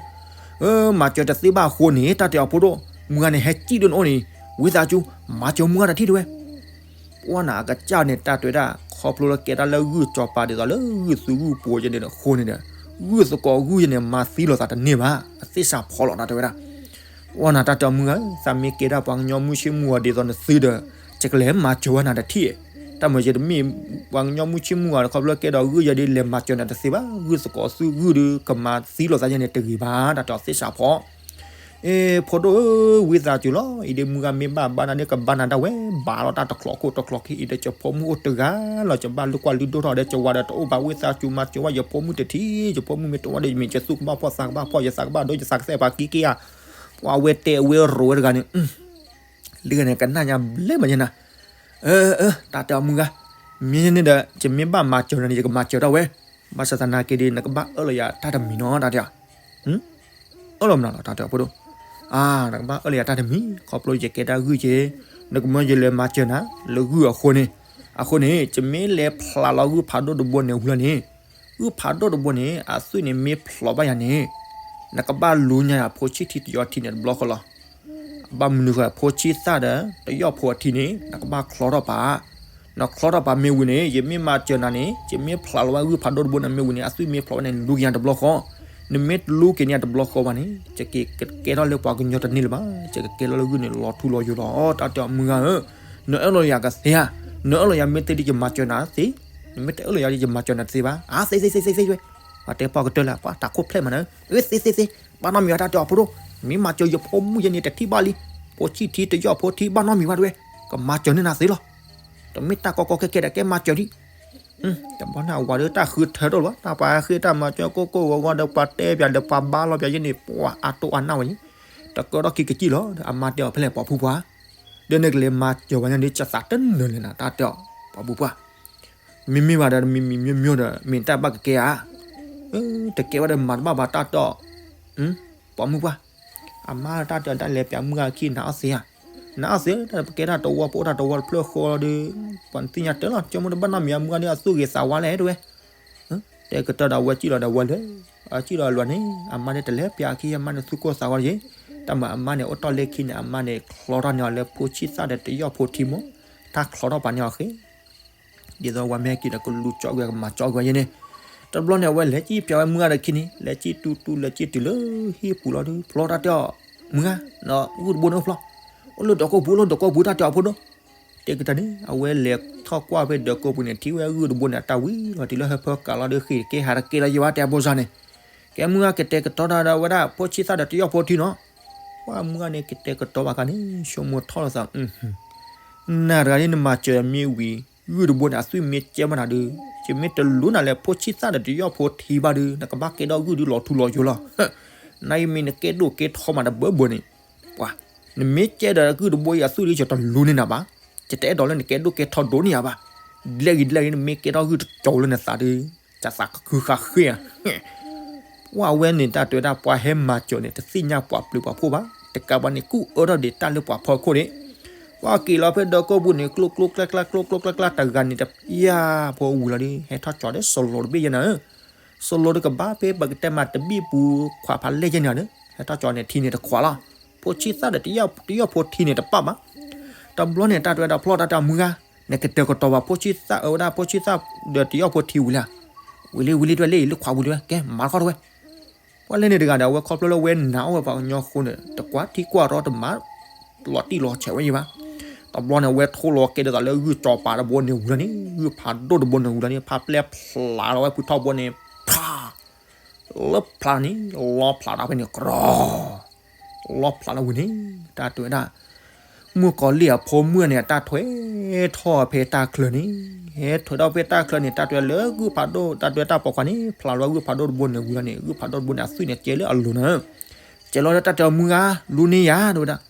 အၢ မၤစၢၤတသ့ဘၣ်အဃိန့ၣ် တၢ်တၢ်အီၤဖိဒိၣ်, မုၢ်ဂၤန့ၣ် ဟဲစံၣ်ဒိၣ်န့ၣ်အိၣ်န့ၣ်, ဝံသးစူၤ မၤစၢၤမုၢ်ဂၤတထံၣ်တဲဝဲ ပှၤန့ၣ် အကစၢ်န့ၣ် တၢ်တဲဝဲဒၣ် ခီဖျိလၢကဲဒၣ်လၢဂုၢ်စီၤပၤဒ်သိးလၢဂုၢ်သူဂုၢ်ပှိၤယဲန့ၣ်အဃိန့ၣ်ဒီး, ဂုၢ်သကိးဂုၢ်ယဲန့ၣ် မၤသံလိာ်သးတန့ၢ်ဘၣ်, အသ့ၣ်စးဖီလီၤ တၢ်တဲဝဲဒၣ် ပှၤန့ၣ် တၢ်တဲအီၤမုၢ်ဂၤဧၢ, သးမ့ၢ်ကဲဒၣ်ပှၤကညီမုၢ်ဆ့ၣ်မုၢ်ဂီၤဒ်သိးနသုဒီး, ယကလဲၤမၤစၢၤဝဲနၤတထံၣ်, တၢ်မၤယဲတမ့ၢ်ပှၤကညီမုၢ်ဆ့ၣ်မုၢ်ဂီၤဒီး ခီဖျိကဲဒီးဂုၢ်ယဲဒီး လဲၤမၤစၢၤနၤတသ့ဘၣ်, ဂုၢ်သကိးသူဂုၢ်ဒီး ကမၤသံလိာ်သးယဲန့ၣ်တဂ့ၤဘၣ်, တၢ်တဲအီၤသ့ၣ်စးဖီ အ့ ဖိဒိၣ်ဧၢ, ဝံသးစူၤလီၤ, အံၤဒ်မုၢ်ဂၤမ့ၢ်ဘၣ်ဘါနၤဒီး ကဘါနၤဒၣ်ဝဲ, ဘၣ်လီၤတၢ်တချီးခိၣ်တချီးခံအံၤဒီး ယဖိမုၣ်အိၣ်တဂၤလီၤ, ယဘၣ်လုၢ်ကွၢ်လုၢ်ဒိၣ်ထီၣ်ဒီး ယဝၤဒီးတအိၣ်ဘၣ်, ဝံသးစူၤမၤစၢၤဝဲယဖိမုၣ်တထံၣ်, ယဖိမုၣ်မ့ၢ်တအိၣ်ဒီး ယမ့ၢ်ယသူၣ်ကဘၣ်ဖှီၣ်သးကဘၣ်ဖှီၣ်, ယသးကစဲၣ်ပှၤက့ၤက့ၤဧါ, ပှၤဝဲတဲအဝဲရိၤဝဲတဂၤန့ၣ် လၢဂၤန့ၣ် ကနၣ်ညါဘျဲၣ်မးယဲနၤ, အၢ အၢ တၢ်တဲအီၤမုၢ်ဂၤ, မ့ၢ်န့ၣ်ဒီး ယမ့ၢ်ဘၣ်မၤစၢၤနၤန့ၣ် ယကမၤစၢၤထီၣ်ဝဲ, ဘၣ်ဆၣ်သနာ်က့ဒီး နကဘၣ်အၢၣ်လီၤယၤတၢ်တမံၤနီၤ တၢ်တဲအီၤ အၢၣ်လီၤမနုၤလီၤ တၢ်တဲအီၤဖိဒိၣ်, အါ နကဘၣ်အၢၣ်လီၤယၤတၢ်တမံၤ, ခီဖျိယကဲဒၣ်ဂုၢ်က့ၤ, နကမၢယလဲၤမၤစၢၤနၤ လၢဂုၢ်အဃိန့ၣ်, အဃိန့ၣ် ယမ့ၢ်လဲၤဖျးလီၤဂုၢ်ဖးဒိၣ်တဘိန့ၣ်ဝံၤလီၤန့ၣ်, ဂုၢ်ဖးဒိၣ်တဘိန့ၣ် အသွံၣ်န့ၣ်မ့ၢ်ဖျိးဘၣ်ယၤန့ၣ်, နကဘၣ်လူညါယၤဖိဆံၣ်ထံတယီၢ်ထံန့ၣ်တဘျီဃီလီၤ. ဘၣ်မနုၤဃိ ဖိဆံၣ်သၣ်ဒီး တယီၢ်ဖိအထံန့ၣ် နကဘၣ်ချီထီၣ်ပာ်, နချီထီၣ်ပာ်မ့ၢ်ဝံၤန့ၣ် ယမ့ၢ်မၤစၢၤနၤန့ၣ် ယမ့ၢ်ဖျးလီၤဝဲဂုၢ်ဖးဒိၣ်တဘိန့ၣ်မ့ၢ်ဝံၤန့ၣ် အသွံၣ်မ့ၢ်ဖျိးဝဲန့ၣ် လူက့ၤညါတဘျီဃီ, နမ့ၢ်တလူက့ၤန့ၢ်ယၤတဘျီဃီဘၣ်န့ၣ် ယကကဲထီၣ်လၢပှၤကညီတန့ၢ်လၢၤဘၣ်, ယကကဲထီၣ်လၢဂုၢ်န့ၣ်လီၤထူလီၤယိာ်လီၤ. တၢ်တဲအီၤမုၢ်ဂၤဧၢ, နအၢၣ်လီၤယၤကသ့ဧါ, နအၢၣ်လီၤယၤမ့ၢ်သ့ဒီးယမၤစၢၤနၤသ့, နမ့ၢ်တအၢၣ်လီၤယၤဒီးယမၤစၢၤနၤတသ့ဘၣ်, အါ သ့သ့သ့သ့ဝဲ, ပှၤတဲပီၢ်ကတၢၢ်လၢ ပှၤတၢ်ခိၣ်ဖျဲၣ်မးနၤ, အၢ သ့သ့သ့, ဘၣ်နီတမံၤဘၣ် တၢ်တဲအီၤဖိဒိၣ်, မ့ၢ်မၤစၢၤယဖိမုၣ်ယဲန့ၣ် တထံၣ်ဘၣ်လံ, ဖိဆံၣ်ထံတယီၢ်ဖိထံဘၣ်နီတမံၤဘၣ်တဝဲ, ကမၤစၢၤန့ၢ်နၤသ့လီၤ. တမ့ၢ်တၢ်ကီကီခဲခဲဒီးကဲမၤစၢၤဒံး, တဘျီန့ၣ်အဝၤဒီးတၢ်ဃုထၢထီၣ်လီၤ, တၢ်ပှၤဃ့တၢ်မၤစၢၤကိၢ်ကိၢ်ဂီၤဂီၤဒီးပှၤတဲပၠးဒီးပှၤဘါလီၤပၠးယဲန့ၣ် ပှၤအါတိၢ်အါနၢ်ဝဲန့ၣ်, တကၢထီၣ်ခံကစံၣ်လီၤ, အမါတဲအီၤဖဲလဲၣ်ပိာ်ဖုပှၢ်, ဒီးနကလဲၤမၤစၢၤဝဲန့ၣ်ဒီး ယသးတနၢၤလဲၣ်နၤ တၢ်တဲအီၤ, ပိာ်ဖုပှၢ် မ့မ့ၢ်ဘၣ်ဒီး မံၤမံၤမံၤမံၤဒီး မ့ၢ်တၢ်ဘၣ်ကကဲဧါ, တကဲဝဲဒီးမၤတဘၣ်ဘၣ်တၢ်တီၢ်, ပိာ်မုၣ်ပှၢ်, အမါတၢ်တဲအီၤ တၢ်လဲၤပၠးမုၢ်ဂၤခံ နအီၣ်သ့ဧါ, နအီၣ်သ့ တၢ်ပကဲတၢ်တဝီ ပအိၣ်တၢ်တဝီတဖျၢၣ်ဃီဒီး, ပှၤသ့ၣ်ညါတၢ်လီၤ ကၠိမိၣ်တဘၣ်နီတမံၤ အမုၢ်ဂၤဒီးအသူၣ်ဂ့ၤသးဝါလဲၣ်တဝဲ တဲကတၢၢ်ဒီးအဝဲစံၣ်လီၤဒီးဝဲလဲၤ, အစံၣ်လီၤအလွဲၢ်န့ၣ် အမါန့ၣ်တလဲၤပၠးအခံ အမါန့ၣ်သူၣ်ကိၢ်သးဂီၤတယ့ၢ်, တၢ်မၤအမါန့ၣ်အိၣ်တီၢ်လၢခံန့ၣ် အမါန့ၣ်ချီထီၣ်န့ၢ်အီၤလၢ ဖိဆံၣ်သၣ်ဒီးတယီၢ်ဖိထံမး, တၢ်ချီထီၣ်ပာ်န့ၢ်အီၤဃ့ ဒ်သိးဝဲမ့ၢ်ဟဲက့ၤဒီးကလူၤကၠီကွံာ်ကမၤကၠီကွံာ်ယဲန့ၣ်, တဘျီန့ၣ် အဝဲလဲၤကံၣ်ပၠးဝဲမုၢ်ဂၤဒီးခံန့ၣ် လဲၤကံၣ်တူတူလဲၤကံၣ်တုၤလၢဟံၣ်ပူၤလီၤဒီး ဖျီတၢ်တဲအီၤ, မုၢ်ဂၤ, ဂုၢ်တဘိန့ၣ်အိၣ်ဖျီ, အိၣ်လၢဒီးကိာ်ပူၤ အိၣ်လၢဒီးကိာ်ပူၤ တၢ်တဲအီၤဖိဒိၣ်, တဲကတၢၢ်န့ၣ် အဝဲလဲၤထီၣ်ကွၢ်ဖဲဒီးကိာ်ပူၤန့ၣ် ထံၣ်ဝဲဂုၢ်တဘိန့ၣ် အတၢ်ဝံၤလီၤ တုၤလၢဟၢဖၢကးလီၤဒီးဃ့ၢ်တကဲဟးတကဲလီၤယဲဘၣ် တဲအဘိစၢ်န့ၣ်, ကဲမုၢ်ဂၤကတဲာ်ကတီၤတၢ်ဒီးဝဲဒၣ် ဖိဆံၣ်သၣ်ဒီးတယီၢ်ဖိထံနီၤ, ပှၤမုၢ်ဂၤန့ၣ် ကတဲာ်ကတီၤဘၣ်ခါန့ၣ် ဆိကမိၣ်ထီၣ်လီၤသး နၤတဂၤန့ၣ် နမၤစၢၤမ့ၢ်ဝံၤ ဂုၢ်တဘိန့ၣ် အသွံၣ်မ့ၢ်ကဲမးနၤဒီး, ယမ့ၢ်တလူနၤလၢဖိဆံၣ်သၣ်ဒီးတယီၢ်ဖိထံဘၣ်ဒီး နကဘၣ်ကဲထီၣ်ဂုၢ်ဒုးလီၤထူလီၤယိာ်လီၤ. နၤအံၤမ့ၢ်နကဲဒိၣ်ကဲထီမးတဘၢဘၢန့ၣ်, ပှၤ, နမ့ၢ်ကဲဒီးဂုၢ်တဘိအံၤအသွံၣ်ဒီး ယတလူန့ၢ်နၤဘၣ်, ယတအဲၣ်ဒိးလၢနကဲဒိၣ်ကဲထီဒိၣ်န့ၢ်ယၤဘၣ်. ဒ်လဲၣ်ဂ့ၤဒ်လဲၣ်ဂ့ၤ နမ့ၢ်ကဲထီၣ်ဂုၢ်တကၠီၤလၢနသးဒီး တၢ်သးခုဃာ်ဃ့ဧါ. ပှၤဝဲန့ၣ် တၢ်တဲဝဲဒၣ် ပှၤဟဲမၤစၢၤန့ၣ် တသ့ၣ်ညါပှၤပျုၤပှၤဖှိၣ်ဘၣ်, တကးဘၣ်န့ၣ် ကူၣ်အၢထီၣ်ဒံးတၢ်လၢပှၤဖီခိၣ်န့ၣ်, ပှၤက့ၤလီၤဖဲဒီကိၢ်ပူၤန့ၣ် ကျိကျိကျဲကျဲ ကျိကျိကျဲကျဲ တဂၤန့ၣ်တပျၢ်ဖိဝံၤလီၤဒီး ဟဲထီၣ်ကၠီၤဒီး စလီၤတဘ့ၣ်ယဲန့ၣ်ဧၢ, စလီၤဒီးကဘၣ်ဖဲပကတဲမးတဘ့ၣ်ပူၤ ခွးဖးလဲၢ်ယဲန့ၣ်ဧၢ, ဟဲထီၣ်ကၠီၤန့ၣ် ထံန့ၣ်တခွးလီၤ, ဖိဆံးသၣ်ဒီးတယီၢ်ဖိထံန့ၣ်တပာ်ဘၣ်. တဘျီန့ၣ် တၢ်တဲဝဲဒၣ်ဖျီၣ် တၢ်တဲအီၤ မုၢ်ဂၤ, နကတၢၢ်ကတီၤဘၣ် ဖိဆံးသၣ်အဝဲဒၣ် ဖိဆံးသၣ်ဒီးတယီၢ်ဖိထံဝံၤလံဧါ, ဝံၤလံ ဝံၤလံတဝဲလၢ လၢခွးဝံၤတဝဲ ကဲမၤတခီတဝဲ. ပှၤလဲၤန့ၣ်တဂၤဒီး အဝဲခီဖျိလၢဝဲနာ်အီၣ်ဝဲပှၤကညီအဃိန့ၣ် တကွၢ်ထံကွၢ်တီတမၤ လီၤတံၢ်လီၤဆဲးဝဲယံၤဘၣ်. တဘျီန့ၣ် အဝဲထိၣ်လီၤကဲဒ်သိးလၢဂုၢ်ကၠီၤပၤတဘိန့ၣ်ဝံၤလီၤန့ၣ် ဂုၢ်ဖးဒိၣ်တဘိန့ၣ်ဝံၤလီၤန့ၣ် ဖးပျဲၢ်ဖျးလီၤဝဲဖုထီၣ်ဘိန့ၣ် ဖး လၢဖျးန့ၣ် လီဖျးဒီးဖဲန့ၣ် ကရီ လီဖျးလီၤဝံၤန့ၣ် တၢ်တဲဝဲဒၣ် မုၣ်ကီၤလံၢ်အဖိမုၣ်န့ၣ် အတၢ်ထွဲထီၣ်ဖဲတၢ်ချၢန့ၣ်, ဟဲထွဲထီၣ်ဖဲတၢ်ချၢန့ၣ် တၢ်တဲလၢဂုၢ်ဖးဒိၣ် တၢ်တဲတၢ်ပိာ်ခွါန့ၣ် ဖျးလီၤဂုၢ်ဖးဒိၣ်တဘိန့ၣ်ဝံၤလီၤန့ၣ် ဂုၢ်ဖးဒိၣ်တဘိန့ၣ် အသွံၣ်န့ၣ်ကဲလၢအလိၤန့ၣ်, ကဲလီၤလၢတၢ်တဲအီၤ မုၢ်ဂၤ လူန့ၢ်ယၤ တဲဝဲဒၣ်.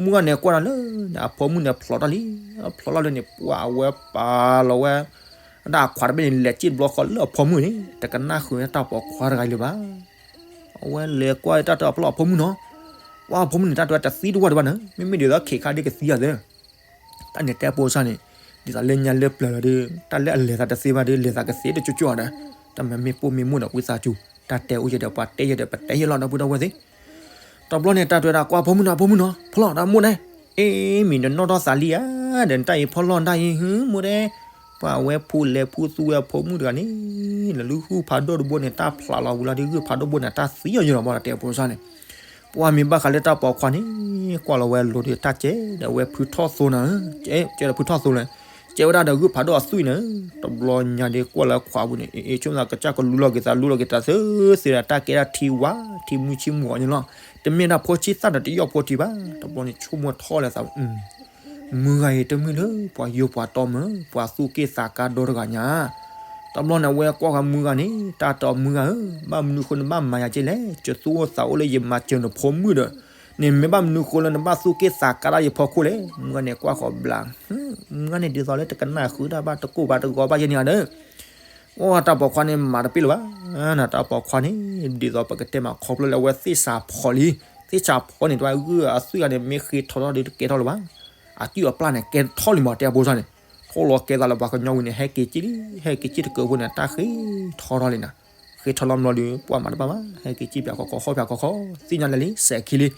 မုၢ်ဂၤန့ၣ်ကွၢ်ဒီးလၢ အဖိမုၣ်န့ၣ် ဖျိးထီၣ်လံ, ဖျိးထီၣ်လံန့ၣ် ပှၤအဝဲပာ်လီၤဝဲ ဒၣ်အခွးတဘ့ၣ်န့ၣ် လဲၤစံၣ်တဘျီဃီလၢအဖိမုၣ်န့ၣ် တကနၣ်ဃုာ်တၢ်ပိာ်ခွါတဂၤအံၤလၢၤဘၣ်. အဝဲလဲၤကွၢ်တၢ်တဲအီၤဖျီၣ်အဖိမုၣ်နီၤ, ပှၤအဖိမုၣ်န့ၣ် တၢ်တဲဝဲတသံတဝၢ်ဒံးဘၣ်န့ၣ် မ့မ့ၢ်ဒ်သိးခဲခါဒ်ကသံအသး တၢ်န့ၣ်တဲဖိစၢ်န့ၣ် ဒ်သိးလၢညါလၢပျၢၤလီၤဒီး တၢ်လၢအလဲၤသးတသ့ဘၣ်ဒီး လဲၤသးကသ့တကၠိကၠိဒီး တၢ်မၤမ့ၢ်ပိၢ်မ့ၢ်မိၢ်ဒီး ဝံသးစူၤ တၢ်တဲအိၣ်ယဲဒီး ပှၤတဲယဲဒီး ပတဲယဲလီၤ ဒီပုၢ်ဒီဝဲၢ်သ့ၣ်. တဘျီန့ၣ် တၢ်တဲဝဲဒၣ် ကွၢ်ဖိမုၣ်နီၤ ဖိမုၣ်နီၤ ဖျီၣ်တၢ်မိၢ်န့ၣ်, အ့ မ့ၢ်နနီၣ်ထီၣ်သးလံဧါ, ဒီးနတၢ်အံၤဖီၣ်လီၢ်နတၢ်အံၤ ဟ့မိၢ်ဒဲး, ပှၤအဝဲဖိလဲၤဖုသူဝဲအဖိမုၣ်တဂၤန့ၣ် လၢဂုၢ်ဖးဒိၣ်တဘိန့ၣ် တၢ်ဖျးလီၤဝံၤလီၤဒီး ဂုၢ်ဖးဒိၣ်တဘိန့ၣ် တၢ်သံအီၤယဲလီၤဘၣ်ဒီး တဲဖိစၢ်န့ၣ် ပှၤမ့ၢ်ဘၣ်ဃးလၢတၢ်ပိာ်ခွါန့ၣ် ကွၢ်လီၤဝဲလိၤဒီး တၢ်ကဲဒီးဝဲဖုထီၣ်သိန့ၣ်, ကဲဒီးဖုထီၣ်သိလၢ ကဲဝဲဒၣ်ဒီးဂုၢ်ဖးဒိၣ်အသွံၣ်န့ၣ်, တဘျီညါဒီးကွၢ်လၢခွးပူၤန့ၣ် အ့ ဆိကမိၣ်သးကစၢ်ကလူလီၤက့ၤသး လူလီၤက့ၤသးသ့သ့ဒီး တၢ်ကဲဒၣ်ထံဝါ ထံမုၢ်ဆံမုၢ်အီၤန့ၣ်လီၤ. တမ့ၢ်ဒၣ်ဖိဆံးသၣ်ဒီးတယီၢ်ဖိထံဘၣ်. တဘျီန့ၣ် ဆိကမိၣ်ထီၣ်လၢသး မုၢ်ဂၤအံၤတမ့ၢ်လၢပှၤယိၤပှၤတီမုၢ် ပှၤသူၣ်က့ၣ်သးကါဒီတဂၤညါ. တဘျီန့ၣ် အဝဲကွၢ်ဃီမုၢ်ဂၤန့ၣ် တၢ်တဲအီၤ မုၢ်ဂၤဧၢ, ဘၣ်မနုၤဃိနဘၣ်မၤယၤက့လဲၣ်, ယသူၣ်အိၣ်သးအိၣ်လၢယမၤစၢၤနဖိမုၣ်ဒီး န့ၣ်မ့ၢ်ဘၣ်မနုၤဃိလၢနဘၣ်သူၣ်က့ၣ်သးကါဒၣ်ယဖီခိၣ်လဲၣ်. မုၢ်ဂၤန့ၣ်ကွၢ်ဃီဘျး, မုၢ်ဂၤန့ၣ်ဒ်သိးလၢတကနၣ်ဃုာ်တၢ်ဘၣ် တကိၢ်ဘၣ်တဂီၤဘၣ်ယဲန့ၣ်ဒီး အိၣ်တၢ်ပိာ်ခွါန့ၣ်မၤတပ့ၢ်လၢၤဘၣ်. တၢ်ပိာ်ခွါန့ၣ် ဒ်သိးပကတဲမးခီဖျိလၢအဝဲသ့ၣ်စးဖီလံ, သ့ၣ်စးဖီန့ၣ် တဝဲဂုၢ်အသွံၣ်ဂၤန့ၣ် မ့ၢ်ဃ့ထီထီၣ်ဒီးတကဲထီၣ်လၢၤဘၣ်. အစုၣ်အပျၢ်န့ၣ် ကဲထီၣ်လံမး တဲအဖိစၢ်န့ၣ်, ထိၣ်လီၤကဲသးလၢပှၤကညီဝံၤန့ၣ် ဟဲက့ၤက့ၣ်လံ, ဟဲက့ၤက့ၣ်တကၢၢ်ဖိန့ၣ် တၢ်ဃ့ထီထီၣ်လံနၤ. ဃ့ထီလီၤမးလီၤဒီး ပှၤမၤတဘၣ်ဘၣ်, ဟဲက့ၤက့ၣ်ပၠးခီခီ ခီပၠးခီခီ, သ့ၣ်ညါလၢာ်လံ စဲးခံလံ.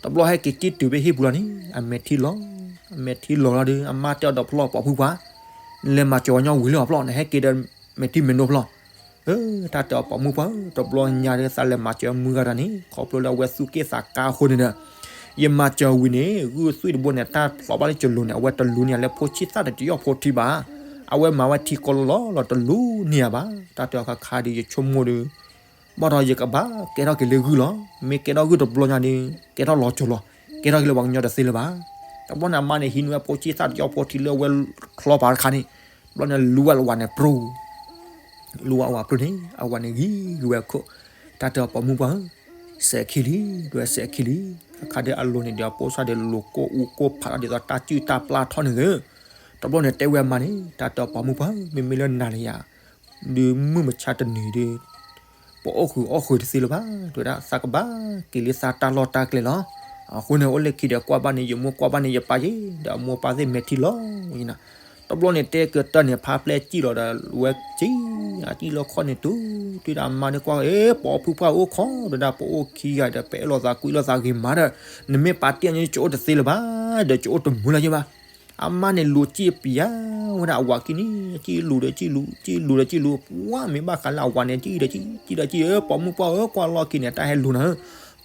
တဘျီဟဲက့ၤက့ၣ်တုၤဖဲဟံၣ်ပူၤလီၤန့ၣ် အမဲာ်ထံလီၤ, အမဲာ်ထံလီၤလီၤဒီး အမါတဲအီၤဒီးဖျီၣ် ပိာ်ဖုပှၢ်, နလဲၤမၤစၢၤဝဲညီဝံၤလၢအဖျီၣ် နဟဲက့ၤဒီးမဲာ်ထံမဲာ်နိဖျီၣ်. တၢ်တဲအီၤပိာ်မုၣ်ပှၢ်ဧၢ, တဘျီညါဒီးသးလဲၤမၤစၢၤမုၢ်ဂၤတဂၤန့ၣ် ခီဖျိလၢအဝဲသူၣ်က့ၣ်သးကါအဃိန့ၣ်ဒီး ယမၤစၢၤဝံၤန့ၣ် ဂုၢ်သွံၣ်တဘိန့ၣ် တၢ်ဖျိးဘၣ်လၢကလိၤန့ၣ် အဝဲတလူန့ၢ်ယၤလၢဖိဆံးသၣ်ဒီးတယီၢ်ဖိထံဘၣ်. အဝဲမၤဝဲထံကိးလီၤလီၤ တလူန့ၢ်ယၤဘၣ်. တၢ်တဲအီၤခါခါဒီး ယဆိကမိၣ်ဒီး ဘၣ်ဒီးယကဘၣ်ကဲထီၣ်က့ၤလၢဂုၢ်လီၤ. မ့ၢ်ကဲထီၣ်ဂုၢ်တဘျီညါဒီး ကဲထီၣ်လီၤစိၤလီၤ, ကဲထီၣ်က့ၤလၢပှၤကညီတသ့လၢၤဘၣ်. တဘျီန့ၣ် အမါန့ၣ် ဟံးန့ၢ်ဝဲဖိဆံးသၣ်တယီၢ်ဖိထံလၢအဝဲချီပာ်တခါန့ၣ်, တဘျီန့ၣ် လူဝဲလၢဝၤန့ၣ်ပြူၤ လူဝဲဝၤပြူၤန့ၣ် အဝၤန့ၣ်ဂံၤဂံၤဝဲခိၣ်, တၢ်တဲအီၤပိာ်မုၣ်ပှၢ်ဧၢ, စဲးခံလံ, ဒွဲစဲးခံလံ. ခါခါဒီးအလိၤန့ၣ်ဒီး အဖိစၢ်ဒီးလိၤကိၢ်အူကိၢ်ဖးထီၣ်ဒ်သိး တၢ်စုၣ်တၢ်ပျၢ်ထီၣ်န့ၣ်သ့. တဘျီန့ၣ်တဲဝဲအမါန့ၣ် တၢ်တဲအီၤပိာ်မုၣ်ပှၢ်ဧၢ, မ့မ့ၢ်လၢနၤလၢယၤ ဒုးမုၢ်မဆါတနံၤဒီး ပအိၣ်ဃုာ်အီၣ်ဃုာ်တသ့လၢၤဘၣ်. တဲဝဲဒၣ် သးကဘၣ်က့ၤလၢသးတၢ်လီၢ်တၢ်ကျဲလီၤ. အဃိန့ၣ် အိၣ်လၢခံဒီးကွၢ်ဘၣ်န့ၣ် ယမိၢ်ကွၢ်ဘၣ်န့ၣ် ယပၢ်ယ့ၣ် ဒီးအမိၢ်ပၢ်သ့ၣ်မဲာ်ထံလီၤဝဲန့ၣ်. တဘျီန့ၣ်တဲကတၢၢ်န့ၣ် ဖါပျဲၢ်စံၣ်လီၤဒီး ဝဲစံၣ် အစံၣ်လီၤခီၣ်န့ၣ်တုၤ တုၤဒီးအမါန့ၣ်ကွၢ် အ့ ပိာ်ဖုပှၢ်အိၣ်ခီ တဲဝဲဒၣ် ပအိၣ်ခံဂၤဒီး ပအဲၣ်လိာ်သးကွံလိာ်သးဂ့ၤမးဒီး နမ့ၢ်ပာ်တ့ၢ်အီၤန့ၣ် ကအိၣ်တသ့လၢၤဘၣ် ဒီးကအိၣ်တမုာ်လၢၤဘၣ်. အမါန့ၣ်လူၤစံၣ်ပျၢ်ဝဲဒၣ်အဝၤခံန့ၣ် စံၣ်လူၤဒီးစံၣ်လူၤ စံၣ်လူၤဒီးစံၣ်လူၤ ပှၢ်မ့ၢ်ဘၣ်ဃးလၢအဝၤန့ၣ် စံၣ်ဒီးစံၣ် စံၣ်ဒီးစံၣ် အၢ ပိာ်မုၣ်ပှၢ်ဧၢ ကွၢ်လီၢ်ခံန့ၣ် တၢ်ဟဲလူၤနၤဧၢ,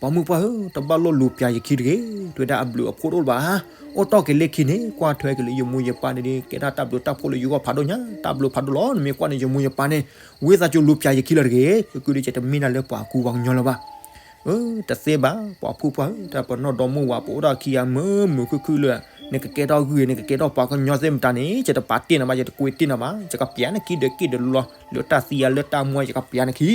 ပိာ်မုၣ်ပှၢ်ဧၢ တဘၣ်လိၣ်လူၤပျၢ်ယခံတဂ့ၤ, တဲဝဲဒၣ်အဘျုးအဖှိၣ်တအိၣ်လၢၤဘၣ်, အိၣ်တီၢ်က့ၤလၢခံန့ၣ် ကွၢ်ထွဲက့ၤလၢယမိၢ်ယပၢ်န့ၣ်ဒီး ကဲဒၣ်တၢ်ဘျုးတၢ်ဖှိၣ်လၢယဂီၢ်ဖးဒိၣ်ညါ တၢ်ဘျုးဖးဒိၣ်လီၤ. နမ့ၢ်ကွၢ်န့ၣ် ယမိၢ်ယပၢ်န့ၣ် ဝံသးစူၤလူၤပျၢ်ယခံလၢၤတဂ့ၤ, ကကုဒုးကဲတမ့ၢ်ဒၣ်လၢပှၤကူပှၤကညီလၢၤဘၣ်. အၢ တသ့ဘၣ် ပိာ်ဖုပှၢ်ဧၢ, တၢ်ပနီၢ်ဒီမါဝၤ ပအိၣ်ဒီးခံဂၤမုာ်မုာ်ခုၣ်ခုၣ်လၢ နကကဲထီၣ်ဂုၢ် နကကဲထီၣ်ပှၤကညီသ့ၣ်မတၤန့ၣ် ယတပာ်တ့ၢ်နၤဘၣ် ယတကွံတ့ၢ်နၤဘၣ် ယကပျၢ်နခံဒီးက့ၣ်ဒီးလီၤ လၢတၢ်သံယၤလၢတၢ်မူယကပျၢ်နခံ.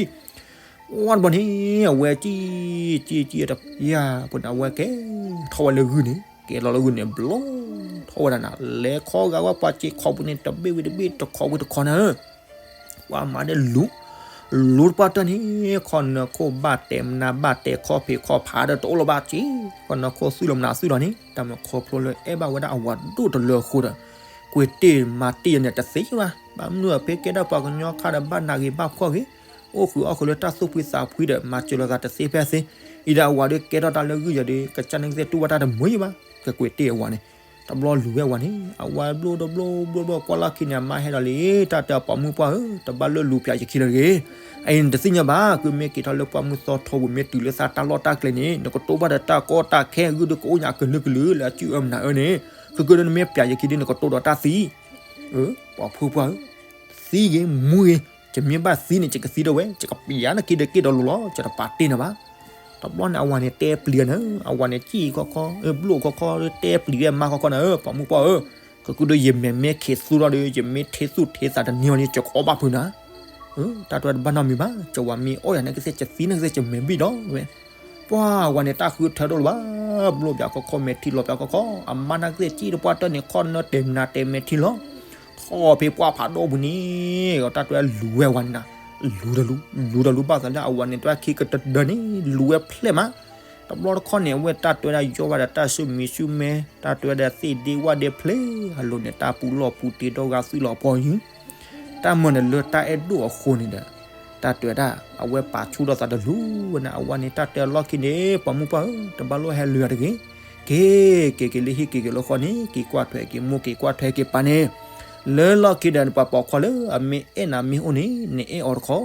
ဝံၤတဘျီန့ၣ် အဝဲစံၣ် စံၣ် စံၣ်တပျၢ်ဖိန့ၣ် အဝဲကဲထီၣ်ဝဲလၢဂုၢ်န့ၣ် ကဲလီၤလၢဂုၢ်န့ၣ် ဘျီထီၣ်ဝဲဒၣ်နၤ လဲၤခီဂာ်ဝဲပှၤစ့ၢ်ခီပူၤန့ၣ် တဘ့ၣ်ဝံၤတဘ့ၣ် တခီဝံၤတခီနၤဧၢ. ပှၤမၤဒီးလူၤ, လူၤတပှၢ်တၢၢ်န့ၣ် ခီၣ်နၢခိၣ်ဘၣ်တဲာ်မနၤဘၣ်တဲာ်ခီၣ်ဖံးခီၣ်ဖးဒီးတအိၣ်လၢၤဘၣ်က့, ခီၣ်နၢခိၣ်သွံၣ်လီၤမနၤသွံၣ်လီၤန့ၣ် တၢ်မ့ၢ်ခီဖျိလၢအဲၣ်ဘၣ်ဝဲဒၣ်အဝၤဒိၣ်တလၢအဃိဒီး ကွံာ်တ့ၢ်မၤတ့ၢ်ယၤန့ၣ်တသ့ဘၣ်. ဘၣ်မနုၤအဖဲကဲဒၣ်ပှၤကညီခါဒီးဘၣ်နးဂ့ၤဘၣ်ဖှီၣ်ဂ့ၤ, အိၣ်ဃုာ်အီၣ်ဃုာ်လၢတၢ်သူၣ်ဖှံသးဖှံဒီး မၤစၢၤလိာ်သးတသ့ဖဲသ့, အံၤဒီးအဝၤဒီးကဲထီၣ်တၢ်လၢဂုၢ်ယၤဒီး ကစၢ်န့ၣ်ကသ့ၣ်တူၢ်ဘၣ်တၢ်တမုာ်ယံၤဘၣ်, ကကွံာ်တ့ၢ်အဝၤန့ၣ်, တဘျီလူၤဝဲအဝၤန့ၣ် အဝၤဘျိတဘျိဘျိဘျိကွၢ်လီၢ်ခံန့ၣ် အမါဟဲဒီးလံ, တၢ်တဲပှၤမုၣ်ပှၢ်ဧၢ, တဘၣ်လၢလူၤပၠးယခံလၢၤတဂ့ၤ, အအံၤနတသ့ၣ်ညါဘၣ်, ကုမ့ၢ်က့ၤထီၣ်လၢပှၢ်မုၢ်သီထီပူၤ မ့ၢ်တုၤလၢသးတၢ်လီၢ်တၢ်ကျဲန့ၣ် နကတိၢ်ဘၣ်ဒီးတၢ်ကီတၢ်ခဲ ဂုၢ်ဒုးကအိၣ်ညါအကလုာ်ကလုာ်လၢအစုၣ်အၢမနၤအၢန့ၣ်, ခဲကဒီးနမ့ၢ်ပၠးယခံဒီး နကတိၢ်ဒီးတၢ်သံ, ပှၤဖုပှၢ်ဧၢ, သံဂ့ၤမူဂ့ၤ, ယမ့ၢ်ဘၣ်သံန့ၣ် ယကသံဒၣ်ဝဲ, ယကပျးနက့ၤဒီးက့ၤဒီးလိၤလီၤ, ယတပာ်တ့ၢ်နၤဘၣ်. တဘျီန့ၣ် အဝၤန့ၣ်တဲပျံၤနၤ, အဝၤန့ၣ်စံၣ်ခီခီ, ဘျိၣ်ခီခီ, တဲပျံၤဝဲအမါခီခီနၤ, ပှၤမုၣ်ပှၢ်ဧၢ, ကကုဒိယမဲာ်မ့ၢ်ခံးသူထီၣ်ဒီး ယမ့ၢ်ထ့သူၣ်ထ့သးတနံၤအီၤန့ၣ် ယကအီၣ်ဘၣ်ဖုးနၤ, တၢ်တဲတဘၣ်နီတမံၤဘၣ်, ယဝၤမ့ၢ်အီၣ်ယၤန့ၣ်ကသ့ၣ် ယသံန့ၣ်ကသ့ၣ် ယမဲာ်ဘံၣ်ဒီးဝဲ, ပှၤဝၤန့ၣ်တၢ်ဃုထၢဒိၣ်လၢၤဘၣ်, ဘျိၣ်ပၠးခီခီ မဲာ်ထံလီၤပၠးခီခီ, အမါန့ၣ်ကသ့ၣ်စံၣ်တပှၢ်တၢၢ်န့ၣ် ခီၣ်နၢတဲာ်မနၤတဲာ်မဲာ်ထံလီၤ ထီၣ်ဖဲပှၢ်ဖးဒိၣ်ပူၤန့ၣ်, တၢ်တဲလူၤဝဲအဝၤန့ၣ်နၤ, လူၤတလူၤ, လူၤတလူၤဘၣ်သးလၢအဝၤန့ၣ် တၢ်ခံကတၢၢ်န့ၣ် လူၤဝဲဖျဲၣ်မး, တဘျီတခီၣ်န့ၣ် အဝဲတၢ်တဲဝဲဒၣ်ယီၢ်ဘၣ်ဒီးတၢ်ဆူၣ်မံၤဆူၣ်မဲ, တၢ်တဲဝဲဒၣ်သ့ၣ်ဒ့ဝၣ်ဒ့ဖျဲၣ်, အလိၤန့ၣ် တၢ်ပူၤလီၢ်ပူၤတ့ဒီဂၤသွံၣ်လီၤပီယုၢ်, တၢ်မၤန့ၣ်လၢတၢ်အဲၣ်ဒိၣ်အဃိန့ၣ်ဒီး, တၢ်တဲဝဲဒၣ် အဝဲပာ်ဆူၣ်ထီၣ်သးတလူၤဝဲန့ၣ်, အဝၤန့ၣ်တၢ်တဲအလီၢ်ခံန့ၣ် ပှၤမုၣ်ပှၢ်ဧၢ, တဘၣ်လိၣ်ဟဲလူၤယၤတဂ့ၤ, က့ၤ, က့ၤက့ၤလၢဟံၣ် က့ၤက့ၤလၢဃီန့ၣ် က့ၤကွၢ်ထွဲက့ၤမိၢ် က့ၤကွၢ်ထွဲက့ၤပၢ်န့ၣ်, လၢလီၢ်ခံဒီး ပှၤပိာ်ခွါလၢအမ့ၢ်အဲၣ်နၤမ့ၢ်အိၣ်န့ၣ် နအဲၣ်အီၤတခီ,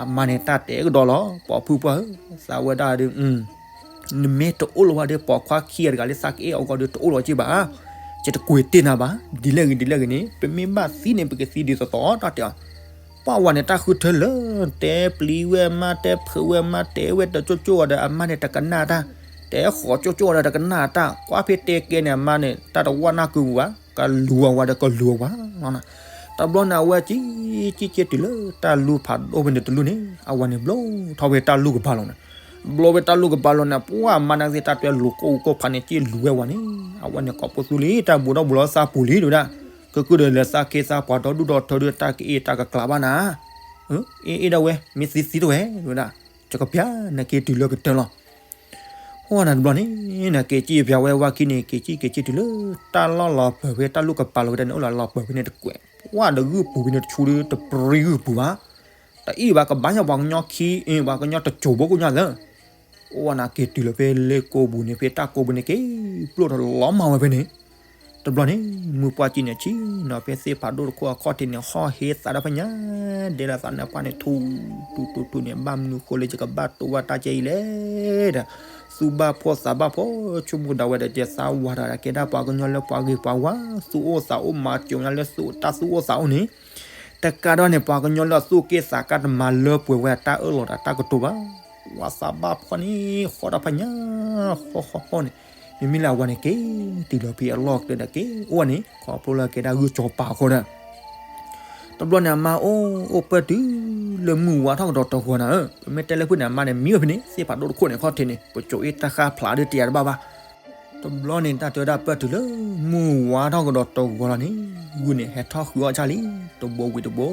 အမါန့ၣ်တၢ်တဲကဒီးလီၤ, ပှၤဖုပှၢ်ဧၢ, သးဝဲဒၣ်ဒီး နမ့ၢ်တအိၣ်လၢၤဘၣ်ဒီး ပိာ်ခွါခံဂၤတဂၤလၢသးကအဲၣ်အီၤဂီၢ်ဒီး တအိၣ်လၢၤက့ဘၣ်, ယတကွံာ်တ့ၢ်နၤဘၣ်, ဒ်လဲၣ်ဂ့ၤဒ်လဲၣ်ဂ့ၤန့ၣ် ပမ့ၢ်ဘၣ်သံန့ၣ် ပကသံဒ်သိးသိး တၢ်တဲအီၤ, ပှၤဝၤန့ၣ်တၢ်ဃုထၢလၢာ်, တဲပျံၤဝဲမါ တဲဖုးဝဲမါ တဲဝဲတကၠိကၠိအီၤဒီး အမါန့ၣ်တကနၣ်တၢ်, တဲဃီၤကၠိကၠိအီၤဒီးတကနၣ်တၢ်, ကွၢ်ဖဲတဲကဲန့ၣ် အမါန့ၣ် တၢ်တဝၢနၢ်ကုပူၤဘၣ်, ကလူၤအဝၤဒီးကလူၤအဝၤ တဘျီန့ၣ် အဝဲကံ, ကံက့ၤတုၤလၢတၢ်လူၤဖးဒိၣ်ဖဲန့ၣ်တလူၤန့ၣ် အဝၤန့ၣ်ဘျီထီၣ်ဝဲတၢ်လူၤကပၤလီၤန့ၣ်, ဘျီဝဲတၢ်လူၤကပၤလီၤန့ၣ် ပှၤမါန့ၣ်ကသ့ၣ်တၢ်တဲလူၤကိၢ်ဂူၤကိၢ်ဖးန့ၣ် က့ၤလူၤဝဲဝၤန့ၣ်, အဝဲန့ၣ်ကိးပသူလံ တၢ်ဘူးထီၣ်ဘူးလီၤသးပူၤလံ တဲဝဲဒၣ်, ကကုၢ်ဒီးလဲၤသးခ့သးပှၤဒီဒူၣ်ဒီထၢဒီး တၢ်ကအ့ၣ်တၢ်ကကျးဘၣ်နၤ, အ့ၣ်အ့ၣ်ဒၣ်ဝဲ မ့ၢ်သံသံတဝဲ တဲဝဲဒၣ်, ယကပျးနက့ၤတုၤလၢကတၢၢ်လီၤ ဟိန့ၣ်တဘျီန့ၣ် နက့ၤကံၣ်ပျးဝဲဝၤခံန့ၣ် က့ၤကံၣ်က့ၤက့ၤတုၤလၢ တၢ်လီၢ်လီၤပၢၤဖဲတၢ်လူၤကပၤလီၤဝဲဒၣ်န့ၣ် အိၣ်လီၤလီၤပၢၤဖဲန့ၣ်တကွဲး, ပှၤဒီးဂုၢ်ပူၤဖဲန့ၣ်တဆူဒီး တပြံဂုၢ်ပူၤဘၣ်, တအံၣ်ဘၣ်ကဘၣ်ညါပှၤကညီခံ, ပှၤကညီတစိၤဘိကိးညါသၢ, အိၣ်ဝဲန့ၣ်က့ၤတုၤလီၤဖဲလ့ကိပူၤန့ၣ် ဖဲတၢ်ကိပူၤန့ၣ် က့ၤပျိၢ်ထီၣ်လီၤမၢ်ဝဲဖဲန့ၣ် တဘျီန့ၣ် မုၢ်ပှၢ်ကံန့ၣ်ဆံးနီၤ ဖဲသ့ၣ်ဖးဒိၣ်တခိၣ်အခီၣ်ထံးန့ၣ် ဟီၣ်ဟ့သးဒီးဖဲညါ, ဒဲလီၤသးန့ၣ်ပှၢ်န့ၣ် ထူးထူးထူးန့ၣ် ဘၣ်မနုၤဃိလၢယကဘၣ်တိၢ်ဘၣ်တၢ်ကဲအံၤလဲၣ်ဒီး, သူၣ်ဘၣ်ဖှီၣ်သးဘၣ်ဖှီၣ် ဆိကမိၣ်ဒၣ်ဝဲဒီး ယသးဝါဒၣ်ကဲဒၣ်ပှၤကညီလၢပှၤဂ့ၤပှၤဝါ သူၣ်အိၣ်သးအိၣ် မၤစၢၤညါလၢတၢ်သူၣ်အိၣ်သးအိၣ်န့ၣ်, တကးဒီးန့ၣ် ပှၤကညီလၢအသူၣ်က့ၣ်သးကါတမၤလၢပှဲၤဝဲအတၢ်အၢၣ်လီၤဒီးတၢ်ကတိၤဘၣ်, ဝါသးဘၣ်ဖှီၣ်န့ၣ် ဃီဒၣ်ဖဲညါ, ဃီဃီဃီန့ၣ်, မ့မ့ၢ်လၢအဝၤန့ၣ်က့ၤတုၤလီၤဖဲအလီၢ်ကျဲဒီးက့ၤအိၣ်ဝဲန့ၣ် ခီဖျိလၢကဲဒၣ်ဂုၢ်ကၠီၤပၤအဃိဒီး တဘျီန့ၣ် အမါအိၣ်အိၣ်ပၢၢ်တုၤလၢမုၢ်ဝါထီၣ်ကဒီးတဂီၤနၤဧၢ, ပမ့ၢ်တဲလၢဖုၣ်န့ၣ် အမါန့ၣ်မံဝဲဖဲန့ၣ် သ့ၣ်ဖးဒိၣ်တခိၣ်န့ၣ် ခီၣ်ထံးန့ၣ် ပစိၤအ့ၣ်တၢ်ဃၢ်ဖျးဒုးတယၤတဘၣ်ဘၣ်. တဘျီန့ၣ် တၢ်တဲဝဲဒၣ်ပၢၢ်တုၤလၢမုၢ်ဝါထီၣ်ကဒီးတဂီၤလီၤန့ၣ်, ဂုၢ်န့ၣ်ဟဲထီၣ်ဃုအီၣ်ဆၣ်လံ, တဘိဝံၤတဘိ,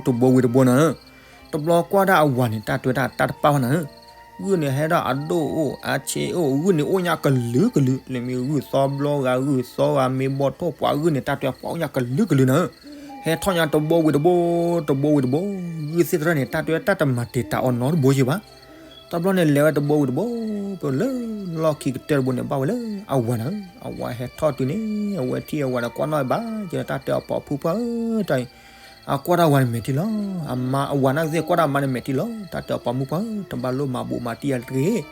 တဘိဝံၤတဘိနၤဧၢ. တဘျီကွၢ်ဒၣ်အဝၤန့ၣ် တၢ်တဲဝဲဒၣ်တၢ်တပာ်ဘၣ်နၤဧၢ, ဂုၢ်န့ၣ်ဟဲဒၣ်အဒိၣ်အိၣ်အဆံးအိၣ် ဂုၢ်န့ၣ်အိၣ်ညါကလုာ်ကလုာ် လၢမ့ၢ်ဂုၢ်သီဘျီဂၤ ဂုၢ်သီဂၤ မ့ၢ်ဘီၣ်ထိၣ်ပှၤဂုၢ်န့ၣ် တၢ်တဲပှၤအိၣ်ညါကလုာ်ကလုာ်နၤဧၢ. ဟဲထီၣ်ညါတဘိဝံၤတဘိ, တဘိဝံၤတဘိ, ဂုၢ်သ့ၣ်တဖၣ်န့ၣ် တၢ်တဲဝဲတၢ်တမၤတံာ်တာ်အီၤနီတဘိယံၤဘၣ်. တဘျီန့ၣ် လဲၤဝဲတဘိဝံၤတဘိ, ပလၢလီၢ်ခံကတၢၢ်တဘိန့ၣ် ဘၣ်ဝဲလၢအဝၤနၤဧၢ, အဝၤဟဲထီၣ်တုၤန့ၣ် အဝဲထံၣ်အဝၤဒီးကွၢ်နီၣ်ဘၣ် ကဲတၢ်တဲအီၤပှၤဖုပှၢ်ဧၢ, တၢ်အံၤ အကွၢ်ဒၣ်ဝၤန့ၣ်မဲာ်ထံလီၤ, အမါအဝၤနာ်ကသ့ၣ်ကွၢ်ဒၣ်အမါန့ၣ်မဲာ်ထံလီၤ, တၢ်တဲအီၤပှၤမုၣ်ပှၢ်ဧၢ, တဘၣ်လိၣ်မၤဘူးမၤတံၢ်ယၤတဂ့ၤ,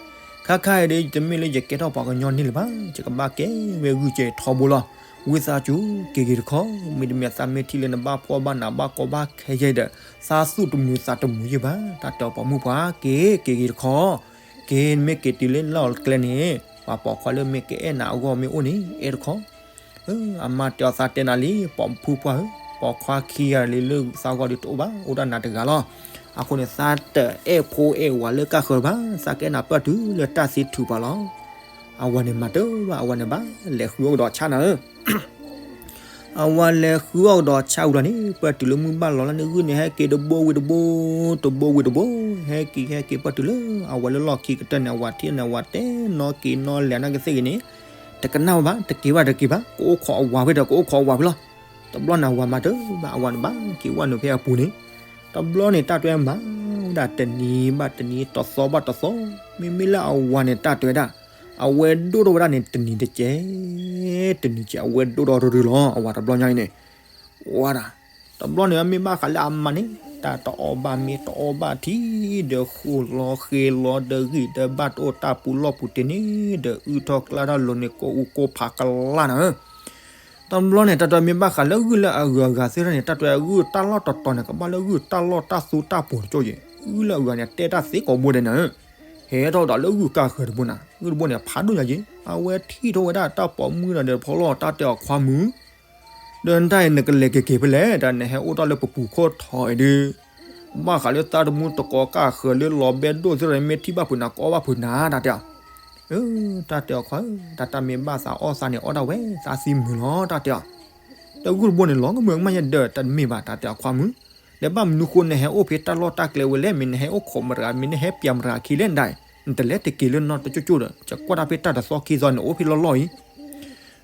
ခါခါအံၤဒီး တမ့ၢ်လၢယကဲထီၣ်ပှၤကညီန့ၣ်လၢၤဘၣ်, ယကဘၣ်ကဲဝဲဂုၢ်ကဲထီဘိလီၤ. ဝံသးစူၤ က့ၤက့ၤတခီ, မ့တမ့ၢ်သးမ့ၢ်ထံၣ်လၢနဘၣ်ဖှီၣ်ဘၣ်နးဘၣ်ကီဘၣ်ခဲယဲဒီး သးသူၣ်တမုာ်သးတမုာ်ယံၤဘၣ်, တၢ်တဲအီၤပှၤမုၣ်ပှၢ် က့ၤက့ၤက့ၤတခီ, က့ၤမ့ၢ်က့ၤတုၤလၢလီၢ်ကျဲန့ၣ် ပှၤပိာ်ခွါလၢမ့ၢ်ကအဲၣ်နၤအဂီၢ်မ့ၢ်အိၣ်န့ၣ် အဲၣ်တခီ အမါတဲအီၤသးတဲနၤလံ ပိာ်ဖုပှၢ်ဧၢ, ပိာ်ခွါခံဂၤလံလၢသးဂီၢ်ဒီးတအိၣ်ဘၣ်, အိၣ်ဒၣ်နၤတဂၤလီၤ. အဃိန့ၣ် သးတအဲၣ်ဖိအဲၣ်ဝၤလၢကၢ်ဃၢၤဘၣ်, သးကအဲၣ်နၤပၢၢ်တုၤလၢတၢ်သံထုးပှၤလီၤ. အဝၤန့ၣ်မၤတၢ်ဘၣ်, အဝၤန့ၣ်ဘၣ်လဲၤဃုအီၣ်ကဒီးဆၣ်နၤဧၢ. အဝၤလဲၤဃုအီၣ်ကဒီးဆၣ်ဝံၤလီၤန့ၣ် ပၢၢ်တုၤလၢမုၢ်ဘၣ်လီၤလၢန့ၣ် ဂုၢ်န့ၣ်ဟဲက့ၤတဘိဝံၤတဘိ, တဘိဝံၤတဘိ, ဟဲက့ၤဟဲက့ၤ ပၢၢ်တုၤလၢအဝၤလၢလီၢ်ခံကတၢၢ်န့ၣ် အဝၤထံၣ်န့ၣ် အဝၤတဲနီၢ်က့ၤနီၢ်လဲၤနီၢ်ကသ့ၣ်ဂ့ၤန့ၣ်, တကနၣ်ဝဲဘၣ်, တက့ၤဘၣ်တက့ၤဘၣ်, ကအိၣ်ခိးအဝၤဖဲဒီး ကအိၣ်ခိးအဝၤဖဲလီၤ. တဘျီန့ၣ် အဝၤမၤတၢ်ဘၣ် အဝၤန့ၣ်ဘၣ်က့ၤဝဲနုာ်ဖဲအပူၤန့ၣ်, တဘျီန့ၣ် တၢ်တဲမၤဝဲဒၣ်တနံၤဘၣ်တနံၤ တသီဘၣ်တသီ, မ့မ့ၢ်လၢအဝၤန့ၣ် တၢ်တဲဝဲဒၣ် အဝဲဒိၣ်ထီၣ်ဝဲဒၣ်န့ၣ် တနံၤတကဲး, တနံၤကဲး အဝဲဒိၣ်ထီၣ်ရုရုလီၤ အဝၤတဘျီညါအံၤန့ၣ်, ဝါဒၣ်, တဘျီန့ၣ် မ့ၢ်ဘၣ်ဃးလၢအမါန့ၣ် တၢ်တအီၣ်ဘၣ်မ့ၤတအီၣ်ဘၣ်ထံဒီး ဃိလီၤဃ့လီၤဒီးဂံၢ်ဒီးဘၣ် တအိၣ်တၢ်ပူၤလီၢ်ပူၤတ့ၢ်န့ၣ်ဒီး အုၣ်ထီၣ်ကျါထီၣ်လိၤန့ၣ် ကိးအူကိးဖးကလၢ်နၤဧၢ. တဘျီန့ၣ် တၢ်တဲမ့ၢ်ဘၣ်ဃးလၢဂုၢ်လၢအဂုၤအဂၤသ့ၣ်တဖၣ်န့ၣ် တၢ်တဲဂုၢ်တၢ်လီၢ်တတီၤန့ၣ် ကဘၣ်လၢဂုၢ်တၢ်လီၢ်တၢ်သူတၢ်ပီၤတကၠိၢ်က့ၤ, ဂုၢ်လၢအဂုၤအဂၤန့ၣ် တဲတၢ်သ့ကိးဘိဒဲးနၤဧၢ. ဟဲထီၣ်ဒီးလၢဂုၢ်ကၢ်ဃၢၤတဘိနၤ, ဂုၢ်တဘိန့ၣ် ဖးဒိၣ်ညါက့ၤ, အဝဲထံၣ်ထီၣ်ဝဲဒၣ်တၢ်ပိာ်မုၣ်ဒီးတဖီလီၢ် တၢ်တဲအီၤခွါမုၣ် ဒီးတၢ်အံၤနကလဲၤက့ၤက့ၤဖဲလဲၣ်, တၢ်နဟဲအိၣ်တ့ၢ်လၢပပူၤခိၣ်ထီအံၤဒီး, ဘၣ်ဃးလၢသးတမူတကိးကၢ်ဃၢၤလၢလီၤဘဲဒိၣ်သ့ၣ်တဖၣ်န့ၣ် မ့ၢ်ထံၣ်ဘၣ်ဖုးနၤ ကအီၣ်ဘၣ်ဖုးနၤ တၢ်တဲအီၤ. တၢ်တဲအီၤခွါဧၢ, တၢ်တၢ်မ့ၢ်ဘၣ်သးအီၣ်သးန့ၣ် အီၣ်ဒၣ်ဝဲ သးသံမုာ်လီၤ တၢ်တဲအီၤ. ဒီးဂုၢ်တဘိန့ၣ် လီၤကမၢကမၣ်ယဲဒၢး တၢ်တမ့ၢ်ဘၣ် တၢ်တဲအီၤခွါမုၣ်, ဒီးဘၣ်မနုၤဃိနဟဲအိၣ်ဖဲတၢ်လီၢ်တၢ်ကျဲဝဲလဲၣ်, မ့ၢ်နဟဲအိၣ်ခိးမတဂၤ မ့ၢ်နဟဲပျးမတဂၤခံလဲၣ်ဒၣ်, နတလဲၤတက့ၤလၢနီတကၠိၢ်ကၠိၢ်ဒီး ယကွၢ်တၢ်ဖဲတၢ်တသီခံသီန့ၣ် အိၣ်ဖဲလီၢ်လီၢ်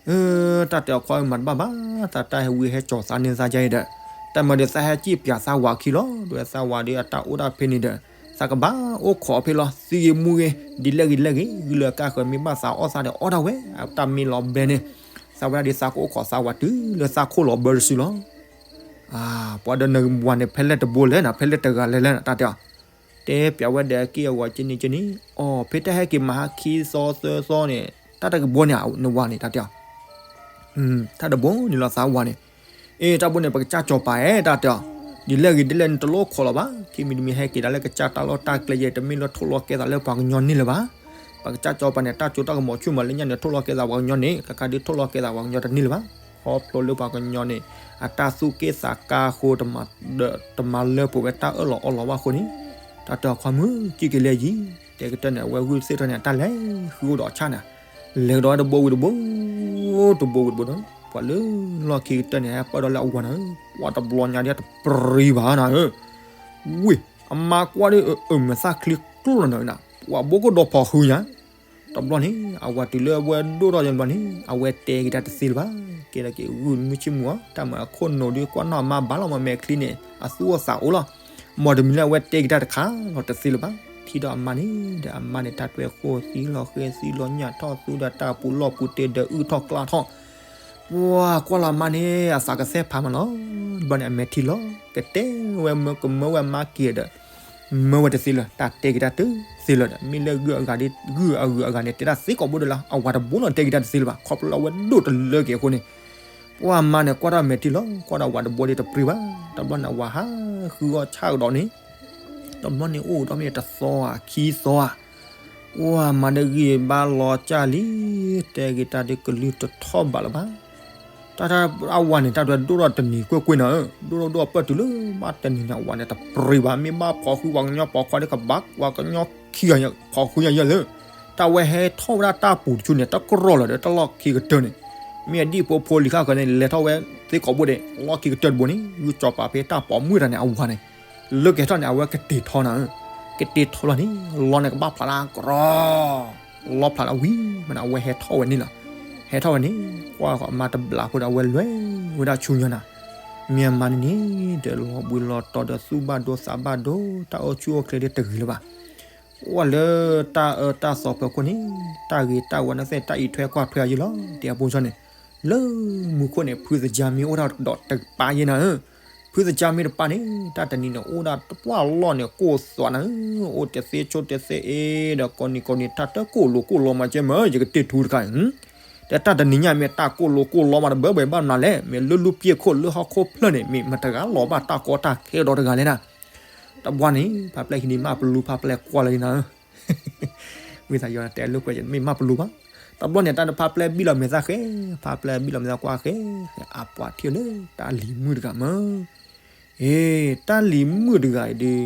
အံၤ တၢ်တဲအီၤခွါဧၢ မၤတဘၣ်ဘၣ်, သးတၢ်ဟဲဝံဟဲကၠီၤသးန့ၢ်သးယါအံၤဒီး, တၢ်မၤဒီးသးဟဲကံၣ်ပျးသးဝၤခံလီၤ, ဒီးသးဝၤဒီးအတၢ်အိၣ်ဒၣ်ဖဲန့ၣ်ဒီး, သးကဘၣ်အိၣ်ခိးဖဲလီၤ သံဂ့ၤမူဂ့ၤ, ဒ်လဲၣ်ဂ့ၤလဲၣ်ဂ့ၤ, ဂုၢ်လၢကၢ်ဃၢၤမ့ၢ်ဘၣ်သးအီၣ်သးဒီးအီၣ်ဒၣ်ဝဲ, အတၢ်မ့ၢ်လီၤဘဲန့ၣ်, သးဝဲဒၣ်ဒ်သးကအိၣ်ခိးသးဝၤတုၤလၢသးခိၣ်လီၤဘၢတစုလီၤ. ပှၤဒီးနဝၤန့ၣ် ဖဲလဲၣ်တဘိလဲၣ်နၤ, ဖဲလဲၣ်တဂၤလဲၣ်လဲၣ်နၤ တၢ်တဲအီၤ တဲပျးဝဲဒီးအက့ၢ်အဂီၤကန့ၣ်ကန့ၣ်, အိ ဖဲတၢ်ဟဲက့ၤမၤဟးခံသီသၢသီန့ၣ် တၢ်တကဘီန့ၣ် နဝၤန့ၣ် တၢ်တဲအီၤ, တၢ်တဘိန့ၣ်လီၤသးဝၤန့ၣ်, အ့ တၢ်ဘိန့ၣ် ပကစၢ်ကၠီၤပၤဧၢ တၢ်တဲအီၤ, ဒ်လဲၣ်ဂ့ၤဒ်လဲၣ်နတလိၣ်ခိးလီၤဘၣ်, ခံမံၤတမံၤဟဲက့ၤဒၣ်လၢကစၢ်တၢ်လီၢ်တၢ်ကျဲယဲ တမ့ၢ်လၢထိၣ်လီၤကဲသးလၢပှၤကညီန့ၣ်လၢၤဘၣ်, ပကစၢ်ကၠီၤပၤန့ၣ် တၢ်စိတၢ်ကမီၤဆူၣ်မးလၢညါန့ၣ် ထိၣ်လီၤကဲသးပှၤကညီန့ၣ် ခါခါဒ်ထိၣ်လီၤကဲသးပှၤကညီတန့ၢ်လၢၤဘၣ်, ခီဖျိလၢပှၤကညီန့ၣ် အတၢ်သူၣ်က့ၣ်သးကါအဃိ တမၤလၢပှဲၤဝဲတၢ်အၢၣ်လီၤအီလီၤဘၣ်အဃိန့ၣ်, တၢ်တဲအီၤခွါမုၣ် ကံၣ်က့ၤလၢယံၤ, တဲကတၢၢ်န့ၣ် အဝဲဂုၢ်သ့ၣ်ထီၣ်န့ၣ် အတၢ်လဲၤဃုအိၣ်ဒီးအဆၣ်န့ၣ်, လဲၤကဒီးဝဲတဘိဝံၤတဘိ, တဘိဝံၤတဘိဒီး ပှၤလၢလီၢ်ခံကတၢၢ်န့ၣ် ဟဲပၢၢ်ဒီးလၢအဝၤနၤဧၢ, ကွၢ်တဘျီညါဒ်တပြံဘၣ်နၤဧၢ, ဝ့ၢ် အမါကွၢ်ဒီးအမဲာ်သၣ်ချံကျိၣ်လီၤနၤဧၢ, ပှၤဘိကဒီးဖီဃုညါ တဘျီန့ၣ် အဝၤတုၤလၢအဝဲဒိၣ်ထီၣ်ယဲတဘျီန့ၣ် အဝဲတဲက့ၤတၢ်တသ့လၢၤဘၣ်, ကဲဒီးက့ၤဂုၢ်မုၢ်ဆ့ၣ်မုၢ်အီၤ တၢ်မၤအခိၣ်နူာ်ဒုးကွၢ်နီၢ်အမါဘၣ်လီၤ မ့ၢ်မဲာ်ချံန့ၣ် အသူၣ်အိၣ်သးအိၣ်လီၤ, မ်တမံၤလၢအဝဲတဲက့ၤတၢ်တခါလီၤတသ့လၢၤဘၣ်, ထံၣ်ဒီးအမါန့ၣ်ဒီး အမါန့ၣ် တၢ်တွဲဃိသံလီၤဃဲသံလီၤညၣ်ထီၣ်သူဒီးတၢ်ပူၤလီၢ်ပူၤတ့ၢ်ဒီးအုၣ်ထီၣ်ကျါထီၣ် ပှၤကွၢ်လီၤအမါန့ၣ် အသးကသဲၣ်ဖးမးလီၤ, တဘျီန့ၣ် အမဲာ်ထံလီၤ ကတဲဝဲမၢကမၢဝဲအမါက့ၤဒီး မၢဝဲတသ့လၢၤ, တၢ်တဲက့ၤတၢ်တသ့လၢၤဒီး မ့ၢ်လၢဂုၢ်အဂၤဒ် ဂုၢ်အဂုၤအဂၤန့ၣ် တဲတၢ်သ့ကိးဘိဒီးလၢ အဝၤတဘိလီၤ တဲက့ၤတၢ်တသ့လၢၤဘၣ်, ခီဖျိလၢအဝဲဒိၣ်တလၢက့ၤအဃိန့ၣ်, ပှၤမါန့ၣ် ကွၢ်တၢ်မဲာ်ထံလီၤ ကွၢ်ဒီးအဝၤတဘိဒ်တပြံဘၣ်, တဘျီန့ၣ် အဝၤဟးဃုအီၣ်ဆၣ်ကဒီးန့ၣ်, တဘျီန့ၣ်အိၣ်ဒီးမ့ၢ်တသီဧါ ခံသီဧါ ပှၤမၤဒီးဂံၢ်ဘါလီၤကၢ်လံ, တဲက့ၤတၢ်ဒ်ကလုၢ်တထီၣ်ဘးလၢၤဘၣ်, တၢ်တၢ်အဝၤန့ၣ် တၢ်ဒွဲဒိၣ်ထီၣ်တနံၤကွ့ၢ်ကွ့ၢ်နၤဧၢ, ဒိၣ်ထီၣ်ဒိၣ်ထီၣ်ပၢၢ်တုၤလၢဘၣ်တနံၤန့ၣ် အဝၤန့ၣ်တပြံဘၣ်, မ့ၢ်ဘၣ်ဖီဃုပှၤကညီ ဖီခွါဒ်ကဘၣ် ပှၤကညီခံဂၤ ဖီဃုညါယဲၢ်လၢ, တၢ်ဝဲဟဲထီၣ်ဝဲဒၣ်တၢ်ပူၤတဆူန့ၣ် တကြၢးလၢၤဒီးတၢ်လီၢ်ခံကတၢၢ်န့ၣ်, မ့ၢ်အဒံၣ်ဖိဖိလံၤဃၣ်ဃၢၤန့ၣ် လဲၤထီၣ်ဝဲသ့ကိးဘိဒဲး လီၢ်ခံကတၢၢ်တဘိန့ၣ် ဂုၢ်ကၠီၤပၤဖဲတၢ်ပိာ်မုၣ်တၢ်န့ၣ် အဝၤန့ၣ် လၢကဟဲထီၣ်န့ၣ် အဝဲကတ့ၤထီနၤဧၢ, ကတ့ၤထီလီၤန့ၣ် လီန့ၣ်ကဘၣ်ဖျါလၢကရီ လီဖျါလီၤဝံၤမးန့ၣ် အဝဲဟဲထီၣ်ဝဲန့ၣ်လီၤ, ဟဲထီၣ်ဝဲန့ၣ် ကွၢ်ဃီအမါတဘျးဖိဒီး အဝဲလဲၤဝဲဒၣ်ဆူညါနၤ, မ့ၢ်အမါန့ၣ်န့ၣ် ဒီးလီၤဘှံးလီၤတီၤဒီးသူၣ်ဘၣ်ဒိသးဘၣ်ဒိ တၢ်အိၣ်ဆူၣ်အိၣ်ချ့ဒ်တဂ့ၤလၢၤဘၣ်, အိၣ်လၢတၢ်အၢတၢ်သီဖၢခိၣ်န့ၣ် တၢ်ဂ့ၤတၢ်ဝါန့ၣ်သ့ၣ် တၢ်အံးထွဲကွၢ်ထွဲအယဲၢ်လီၤ, တဲအပူၤစီန့ၣ်, လၢမူခိၣ်န့ၣ် ဖုသကါမ့ၢ်အိၣ်ဒၣ်ဒီးတကပၤယဲၢ်နၤဧၢ, ဖုသကါမ့ၢ်တပၤန့ၣ် တၢ်တနံၤန့ၣ် အိၣ်ဒၣ်တပှၢ်လီၢ်န့ၣ် ကိၢ်သွးနၤဧၢ, အိၣ်တသ့ဆိတသ့အ့ဒီး ကိးနံၤကိးနံၤ တၢ်တကိၢ်လိာ်ကိၢ်လီမးကဲမၢ် ယကတ့ၢ်ထူတခါအံၤ, တဲတၢ်တနံၤညါမ့ၢ်တၢ်ကိၢ်လိာ်ကိၢ်လီမးတဘၢဘၣ်ဘၣ်မနုၤလဲၣ်, မ့ၢ်လၢလူပျဲၢ်ခိၣ်လၢဟီၣ်ခိၣ်ဖျၢၣ်န့ၣ် မ့ၢ်မတၤတဂၤလီၤဘၣ်တၢ်ကီတၢ်ခဲဒီးတဂၤလဲၣ်နၤ, တဘျီန့ၣ် ဖါပျဲၢ်ဟံးန့ၢ်မၢ်ပလူ ဖါပျဲၢ်ကွၢ်လၢနၤဧၢ ဝံသးယီၤတဲလၢကွဲး မ့ၢ်မၢ်ပလူဘၣ်, တဘျီန့ၣ် တၢ်န့ၣ်ဖါပျဲၢ်ဘံၣ်လီၤမဲာ်သၣ်ဃဲ, ဖါပျဲၢ်ဘံၣ်လီၤမဲာ်သၣ်ကွၢ်ဃဲ, အပှၤထံၣ်လၢတၢ်လံၤမုၣ်တဂၤမၢ်, အ့ တၢ်လံၤမုၣ်တဂၤအံၤဒီး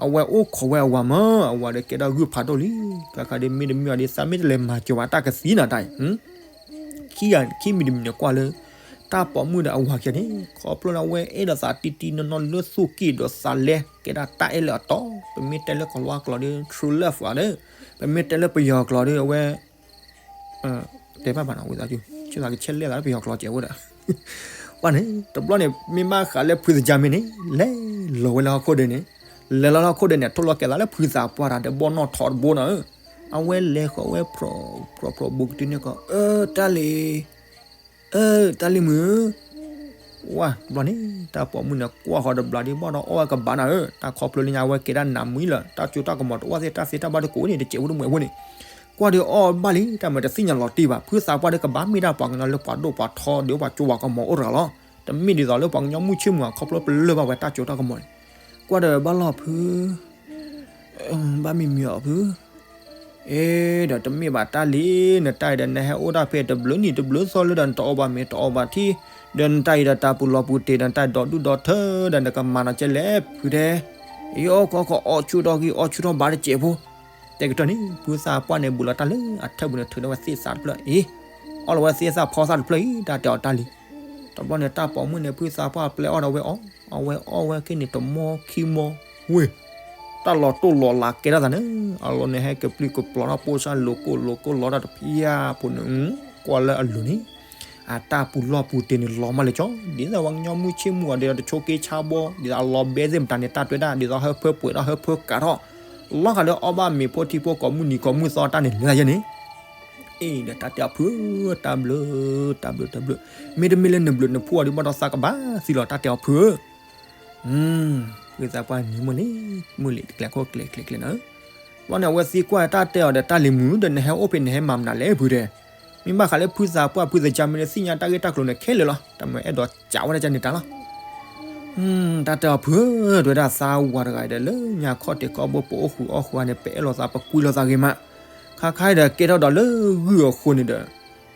အဝဲအိၣ်ခိးဝဲအဝၤမၢ်, အဝၤဒီးကဲထီၣ်ဂုၢ်ဖးဒိၣ်လံ, ခါခါဒီးမ့တမ့ၢ်အီၤဒီး သးမ့ၢ်တလဲၤမၤစၢၤဝဲတၢ်ကသံနၤတၢ်အံၤ ခံဂၤ ခံမံၤတမံၤန့ၣ်ကွၢ်လၢ တၢ် တၢ်ပိာ်မုၣ်ဒီးအဝၤခံဂၤန့ၣ် ခီဖျိလၢအဝဲအဲၣ်ဒိးသးတံတံနီနီလၢသူၣ်ကံၢ်ဒီးသးလဲ ကဲဒၣ်တၢ်အဲၣ်လၢအတီ, ပမ့ၢ်တဲလၢကီၤလါကျိာ်ဒီး true love ဧါဒီး, ပမ့ၢ်တဲလၢပယီၤကျိာ်ဒီး အဝဲ တဲဘၣ်ဘၣ်နီၤ ဝံသးစူၤ ဆိသးကဆဲးလဲၣ်သးလၢပယီၤကျိာ်ကဲးဝဲဒီး ပှၢ်န့ၣ် တဘျီန့ၣ် မ့ၢ်ဘၣ်ဃးလၢဖုသကၢ်မ့ၢ်န့ၣ် လဲၤလီၤဝဲလၢဟီၣ်ခိၣ်ဒဲးန့ၣ်, လဲၤလီၤလၢဟီၣ်ခိၣ်ဒဲးန့ၣ် ထိၣ်လီၤကဲသးလၢဖုသးပှၢ်တၢ်ဒီးဘီၣ်နီၣ်ထိးတဘိနီၤဧၢ, အဝဲလဲၤဃီၤဝဲ ဖြီဖြီဖြီဘူးကတုၤန့ၣ်ကီး အၢ တၢ်လံၤ, အၢ တၢ်လံၤမုၣ်ဧၢ ဝါ တဘျီန့ၣ် တၢ်ပိာ်မုၣ်န့ၣ် ကွၢ်ဃီၤတဘျီဒီး ဘၣ်ဒီးအီၣ်ဝဲကဘၣ်နၤဧၢ, တၢ်ခီဖျိလၢညါအဝဲကဲဒၣ်နးမံလၢာ် တၢ်စိတၢ်ကမီၤတအိၣ်သ့ၣ် တၢ်သ့တၢ်ဘၣ်တကိးန့ၣ် တစဲးဖိတမှဲးဖိန့ၣ်, ကွၢ်ဒီးအီၣ်ဘၣ်လံ တၢ်မၤတသ့ၣ်ညါလီၤတံၢ်ဘၣ်, ဖုသးပှၢ်ဒီးကဘၣ်မ့ၢ်ဒၣ်ပှၤကညီလၢပှၤဒိၣ်ပှၤထီဒီးပှၤကၠိပှၤကမီၤအိၣ်တဂၤလီၤ, တမ့ၢ်ဒ်သိးလၢပှၤကညီမုၢ်ဆ့ၣ်မုၢ်အီၤ ခီဖျိပလၢၢ်ဘၣ်ဝဲတၢ်စိတၢ်ကမီၤန့ၣ်, ကွၢ်ဒီးဘၣ်လီၤဖု ဘၣ်မံမံအီၤဖု အ့ ဒီးတမ့ၢ်ဘၣ်တၢ်လံ, နတၢ်အံၤဒီးနဟဲအိၣ်ဒၣ်ဖဲတဘျုးနံၣ်တဘျုးသီလၢဒီး နတအီၣ်ဘၣ်မ့ၤတအီဘၣ်ထံ, ဒီးနတၢ်အံၤဒီးတၢ်ပူၤလီၤပူၤတ့ၢ်ဒီး နတၢ်ဒီဒူၣ်ဒီထၢဒီး နကမၤနီၤကဲလဲၣ်ဖုတဲ, အ့ အီၣ်ခီခီအီၣ်ဆူၣ်ထီၣ်ဂံၢ်အီၣ်ဆူၣ်ထီၣ်ဘါတစဲးဖိ, တဲကတၢၢ်န့ၣ် ဖုသးပှၢ်န့ၣ် ဘူးလီၤတၢ်လၢအထၢၣ်ပူၤန့ၣ် ထုးန့ၢ်ဝဲသ့ၣ်သးတဖျၢၣ်အံၤ, အီၣ်လီၤဝဲသ့ၣ်သၣ်ဖီသၣ်တဖျၢၣ်အံၤ တၢ်တဲအီၤတၢ်လံ တဘျီန့ၣ် တၢ်ပိာ်မုၣ်န့ၣ် ဖုသးပှၢ်ပျဲအီၣ်ဒီးဝဲအီၣ်, အဝဲအီၣ်ဝဲခဲန့ၣ်တမီခံမီဝ့ၢ်, တၢ်လီၤတိၢ်လီၤလးကဲထီၣ်သးန့ၣ်, အလီၢ်န့ၣ်ဟဲကပျုၢ်ကပျီၤထီၣ်ပိၢ်စၢ်လိၤကိၢ်လိၤကိၢ်လီၤတၢ်တဖျၢၣ်ဖိန့ၣ်, ကွၢ်လၢအလိၤန့ၣ်, အတၢ်ပူၤလီၢ်ပူၤတ့ၢ်န့ၣ်လီၤမးလၢာ်ကၠီ, ဒ်သိးပှၤကညီမုၢ်ဆ့ၣ်မုၢ်အီၤဒီးတဆိးက့ဆါဘီ, ဒ်သိးအလီၤဘဲသ့ၣ်မတၤန့ၣ် တၢ်တွဲဒၣ် ဒ်သိးဟၢဖၢပှဲၤထီၣ်ဟၢဖၢကးထီၣ်, လီၤဂာ်လၢအီၣ်ဘၣ်မ့ၤဖိထံဖိကီၢ်မုၢ်နံၤကီၢ်မုၢ်သီတၢ်န့ၣ်လဲၤသးယဲန့ၣ် အ့ ဒီးတၢ်တဲအီၤဖုဧၢ တၢ်ဘျုး တၢ်ဘျုး တၢ်ဘျုး, မ့တမ့ၢ်လၢနဘျုးနဖှိၣ်အီၤဒ်ဘၣ်ဒီးသးကဘၣ်သံလီၤ တၢ်တဲအီၤဖုဧၢ, ဖုသးပှၢ်နံၤမုၢ်လံ, မုၢ်လံတကျဲၤခိၣ်ကျဲၤကျဲၤကျဲၤနၤဧၢ, ဘျီန့ၣ် အဝဲသံကွၢ်တၢ်တဲအီၤဒီး တၢ်လံၤမုၣ်ဒီး နဟဲအိၣ်ဖဲန့ၣ် နဟဲမၤမနုၤလဲၣ်ဖုတဲ, မ့ၢ်ဘၣ်ဃးလၢဖုသးပှၢ်ဖုသကၢ်မ့ၢ်န့ၣ် သ့ၣ်ညါတၢ်ဂ့ၢ်တၢ်ကျိၤန့ၣ်ခဲလၢာ်လီၤ, တၢ်မ့ၢ်အဲၣ်ဒိးကးဝဲဒၣ်ကန့ၣ်တၢ်လီၤ တၢ်တဲအီၤဖုဧၢ, တဲဝဲဒၣ်သးဝၤတဂၤအံၤဒီး လၢညါခီၣ်ထံးခီၣ်ဘိပအိၣ်ဃုာ်အီၣ်ဃုာ်ဧါန့ၣ် ပအဲၣ်လိာ်သးပကွံလိာ်သးဂ့ၤမး, ခါခါအံၤဒီးကဲထီၣ်ဒီးလၢဂုၢ်အဃိန့ၣ်ဒီး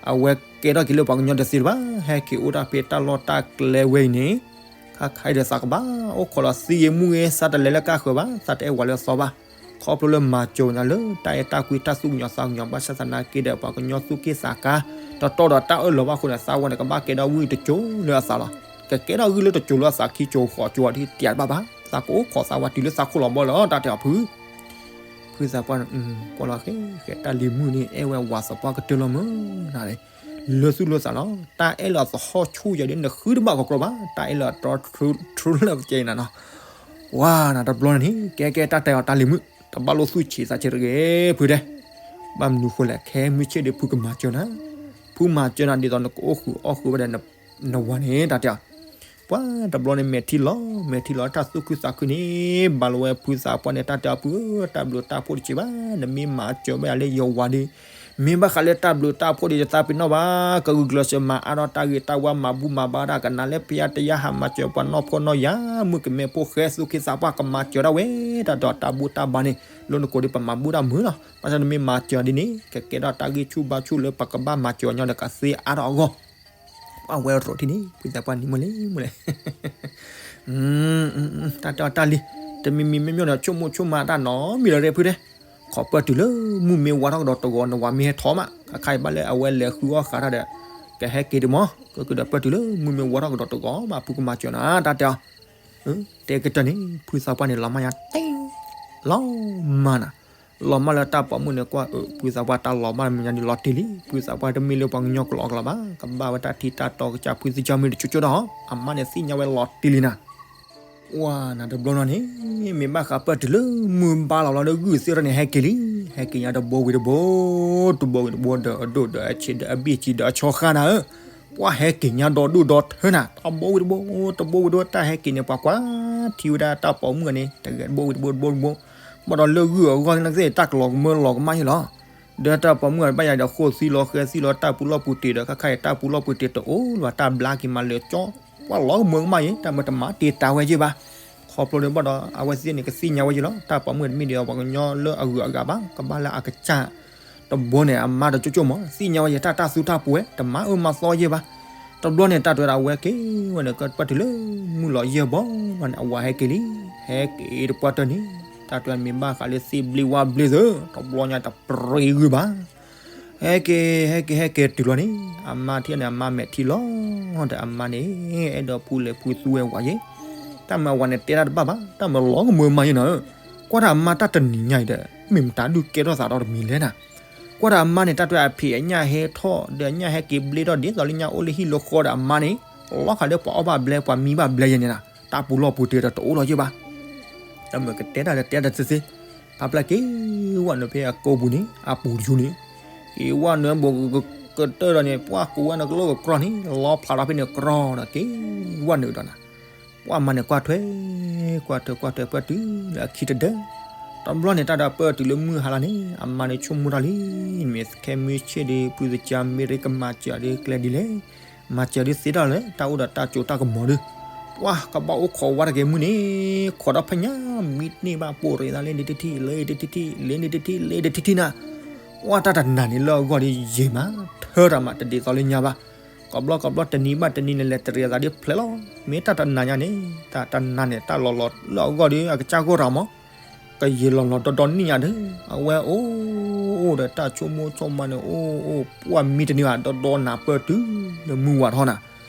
အဝဲကဲထီၣ်က့ၤလၢပှၤကညီတသ့လၢၤဘၣ်, ဟဲက့ၤအိၣ်တၢ်ဖဲတၢ်လီၢ်တၢ်ကျဲဝဲအံၤန့ၣ်, ခါခါအံၤဒီးသးကဘၣ်အိၣ်ခိးလီၤသံဂ့ၤမူၢ်ဂ့ၤ သးတလဲၤလၢကါဃၢၤဘၣ်, သးတအဲၣ်ဝၤလၢအသီဘၣ်, ခီဖျိလၢမၤစၢၤညါလၢတၢ်အဲၣ်တၢ်ကွံတၢ်သူၣ်ကညီၤသးကညီၤ ဘၣ်ဆၣ်သနာ်က့ဒီး ပှၤကညီသူၣ်က့သးကါ တတီဒီးတၢ်အၢၣ်လီၤဘၣ်အဃိန့ၣ် သးဝဲန့ၣ်ကဘၣ်ကဲထီၣ်ဂုၢ်တစိၤလၢအသးလီၤ, ကကဲထီၣ်ဂုၢ်လၢတစိၤလၢအသးခံစိၤဃိးစိၤအံၤ တယံာ်တဘၣ်ဘၣ်, သးကအိၣ်ခိးသးဝဲတုၤလၢသးခိၣ်လီၤဘီလီၤ တၢ်တဲအီၤဖု ဖုသးပှၢ်န့ၣ် ကွၢ်လီၤဃဲဃဲတၢ်လံၤမုၣ်န့ၣ် အဲၣ်ဝဲဝၤသပှၢ်ကတၢၢ်လီၤမုၢ်နၤ, လၢသူၣ်လၢသးလီၤ, တၢ်အဲၣ်လၢအသဟီၣ်ဆူၣ်ယၤဒီး နဃုတဘၣ်ကီးကျီဘၣ်, တၢ်အဲၣ်လၢအတြီ true love ကဲအံၤနၤနီၤ, ဝါနၤတဘျီန့ၣ် ကဲကဲတၢ်တဲအီၤတၢ်လံၤမုၣ် တဘၣ်လိၣ်သူၣ်ဆံးသးဆံးတဂ့ၤ ဖုတဲ, ဘၣ်မနုၤဃိလဲၣ် ခဲမုၢ်ဆ့ၣ်ဒီးဖုကမၤစၢၤနၤ, ဖုမၤစၢၤနၤဒ်သိးနကအိၣ်ဃုာ်အီၣ်ဃုာ်ဝဲဒီး နဝၤန့ၣ် တၢ်တဲအီၤ ပှၤတဘျီန့ၣ် မဲာ်ထံလီၤ မဲာ်ထံလီၤတၢ်သူၣ်ခုသးခုန့ၣ် ဘၣ်လီၤဝဲဖုသးပှၢ်န့ၣ် တၢ်တဲအီၤဖုဧၢ တၢ်ဘျုးတၢ်ဖှိၣ်တစဲးဘၣ် နမ့ၢ်မၤစၢၤဘၣ်ယၤလၢယဝၤဒီး မ့ၢ်ဘၣ်ဃးလၢတၢ်ဘျုးတၢ်ဖှိၣ်ဒီး ယသးပ့ၤနီၣ်ဘၣ် ကဂုာ်ကျဲးစၢးမၤအါထီၣ်တၢ်ဂ့ၤတၢ်ဝါ မၤဘူၣ်မၤဘါတၢ်ကနၣ်လၢဖဲယတယါဟးမၤစၢၤပှၤနီၢ်ဖှီၣ်နီၢ်ယာ် မုၣ်ကမဲဖိဃဲသူၣ်က့သးပှၢ်ကမၤစၢၤဒၣ်ဝဲ တၢ်ဒီးတၢ်ဘူၣ်တၢ်ဘါန့ၣ် လၢနကိးဒီးပမၤဘူၣ်တၢ်မုာ်လီၤ ဘၣ်ဆၣ်နမ့ၢ်မၤစၢၤဒ်န့ၣ် ကကဲထီၣ်တၢ်ဂံၢ်ဆူၣ်ဘါဆူၣ်လၢပကဘၣ်မၤစၢၤအီၤညီဒီးကသ့အါထီၣ်အဂီၢ် ပှၤဝဲရိးထံန့ၣ် ဖုသးပှၢ်နံၤမုၢ်လံမုၢ်လဲၣ် တၢ်တဲအီၤတၢ်လံၤ တမံၤမံၤမ့ၢ်မ့ၢ်ဒီး ဆိကမိၣ်ဆိကမးတၢ်နီတမံၤလၢၤဖုတဲ ခီပၢၢ်တုၤလၢမုၢ်မ့ၢ်ဝါထီၣ်ကဒီးတဂီၤ နဝၤမ့ၢ်ဟဲထီၣ်မး ခါခါအံၤဘၣ်လၢအဝဲလဲၤဃုအီၣ်ဃးတၢ်ဒီး ကဟဲက့ၤဒံးမး ကကဒီးပၢၢ်တုၤလၢမုၢ်မ့ၢ်ဝါထီၣ်ကဒီးတဂီၤမး ဖုကမၤစၢၤနၤ တၢ်တဲအီၤ တဲကတၢၢ်န့ၣ် ဖုသးပှၢ်န့ၣ် လီၤမၢ်ညါတ့ၢ် လီၤမၢ်နၤ လီၤမၢ်လၢတၢ်ပိာ်မုၣ်န့ၣ်ကွၢ်အၢ ဖုသးပှၢ်တၢ်လီၤမၢ်မၢ်ညါန့ၣ်လီၤတံၢ်လံ ဖုသးပှၢ်တမ့ၢ်လၢပှၤကညီကျိာ်အကျါဘၣ် ကဘၣ်ဝဲတၢ်ထံတၢ်တီကစၢ်ဖုသကၢ်မ့ၢ်တဆိကမိၣ်ဒီး အမါန့ၣ်သ့ၣ်ညါဝဲလီၤတံၢ်လံနၤ ဝါနၤတဘျီနီၤန့ၣ် မ့ၢ်ဘၣ်ဃးပၢၢ်တုၤလၢမုၢ်ဘါလီၤလီၤလၢဂုၢ်သ့ၣ်ထီၣ်န့ၣ် ဟဲက့ၤလံ ဟဲက့ၤညါတဘိဝံၤတဘိ တဘိဝံၤတဘိဒီးအဒိၣ်ဒီးအဆံးဒီးအဘ့ၣ်စံးဒီးအဆီဃၢ်နၤဧၢ ပှၤဟဲက့ၤညါဒီဒိၣ်ဒီထၢနၤ တဘိဝံၤတဘိ တဘိဝံၤတဘိ တၢ်ဟဲက့ၤန့ၣ် ပှၤကွၢ်ထံဝဲဒၣ်တၢ်ပိာ်မုၣ်န့ၣ် တဂၤတဘိဝံၤတဘိတဘိတဘိ ဘၣ်ဒီးလၢဂုၢ်အဂီၢ်သ့ၣ်တၢ်ကလီၤကမၢလီၤကမၣ်ယဲလီၤ ဒီးတၢ်ပိာ်မုၣ်ဘၣ်ယၤဒီးဃိသံလီၤဃဲသံလီၤ တၢ်ပူၤလီၢ်ပူၤတ့ၢ်ဒီး ခါခါအံၤတၢ်ပူၤလီၢ်ပူၤတ့ၢ်တအိၣ်လၢၤ တၢ်ဘျါက့ၤမးလၢာ်ကၠီ ပှၤလီၤကမၢကမၣ်ယဲ တၢ်မၢတမၤတ့ၢ်တၢ်ဝဲယဲဘၣ် ခီဖျိလၢဘၣ်ဒီး အဝဲသ့ၣ်န့ၣ် ကသ့ၣ်ညါဝဲယဲလီၤ တၢ်ပိာ်မုၣ်တမ့ၢ်ဒ်ပှၤကညီလၢအဂုၤအဂၤဘၣ် ကဘၣ်လၢအကစၢ် တဘိန့ၣ် အမါတကၠိကၠိမး သ့ၣ်ညါဝဲယဲ တၢ်တၢ်သူတၢ်ပှဲၤ တမၤအၢမၤသီယဲဘၣ် တဘျီန့ၣ် တၢ်တဲဝဲဒၣ်အဝဲက့ၤဝဲန့ၣ် ကပၢၢ်တုၤလၢမုၢ်လီၤယဲၢ်ဘီန့ၣ် အဝၤဟဲက့ၤလံ ဟဲက့ၤတပှၢ်တၢၢ်န့ၣ် တၢ်တဲဝဲမ့ၢ်ဘၣ်ဃးလၢသ့ၣ်ဘျ့ဝါဘျ့သ့ၣ် တဘျီညါတပြံဂုၢ်ဘၣ် ဟဲက့ၤ ဟဲက့ၤ ဟဲက့ၤတုၤလီၤန့ၣ် အမါထံၣ်န့ၣ် အမါမဲာ်ထံလီၤ ဒီးအမါန့ၣ် အဲၣ်ဒိးဖူလဲၤဖူသူဝဲဝၤယဲ, တၢ်မၤဝၤန့ၣ်တဲတၢ်တဘၣ်ဘၣ်, တၢ်မၤလီၤကမၢမၤယဲနၤဧၢ, ကွၢ်တၢ်အမါတၢ်တနံၤညါအံၤဒီး မ့ၢ်မတၤဒုးကဲထီၣ်သးဒီးတမံၤလဲၣ်နၤ, ကွၢ်တၢ်အမါန့ၣ် တၢ်တွဲအဖံးအညၣ်ဟဲထီၣ် ဒီးအညၣ်ဟဲက့ၤဘျ့ထီၣ်ဒ်သိးလၢညါအိၣ်လၢဟံၣ်လၢဃီဒီးအမါန့ၣ် လီၤဃာ်လၢပှၤအီၣ်ဘၣ်ဘျဲ ပှၤမံဘၣ်ဘျဲယဲန့ၣ်နၤ, တၢ်ပူၤလီၢ်ပူၤတ့ၢ်ဒီးတအိၣ်လီၤယဲဘၣ် တၢ်မၢကတဲတၢ်ဒီးတဲတၢ်သ့သ့, ဖးဖျါက့ၤဝဲနုာ်ဖဲအကိာ်ပူၤန့ၣ် အပူၤတဆူန့ၣ်, က့ၤဝဲနုာ်ဘိကတၢၢ်ဒီးန့ၣ် ပှၢ်ကူးဝဲနုာ်ကလိၣ်ကကြီန့ၣ် လီၤဖျးထီၣ်ဖဲန့ၣ်ကြီဒီးက့ၤဝဲနုာ်ဒီးနၤ, ပှၢ်မါန့ၣ်ကွၢ်ထွဲ, ကွၢ်ထွဲကွၢ်ထွဲပၢၢ်တုၤလၢအခံတဒၢ, တဘျီန့ၣ်တၢ်ဒီးပၢၢ်တုၤလၢမုၢ်ဟါလီၤန့ၣ် အမါန့ၣ်ဆိကမိၣ်တၢ်လံ, မ့ၢ်ခဲမုၢ်ဆ့ၣ်ဒီး ဖုသကၢ်မ့ၢ်ရ့ကမၤစၢၤဒီးကျဲဒ်လဲၣ် မၤစၢၤဒုးသ့ထီၣ်လၢတၢ်အိၣ်ဒီးတၢ်ကၠိတၢ်ကမီၤဒုး, ပှၢ်ကဘၣ်အိၣ်ခိးဝါတဂ့ၤမုၢ်န့ၣ်, ခိးဒီးဖဲညါ, မံတန့ၢ်ဘၣ်ပိာ်ရ့သးလၢန့ၣ်တထံၣ် လၢတထံၣ် လၢန့ၣ်တထံၣ် လၢတထံၣ်နၤ, ပှၢ်တၢ်တနာ်န့ၣ်လၢအဂီၢ်ဒီးယံာ်မး, ထၢတၢ်မးတဒ်သိးလၢညါဘၣ်, ကဘျီကဘျီတနံၤဘၣ်တနံၤန့ၣ် လဲၤတရံးသးဒ်ဖျဲးလီၤ, မ့ၢ်တၢ်တနာ်ညါန့ၣ် တၢ်တနာ်န့ၣ် တၢ်လီၤလီၤလၢအဂီၢ်ဒီး အကစၢ်ဂီၢ်တၢ်မး ကယံာ်လီၤလီၤဒီဒီနံၣ်ညါဒီး အဝဲအိၣ်ဒီးတၢ်ဆိကမိၣ်ဆိကမးန့ၣ် အိၣ်အိၣ် ပှၢ်မံတန့ၢ်ဘၣ် ဒီဒီနၤပၢၢ်တုၤလၢမုၢ်ဝါထီၣ်နၤ,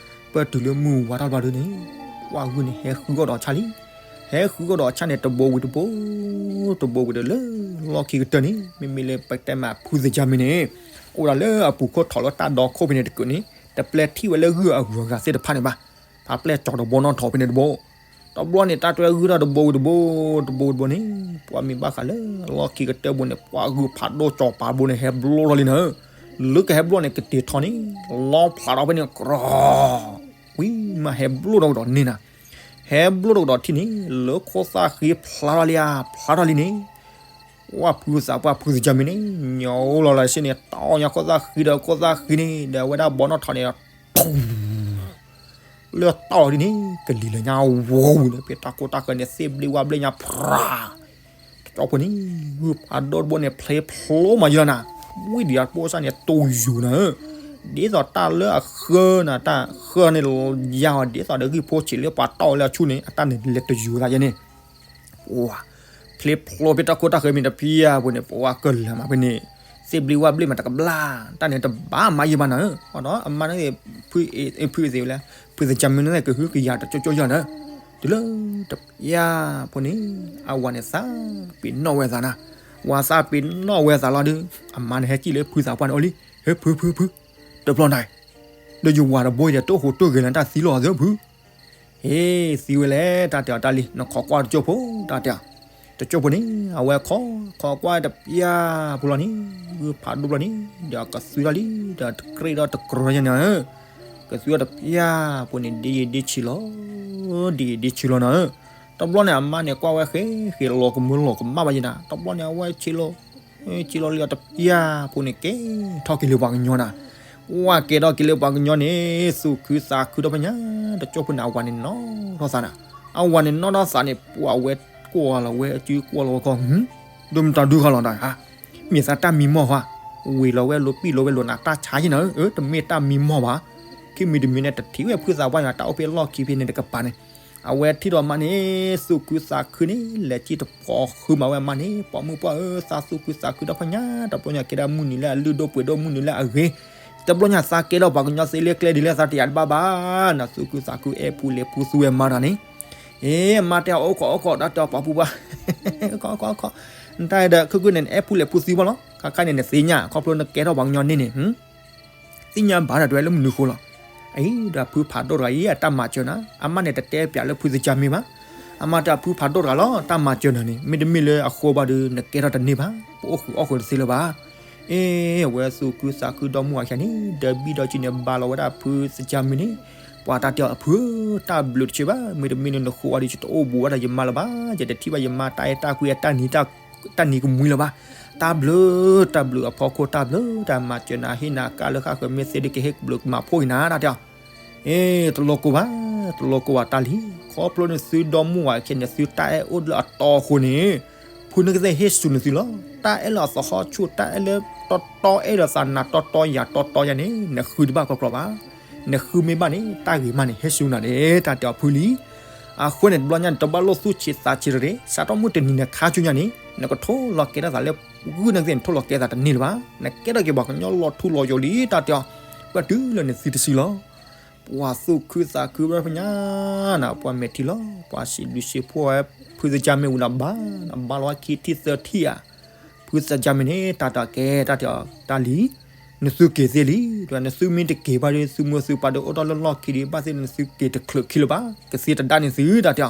ပၢၢ်တုၤလၢမုၢ်ဝါထီၣ်ဘျီဒုးန့ၣ်, ပှၢ်ဂုၢ်န့ၣ် ဟဲဃုအီၣ်ဒီးအဆၣ်လံ, ဟဲဃုအီၣ်ဒီးအဆၣ်န့ၣ် တဘိဝံၤတဘိ, တဘိဝံၤဒီးလၢလီၢ်ခံကတၢၢ်န့ၣ် မ့မ့ၢ်လၢပတဲမးဖုသကၢ်မ့ၢ်န့ၣ်, အိၣ်ဒၣ်လၢအပူၤခိၣ်ထီၣ်လၢတၢ်ဒီခိၣ်ဖဲန့ၣ်တကုးန့ၣ် တပျဲထံၣ်ဝဲလၢဂုၢ်အဂုၤအဂၤသ့ၣ်တဖၣ်န့ၣ်ဘၣ်, ဖးပျဲၢ်ကၠီၤတဘိနီၣ်ထီၣ်ဖဲန့ၣ်တဘိ တဘျီန့ၣ် တၢ်တွဲဂုၢ်ထီၣ်တဘိဝံၤတဘိ, တဘိဝံၤတဘိန့ၣ် ပှၢ်မ့ၢ်ဘၣ်ဃးလၢလီၢ်ခံကတၢၢ်ဘိန့ၣ် ပှၢ်ဂုၢ်ဖးဒိၣ်ကၠီၤပၤဘိန့ၣ် ဟဲဘျိထီၣ်လံနၤ, လၢကဟဲဘျိန့ၣ် ကတ့ၤထီၣ်န့ၣ် လီၤဖျးထီၣ်ဖဲန့ၣ်ကြီ, ဝံၤမးဟဲဘျိထီၣ်ကဒီးန့ၣ်နၤ, ဟဲဘျိထီၣ်ကဒီးထံၣ်န့ၣ် လၢခိၣ်သၣ်ဃံဖျါထီၣ်လံဧါ, ဖျါထီၣ်လံန့ၣ် ပှၢ်ဖုသးပှၢ်ဖုသကၢ်မ့ၢ်န့ၣ် ညီအိၣ်လီၤလီၤဆ့န့ၣ် တီၢ်ညါခိၣ်သၣ်ဃံဒီးခိၣ်သၣ်ဃံန့ၣ် ဒီးအဝဲဒၣ်ဘီနီၣ်ထီၣ်န့ၣ်ဒီး လၢတီၢ်ဒ်န့ၣ် ကလံၤလၢညါဝီၤဝံၤန့ၣ် ဖဲတၢ်ခိၣ်တၢ်ဃၢၤန့ၣ် သ့ၣ်ဘျ့ဝါဘျ့ညါဖြး, တကၠီဖိန့ၣ် ဂုၢ်ဖးဒိၣ်တဘိန့ၣ် ဖျ့ဖျိမးယလီၤနၤ, ဝံၤဒံးအပိၢ်စၢ်န့ၣ် တိၢ်ယူၤနၤဧၢ, ဒ်သိးတၢ်လၢအဃၢနၤ တၢ်ဃၢန့ၣ် ယါအီၤဒ်သိးဒီးဂံၢ်ဖိဆံးလၢပှၤတီၢ်ဝဲလၢအဆူၣ်န့ၣ် အတၢ်န့ၣ်လဲၤတယူၤသးယဲန့ၣ် ပှၤ ဖျ့ဖျိဖဲတၢ်ခိၣ်တၢ်ဃၢၤမ့ၢ်တဖံးဧါပူၤန့ၣ် ပှၤကလၢၤမးဖဲန့ၣ် သ့ၣ်ဘျ့ဝါဘျ့မးတကဘျၣ် တၢ်န့ၣ်တဘၣ်မးယံာ်ဘၣ်နၤဧၢ, အဒီးအမါန့ၣ် ဖုသကၢ်မ့ၢ်န့ၣ် ကဟုကယာ်တကၠိကၠိယၤနၤ, တုၤလၢတပျၢ်ဖိန့ၣ် အဝၤန့ၣ်သးပ့ၤနီၣ်ဝဲသးနၤ, ဝၤသးပ့ၤနီၣ်ဝဲသးလီၤဒုး အမါန့ၣ်ဟဲကံၣ်လၢဖုသးပှၢ်န့ၣ်အိၣ်လံ, ဟဲဖုဖုဖု, တဘျီနၤ ဒီးယဝၤတဘိယဲ တအိၣ်ဃိးတိၢ်ဂ့ၤလၢတၢ်သံလီၤအသးဖု ဟ့ၣ် သံဝဲလဲၣ် တၢ်တဲအီၤတၢ်လံ နခိးကွၢ်တကၠိဖိ တၢ်တဲအီၤ, တကၠိဖိန့ၣ် အဝဲခိး ခိးကွၢ်တပျၢ်ဖိလီၤန့ၣ် ဂုၢ်ဖးဒိၣ်ဘျီန့ၣ် ဒီးကသွံထီၣ်လံ ဒီးတကြ့ၢ်ဒီးတကြၢးညါန့ၣ်, ကသွံထီၣ်တပျၢ်ဖိန့ၣ် ဒ့ယံာ်ဒ့ဆံးလီၤ, ဒ့ယံာ်ဒ့ဆံးလီၤနၤ, တဘျီန့ၣ် အမါန့ၣ်ကွၢ်ဝဲဃဲဃဲလီၤကမၢလီၤကမၣ်ဘၣ်ယဲနၤ, တဘျီန့ၣ် အဝဲဆံးလီၤ ဆံးလီၤလံအီၤတပျၢ်ဖိန့ၣ် ကဲထီၣ်က့ၤလၢပှၤကညီနၤ, ဝဲကဲထီၣ်က့ၤလၢပှၤကညီန့ၣ် သူၣ်ခုသးခုဒီးဖဲညါ တကၠိဖိန့ၣ် အဝၤန့ၣ်နီၣ်ထီၣ်သးနၤ, အဝၤန့ၣ်နီၣ်ထီၣ်သးန့ၣ် ပှၤဝဲကွၢ်လီၤဝဲအစုကွၢ်လီၤဝဲခီ ဒိၣ်မတၤဒုးဃီလီၤတၢ်ဧါ, မ့ၢ်သးတၢ်မံမီၢ်ဧါ, ဝံၤလီၤဝဲလိာ်ပံာ်လိာ်ဝဲလိာ်နၤတၢ်ဆါယဲနၤဧၢ, တမ့ၢ်တၢ်မံမီၢ်ဘၣ်, ခံမံၤတမံၤန့ၣ် တထံၣ်ဝဲဖုသးပှၢ်န့ၣ် တၢ်အိၣ်ဖဲလီၢ်ခံဖဲန့ၣ်တကပၤန့ၣ် အဝဲထံၣ်ဒီးမါန့ၣ် သူၣ်ခုသးခုန့ၣ် လဲၤစံၣ်တဖိးဃုမၤဝဲအမါန့ၣ် ပိာ်မုၣ်ပှၢ်ဧၢ သးသူၣ်ခုသးခုဒီးဖဲညါ တဘျီညါကဲဒၣ်မုၢ်နံၤလၢအလုၢ်ဒိၣ်ပှ့ၤဒိၣ်မုၢ်နံၤလၢအဂ့ၤ, တဘျီညါသးကဲထီၣ်ပှၤကညီသ့လၢကျဲဒ်လဲၣ်သးတယာ်တဘၣ်ဘၣ်, နသူၣ်ခုသးခုအဲၣ်ဖူလဲၤဖူသူဝဲမါတၢ်န့ၣ်, အ့ မါတဲအီၤအိၣ်ခိးအိၣ်ခိး တၢ်တဲအီၤပိာ်မုၣ်ပှၢ် အိၣ်ခိးအိၣ်ခိး, နတၢ်အဲၣ်ဒိးခုၣ်ခုၣ်န့ၣ် နအဲၣ်ဖူလဲၤဖူသူဘၣ်လီၤ, ခါခါန့ၣ် နသ့ၣ်ညါ ခီဖျိနကဲထီၣ်ပှၤကညီန့ၣ်န့ၣ် သ့ၣ်ညါဘၣ်တၢ်တဲဝဲလၢမနုၤဃိလီၤ, အံၤ ဒီးဖုဖးဒိၣ်တဂၤအံၤ အတၢ်မၤစၢၤနၤ, အမါန့ၣ်တတဲပၠးလၢဖုသကၢ်မ့ၢ်ဘၣ်, အမါတဲဖုဖးဒိၣ်တဂၤလီၤ တၢ်မၤစၢၤနၤန့ၣ် မ့တမ့ၢ်လၢအဃိဘၣ်ဒီး နကဲထီၣ်တန့ၢ်ဘၣ်, ပအိၣ်ဃုာ်အီၣ်ဃုာ်တသ့လၢၤဘၣ်, အ့ အဝဲသူၣ်ခုသးခုဒီမုၢ်ဝၤခံဂၤန့ၣ် ဒီဘံၣ်ဒီကၠံန့ၣ် ဘါလီၤဝဲဒၣ်ဖုသကၢ်မ့ၢ်န့ၣ်, ပှၤတၢ်တဲအီၤအဖုဧၢ တၢ်ဘျုးတဆၢဘၣ်, မ့တမ့ၢ်လၢနဃိဝဲဒီး ယတအိၣ်ဘူးဝဲဒၣ်ယမါလၢၤဘၣ်, ယတထံၣ်ဘၣ်ယမါတၢ်အဲၣ်တၢ်ကွံအတၢ်နံၤ တၢ်နံၤကမှံလၢၤဘၣ်, တၢ်ဘျုး တၢ်ဘျုးအဖီခိၣ် တၢ်ဘျုး တၢ်မၤစၢၤနၤ ဟ့ၣ်နၤကါလၢဃၣ်ဃၢၤမ့ၢ်သ့ဒီး ကဟ့ၣ်ဘျုးကမၤဖှိၣ်က့ၤနၤ တၢ်တဲအီၤ, အ့ တလိၣ်ကိၢ်ဘၣ်, တလိၣ်ကိၢ်ဘၣ်တၢ်လံ, ခီဖျိနသုဒီမုၢ်ဝၤခဲန့ၣ် သုတၢ်အဲၣ်အိၣ်လၢအတီအဃိန့ၣ်, ဖုန့ၣ်ကသ့ၣ်ဟ့ၣ်ဆူၣ်နသုလီၤ, တၢ်အဲၣ်လၢအသဟီၣ်ဆူၣ် တၢ်အဲၣ်လၢတီတီအဲၣ်ဒီးသးနၤတီတီယၤတီတီယၤန့ၣ် နဃုတဘၣ်ကြီကြီဘၣ်, နဃုမ့ၢ်ဘၣ်န့ၣ် တၢ်ဂ့ၤမးန့ၣ် ဟ့ၣ်ဆူၣ်နၤန့ၣ် တၢ်တဲအီၤဖုလံ အဃိန့ၣ် တဘျီညါန့ၣ် တဘၣ်လိၣ်သူၣ်ဆံးသးဆံးတရ့, စးထီၣ်မုၢ်တနံၤန့ၣ်ခါဆူညါန့ၣ် နကထိၣ်လီၤကဲထီၣ်သးလၢ ဂုၢ်န့ၣ်ကသ့ၣ် နထိၣ်လီၤကဲသးတန့ၢ်လၢၤဘၣ်, နကဲထီၣ်က့ၤပှၤကညီလီၤထူလီၤယိာ်လံ တၢ်တဲအီၤ, ပှၤတုၤလၢနသံတစုလီၤ. ဝၤသူၣ်ခုသးခုဝဲဖဲညါနီၤ ပှၤမဲာ်ထံလီၤ ပှၤစံးဘျုးစံးဖှိၣ်ဝဲ ဖုသကၢ်မ့ၢ်ဝံၤနီၤ ဘါနီၤ ဘါလီၤဝဲခံထံၣ်သၢထံၣ်ဧါ. ဖုသကၢ်မ့ၢ်န့ၣ် တၢ်တၢ်ကဲ တၢ်တၢ်တၢ်လံ နသုက့ၤသ့လံ တဲဝဲ နသုမ့ၢ်တက့ၤဘၣ်ဒီး သုမိၢ်သုပၢ်ဒီးအိၣ်ထီၣ်လၢလီၢ်ခံဒီး ဘၣ်သ့ၣ်နသုက့ၤတချုးခံလၢၤဘၣ် ကသ့တဒၣ်န့ၣ်သု တၢ်တဲအီၤ.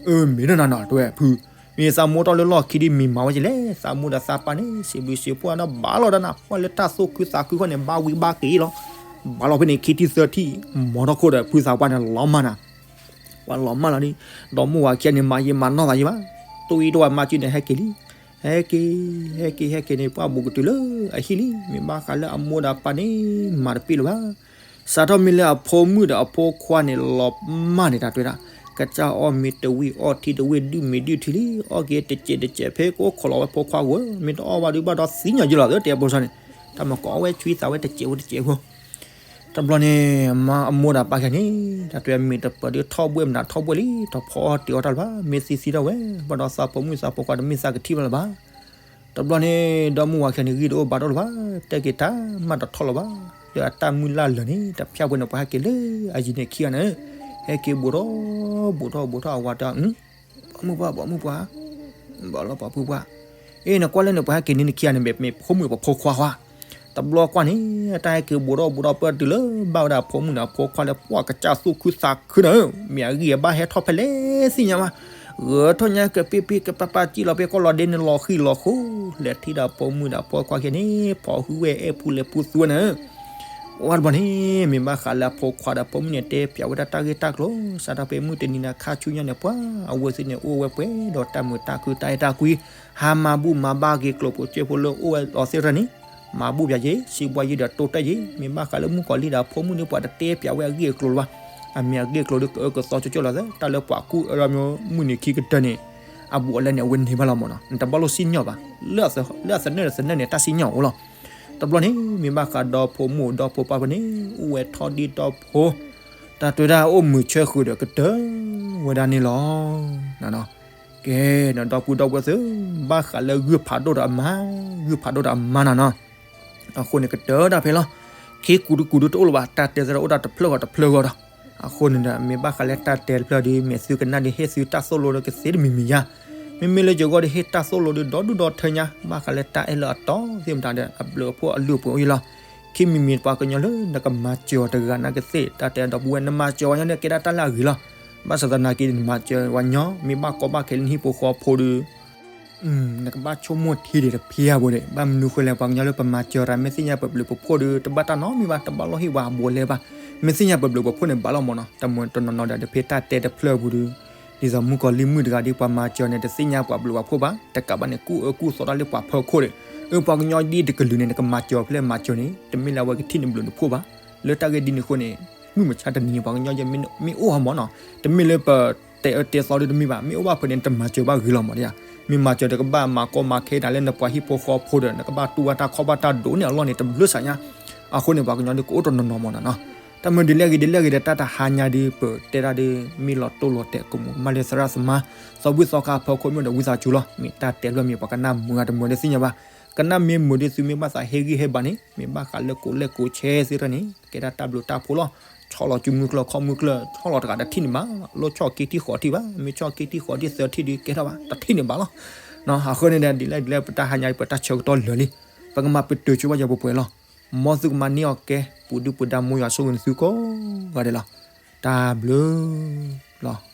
အၢ မ့ၢ်နီၤနီၤ တဲဝဲဖု မ့ၢ်သးမိၢ်အိၣ်ထီၣ်လၢလီၢ်ခံဒီး မံၤမၤဝဲကလဲၣ် သးမိၢ်ဒီးသးပၢ်န့ၣ် စံးဘျုးစံးဖှိၣ်နီၤ ဘါလီၤဒီးနၤ ပှၤလၢတၢ်သူၣ်ခုသးခုခီန့ၣ် ဘါဝံၤဘါက့ၤလီၤ. ဘါလီၤဖဲန့ၣ် ခံထံၣ်သၢထံၣ် မ်ထီၣ်ခိၣ်ဒီး ဖုသးပှၢ်န့ၣ် လီၤမၢ်နၤ ပှၤလီၤမၢ်လီၤန့ၣ် ဒီမုၢ်ဝၤခံဂၤန့ၣ် မၤယံာ်မၤနီၢ်သးယံာ်ဘၣ် တူၢ်အံၤတဝဲမၤစုန့ၣ် ဟဲက့ၤလံ ဟဲက့ၤ ဟဲက့ၤ ဟဲက့ၤန့ၣ် ပှၤဘူးကတုၤလၢအဟံၣ်လံ မ့ၢ်ဘၣ်ဃးလၢအမိၢ်ဒီးအပၢ်န့ၣ် မၤတပ့ၢ်လၢၤဘၣ်. စးထီၣ်မ့ၢ်လၢအဖိမုၣ်ဒီးအဖိခွါန့ၣ် လီၤမၢ်န့ၣ် တၢ်တဲဒၣ် ကစၢ်အီၣ်မ့ၤတဝံၤ အီၣ်ထံတဝံၤ ဒုၣ်မ့ၤဒုၣ်ထံလံ အီၣ်က့ၤတစဲးတစဲး ဖဲကအိၣ်ခိးလီၤဝဲဖိခွါဧၢ မ့ၢ်တအီၣ်ဘၣ်ဒုးဘၣ်ဒီးသ့ၣ်ညါယဲလီၤ တဲအဖိစၢ်န့ၣ် တၢ်မၤကိးဝဲဆွံသးဝဲတစဲးဖိတစဲးဖိ တဘျီန့ၣ် မါအမိၢ်ဒီးပၢ်ခဲန့ၣ် တၢ်တဲမ့ၢ်တပၢၤဒုးထီၣ်ဘှဲၣ်မနုၤထီၣ်ဘှဲၣ်လံ တဖီအီၣ်တ့ၤအီၣ်တၢ်လၢၤဘၣ် မ့ၢ်သံသံထီၣ်ဝဲ ဘၣ်ဒီးသးဖိမုၣ်သးဖိခွါတမ့ၢ်သးကထံၣ်ဘၣ်လၢၤဘၣ်. တဘျီန့ၣ် ဒီမုၢ်ဝၤခံဂၤန့ၣ် ဂံၢ်တအိၣ်ဘါတအိၣ်လၢၤဘၣ် တဲက့ၤတၢ်မၤတထီၣ်လၢၤဘၣ် လၢအတၢ်မုၢ်လၢ်လၢာ်န့ၣ် တဖၠၣ်ပှဲၤန့ၣ် ပှၤဟဲက့ၤလၢအယံၤန့ၣ်ခံဂၤန့ၣ် ဟဲက့ၤဘူးထီၣ် ဘူးထီၣ် ဘူးထီၣ်အဝၤတဲ ပိာ်မုၣ်ပှၢ် ပိာ်မုၣ်ပှၢ် ဘၣ်လီၤပိာ်မုၣ်ပှၢ် အ့ နကွၢ်လၢန့ၣ် ပှၤဟဲက့ၤန့ၢ်နခံဂၤန့ၣ် မ့ၢ်ဖိမုၣ်ပဖိခွါဧါ. တဘျီကွၢ်န့ၣ် တၢ်ဟဲက့ၤဘူးထီၣ်ဘူးထီၣ်ပၢၢ်တုၤလၢ ဘၣ်ဝဲဒၣ်အဖိမုၣ်ဒီးအဖိခွါလၢပှၤကစၢ်သူၣ်ခုသးခုန့ၣ် မ့ၢ်အဂံၢ်အဘါဟဲထီၣ်ဖဲလဲၣ်သ့ၣ်ညါဘၣ်. ဂဲၤထီၣ်ညါကပ့ၢ်ပ့ၢ်ကပၤပၤ စံၣ်လီၤဖဲကီၢ်လီၤဒ့န့ၣ် လီၤဃံၤလီၤဃိ လဲၤထံၣ်ဒီးအဖိမုၣ်ဒီးအဖိခွါခံဂၤန့ၣ် ဖီၣ်ဟုဝဲအဲၣ်ပူၤလဲၤပူၤသူဝဲန့ၣ် ဝဲတဘျီန့ၣ် မ့ၢ်ဘၣ်ဃးလၢအဖိခွါဒီးဖိမုၣ်န့ၣ် တဲပၠးဝဲဒၣ်တၢ်ဂ့ၢ်တၢ်ကျိၤ စးထီၣ်ဖဲမုၢ်တနံၤန့ၣ် ခါဆူညါန့ၣ် ပှၤအဝဲသ့ၣ်န့ၣ်အိၣ်ဝဲပှဲၤဒီးတၢ်မုာ်တၢ်ခုၣ်တၢ်အဲၣ်တၢ်ကွံ ဟးမၤဘူၣ်မၤဘါက့ၤကျိၣ်ဖိစ့ဖိလၢအိၣ်ဝဲလီၤသ့ၣ်တဖၣ်န့ၣ် မၤဘူၣ်ပၠးယ့ၣ် စံးဘှါယ့ၣ်ဒီးတိၢ်တၢ်ယ့ၣ် မ့ၢ်ဘၣ်ဃးလၢမုၣ်ကီၤလံၢ်ဒီးအဖိမုၣ်န့ၣ် ပှၤတတဲပၠးဝဲအဂ့ၢ်အကျိၤလၢၤဘၣ်. အမ့ၢ်အဂ့ၢ်အကျိၤဒီး ကအၢကသီကၠိကၠိလီၤသ့ တၢ်လၢပှၤကူၣ်အၢမ့ၢ်မုၢ်နံၤခံကတၢၢ်န့ၣ် အဘူးအလဲန့ၣ် အဝဲန့ၢ်ဘၣ်လီၤမ့ၢ်နီၤ နတဘၣ်လိၣ်စံၣ်ညီၣ်ဘၣ် လၢအသနၢၣ်ဒီးသနၢၣ်န့ၣ် တၢ်စံၣ်ညီၣ်အိၣ်လီၤ. တဘျီန့ၣ် မ့ၢ်ဘၣ်ဃးဒီဖိမုၣ်ဒီဖိပၢ်ဖဲန့ၣ် အိၣ်ဝဲထီၣ်ဒံၣ်ထီၣ်ဖိ တၢ်တဲဒၣ်အိၣ်မုာ်ဆၢဃုာ်ဒီးကတၢၢ်ဝဲဒၣ်န့ၣ်လီၤ. ကဲ ဒီပုၢ်ဒီဝဲၢ်သ့ၣ် ဘၣ်ဃးလၢဂုၢ်ဖးဒိၣ်ဒီးအမါ ဂုၢ်ဖးဒိၣ်ဒီးအမါနီၤနီၤ အဃိန့ၣ်ကတၢၢ်တၢ်ဖဲလီၤ. ခ့ကူၤတကူၤဒုတအိၣ်လၢၤဘၣ် တၢ်တဲသရၣ်အိၣ်ဒၣ်တဖျၢၣ်ဂီၤတဖျၢၣ်ဂီၤဒီး အဃိန့ၣ်ဒီး မ့ၢ်ဘၣ်ဃးလၢတၢ်တဲတဖျၢၣ်ဒီး မ့ၢ်သုကနၣ်ဒီးဟ့ၣ်သုတၢ်သိၣ်လိဒီးကသ့တမံၤမံၤယါ မ့မ့ၢ်လၢယဂီၢ်ဒီးဟ့ၣ်တၢ်သိၣ်လိဒီးဒီဒူၣ်ဒီထၢညါ ဘၣ်ဃးလၢတၢ်အဲၣ်လၢအတီသ့ၣ်မတၤဒီး အဘျုးအဖှိၣ်အလုၢ်အပှ့ၤအိၣ်ယံၤလီၤ. ခံမံၤမံၤပှၤကညီလၢနကမၤစၢၤအီၤတဂၤနာ်ကသ့ၣ် တၢ်တဲဒီပုၢ်ဝဲၢ် နမၤစၢၤဝဲညီန့ၣ် ကဲဒၣ်တၢ်လၢအဂ့ၤလီၤ. ဘၣ်ဆၣ်သနာ်က့ နမၤစၢၤဝဲညီ မ့ၢ်ဘၣ်ကီဘၣ်ခဲလၢနဟံၣ်ဖိဃီဖိဒီး နကဘၣ်ဆိကမိၣ်ထံဒံးတဖၣ်အပူၤဒီး ဘၣ်မနုၤဃိလဲၣ် ပှၤကညီလၢပမၤစၢၤတၢ် မ့ၢ်သ့ၣ်ညါပဘျုးပဖှိၣ်ဒီး တဘၣ်တၢ်နီတမံၤဘၣ် တဘၣ်လိၣ်ဟ့ၣ်ပှၤအဘူးအလဲဘၣ်. မ့ၢ်သ့ၣ်ညါပဘျုးပဖှိၣ်န့ၣ် ဘၣ်လီၤမ့ၢ်နီၤ တမ့ၢ်တနီၤနီၤဒီး တဖဲတၢ်တဲတဖျၢၣ်အပူၤဒီး ဒ်သိးမုၣ်ကီၤလံၢ်မုၣ်တဂၤဒီး ပှၤမၤစၢၤန့ၣ် တသ့ၣ်ညါပှၤဘျုးပှၤဖှိၣ်ဘၣ် တကးဘၣ်န့ၣ် ကူၣ်အၢကူၣ်သီတၢ်လၢပှၤဖီခိၣ်ဒီး အၢ ပှၤကညီဒ်တကလုာ်န့ၣ် နကမၤစၢၤဖဲလဲၣ်မၤစၢၤန့ၣ် တမ့ၢ်လၢအဝဲကထံၣ်နဘျုးနဖှိၣ်ဘၣ်. လၢတၢ်ဂ့ၢ်ဒ်န့ၣ်အဃိန့ၣ် မုၢ်မဆါတနံၤန့ၣ် ပှၤကညီယဲမ့ၢ်အိၣ်ဟီမ့ၢ်နီၤ တမ့ၢ်လၢပ တဲအၢတဲသီဒ်တမ့ၢ်ဘၣ် မ့ၢ်အိၣ်ဘၣ်ဖဲန့ၣ် နတမၤစၢၤဘၣ်ဂ့ၤလီၤမ့ၢ်ဒ်ဧါ. မ့ၢ်မၤစၢၤဒီးကဘၣ်မၤကီမၤခဲတၢ်လၢနပှၤဟံၣ်ဖိဃီဖိဒီး နကဘၣ်တူၢ်ဘၣ်တၢ်ခီၣ်ဘၣ်တၢ်ဒိၣ်န့ၢ်အလီၢ်န့ၣ် တဘျုးစၢ်ညါ. အဃိန့ၣ် ပှၤကညီဒ်ကအိၣ်တနီၤနီၤမ့ၢ်နီၤနီၤ တၢ်မုာ်ဒ်လဲၣ်ဂ့ၤဒ်လဲၣ်ဂ့ၤဒီး တၢ်တဟါညါဒ်ပတဲတၢ်ဒီး မ့ၢ်လီၤတိၢ်လီၤတဲာ်ကမူၤမးလၢသရၣ်သမါ သီဘူၣ်သီခါအဖီခိၣ်မ့ၢ်ဒီးဝံသးစူၤလီၤ. မ့ၢ်တၢ်တဲဖျၢၣ်မ့ၢ်ပှၤကနၣ်မုာ်ဂၤတမုာ်ဒ်သ့ၣ်ညါဘၣ်. ကနၣ်မ့ၢ်မုာ်ဒ်သုမ့ၢ်ဘၣ်သးဟ့ၣ်ဂံၢ်ဟ့ၣ်ဘါန့ၣ် မ့ၢ်ဘၣ်ဃးလၢကိးလဲၣ်ကိးဆဲသ့ၣ်တဖၣ်န့ၣ် ကဲဒၣ်တၢ်ဘျုးတၢ်ဖှိၣ်လီၤ. ဆီၣ်လီၤစုမုၢ်ကျၢၢ်ခီၣ်မုၢ်ကျၢၢ် ဆီၣ်လီၤတဂၤတထံၣ်န့ၣ်ဘၣ် လိၣ်ဆီၣ်က့ထံၣ်ဃီထံၣ်ဘၣ် မ့ၢ်ဆီၣ်က့ထံၣ်ဃီထံၣ်သၢထံၣ်ဒ်ကဲထီၣ်ဘၣ် တထံၣ်န့ၣ်ဘၣ်လီၤ. အဃိန့ၣ်ဒီး ဒ်လဲၣ်ဒ်လဲၣ် ပတၢ်ဟါညါပတၢ်ဆၢကတီၢ်လၢာ်လံ ပကမၤပတုာ်ဆိဘၣ်ယွၤပှဲၤပှဲၤလီၤ. မ်သုကမၤန့ၢ်အီၣ်ကဲ ပူၤဒုၣ်ပူၤဒါမိၢ်ယွၤဆိၣ်ဂ့ၤနသုကိးဂၤဒဲးလီၤ. တၢ်ဘျုးလီၤ.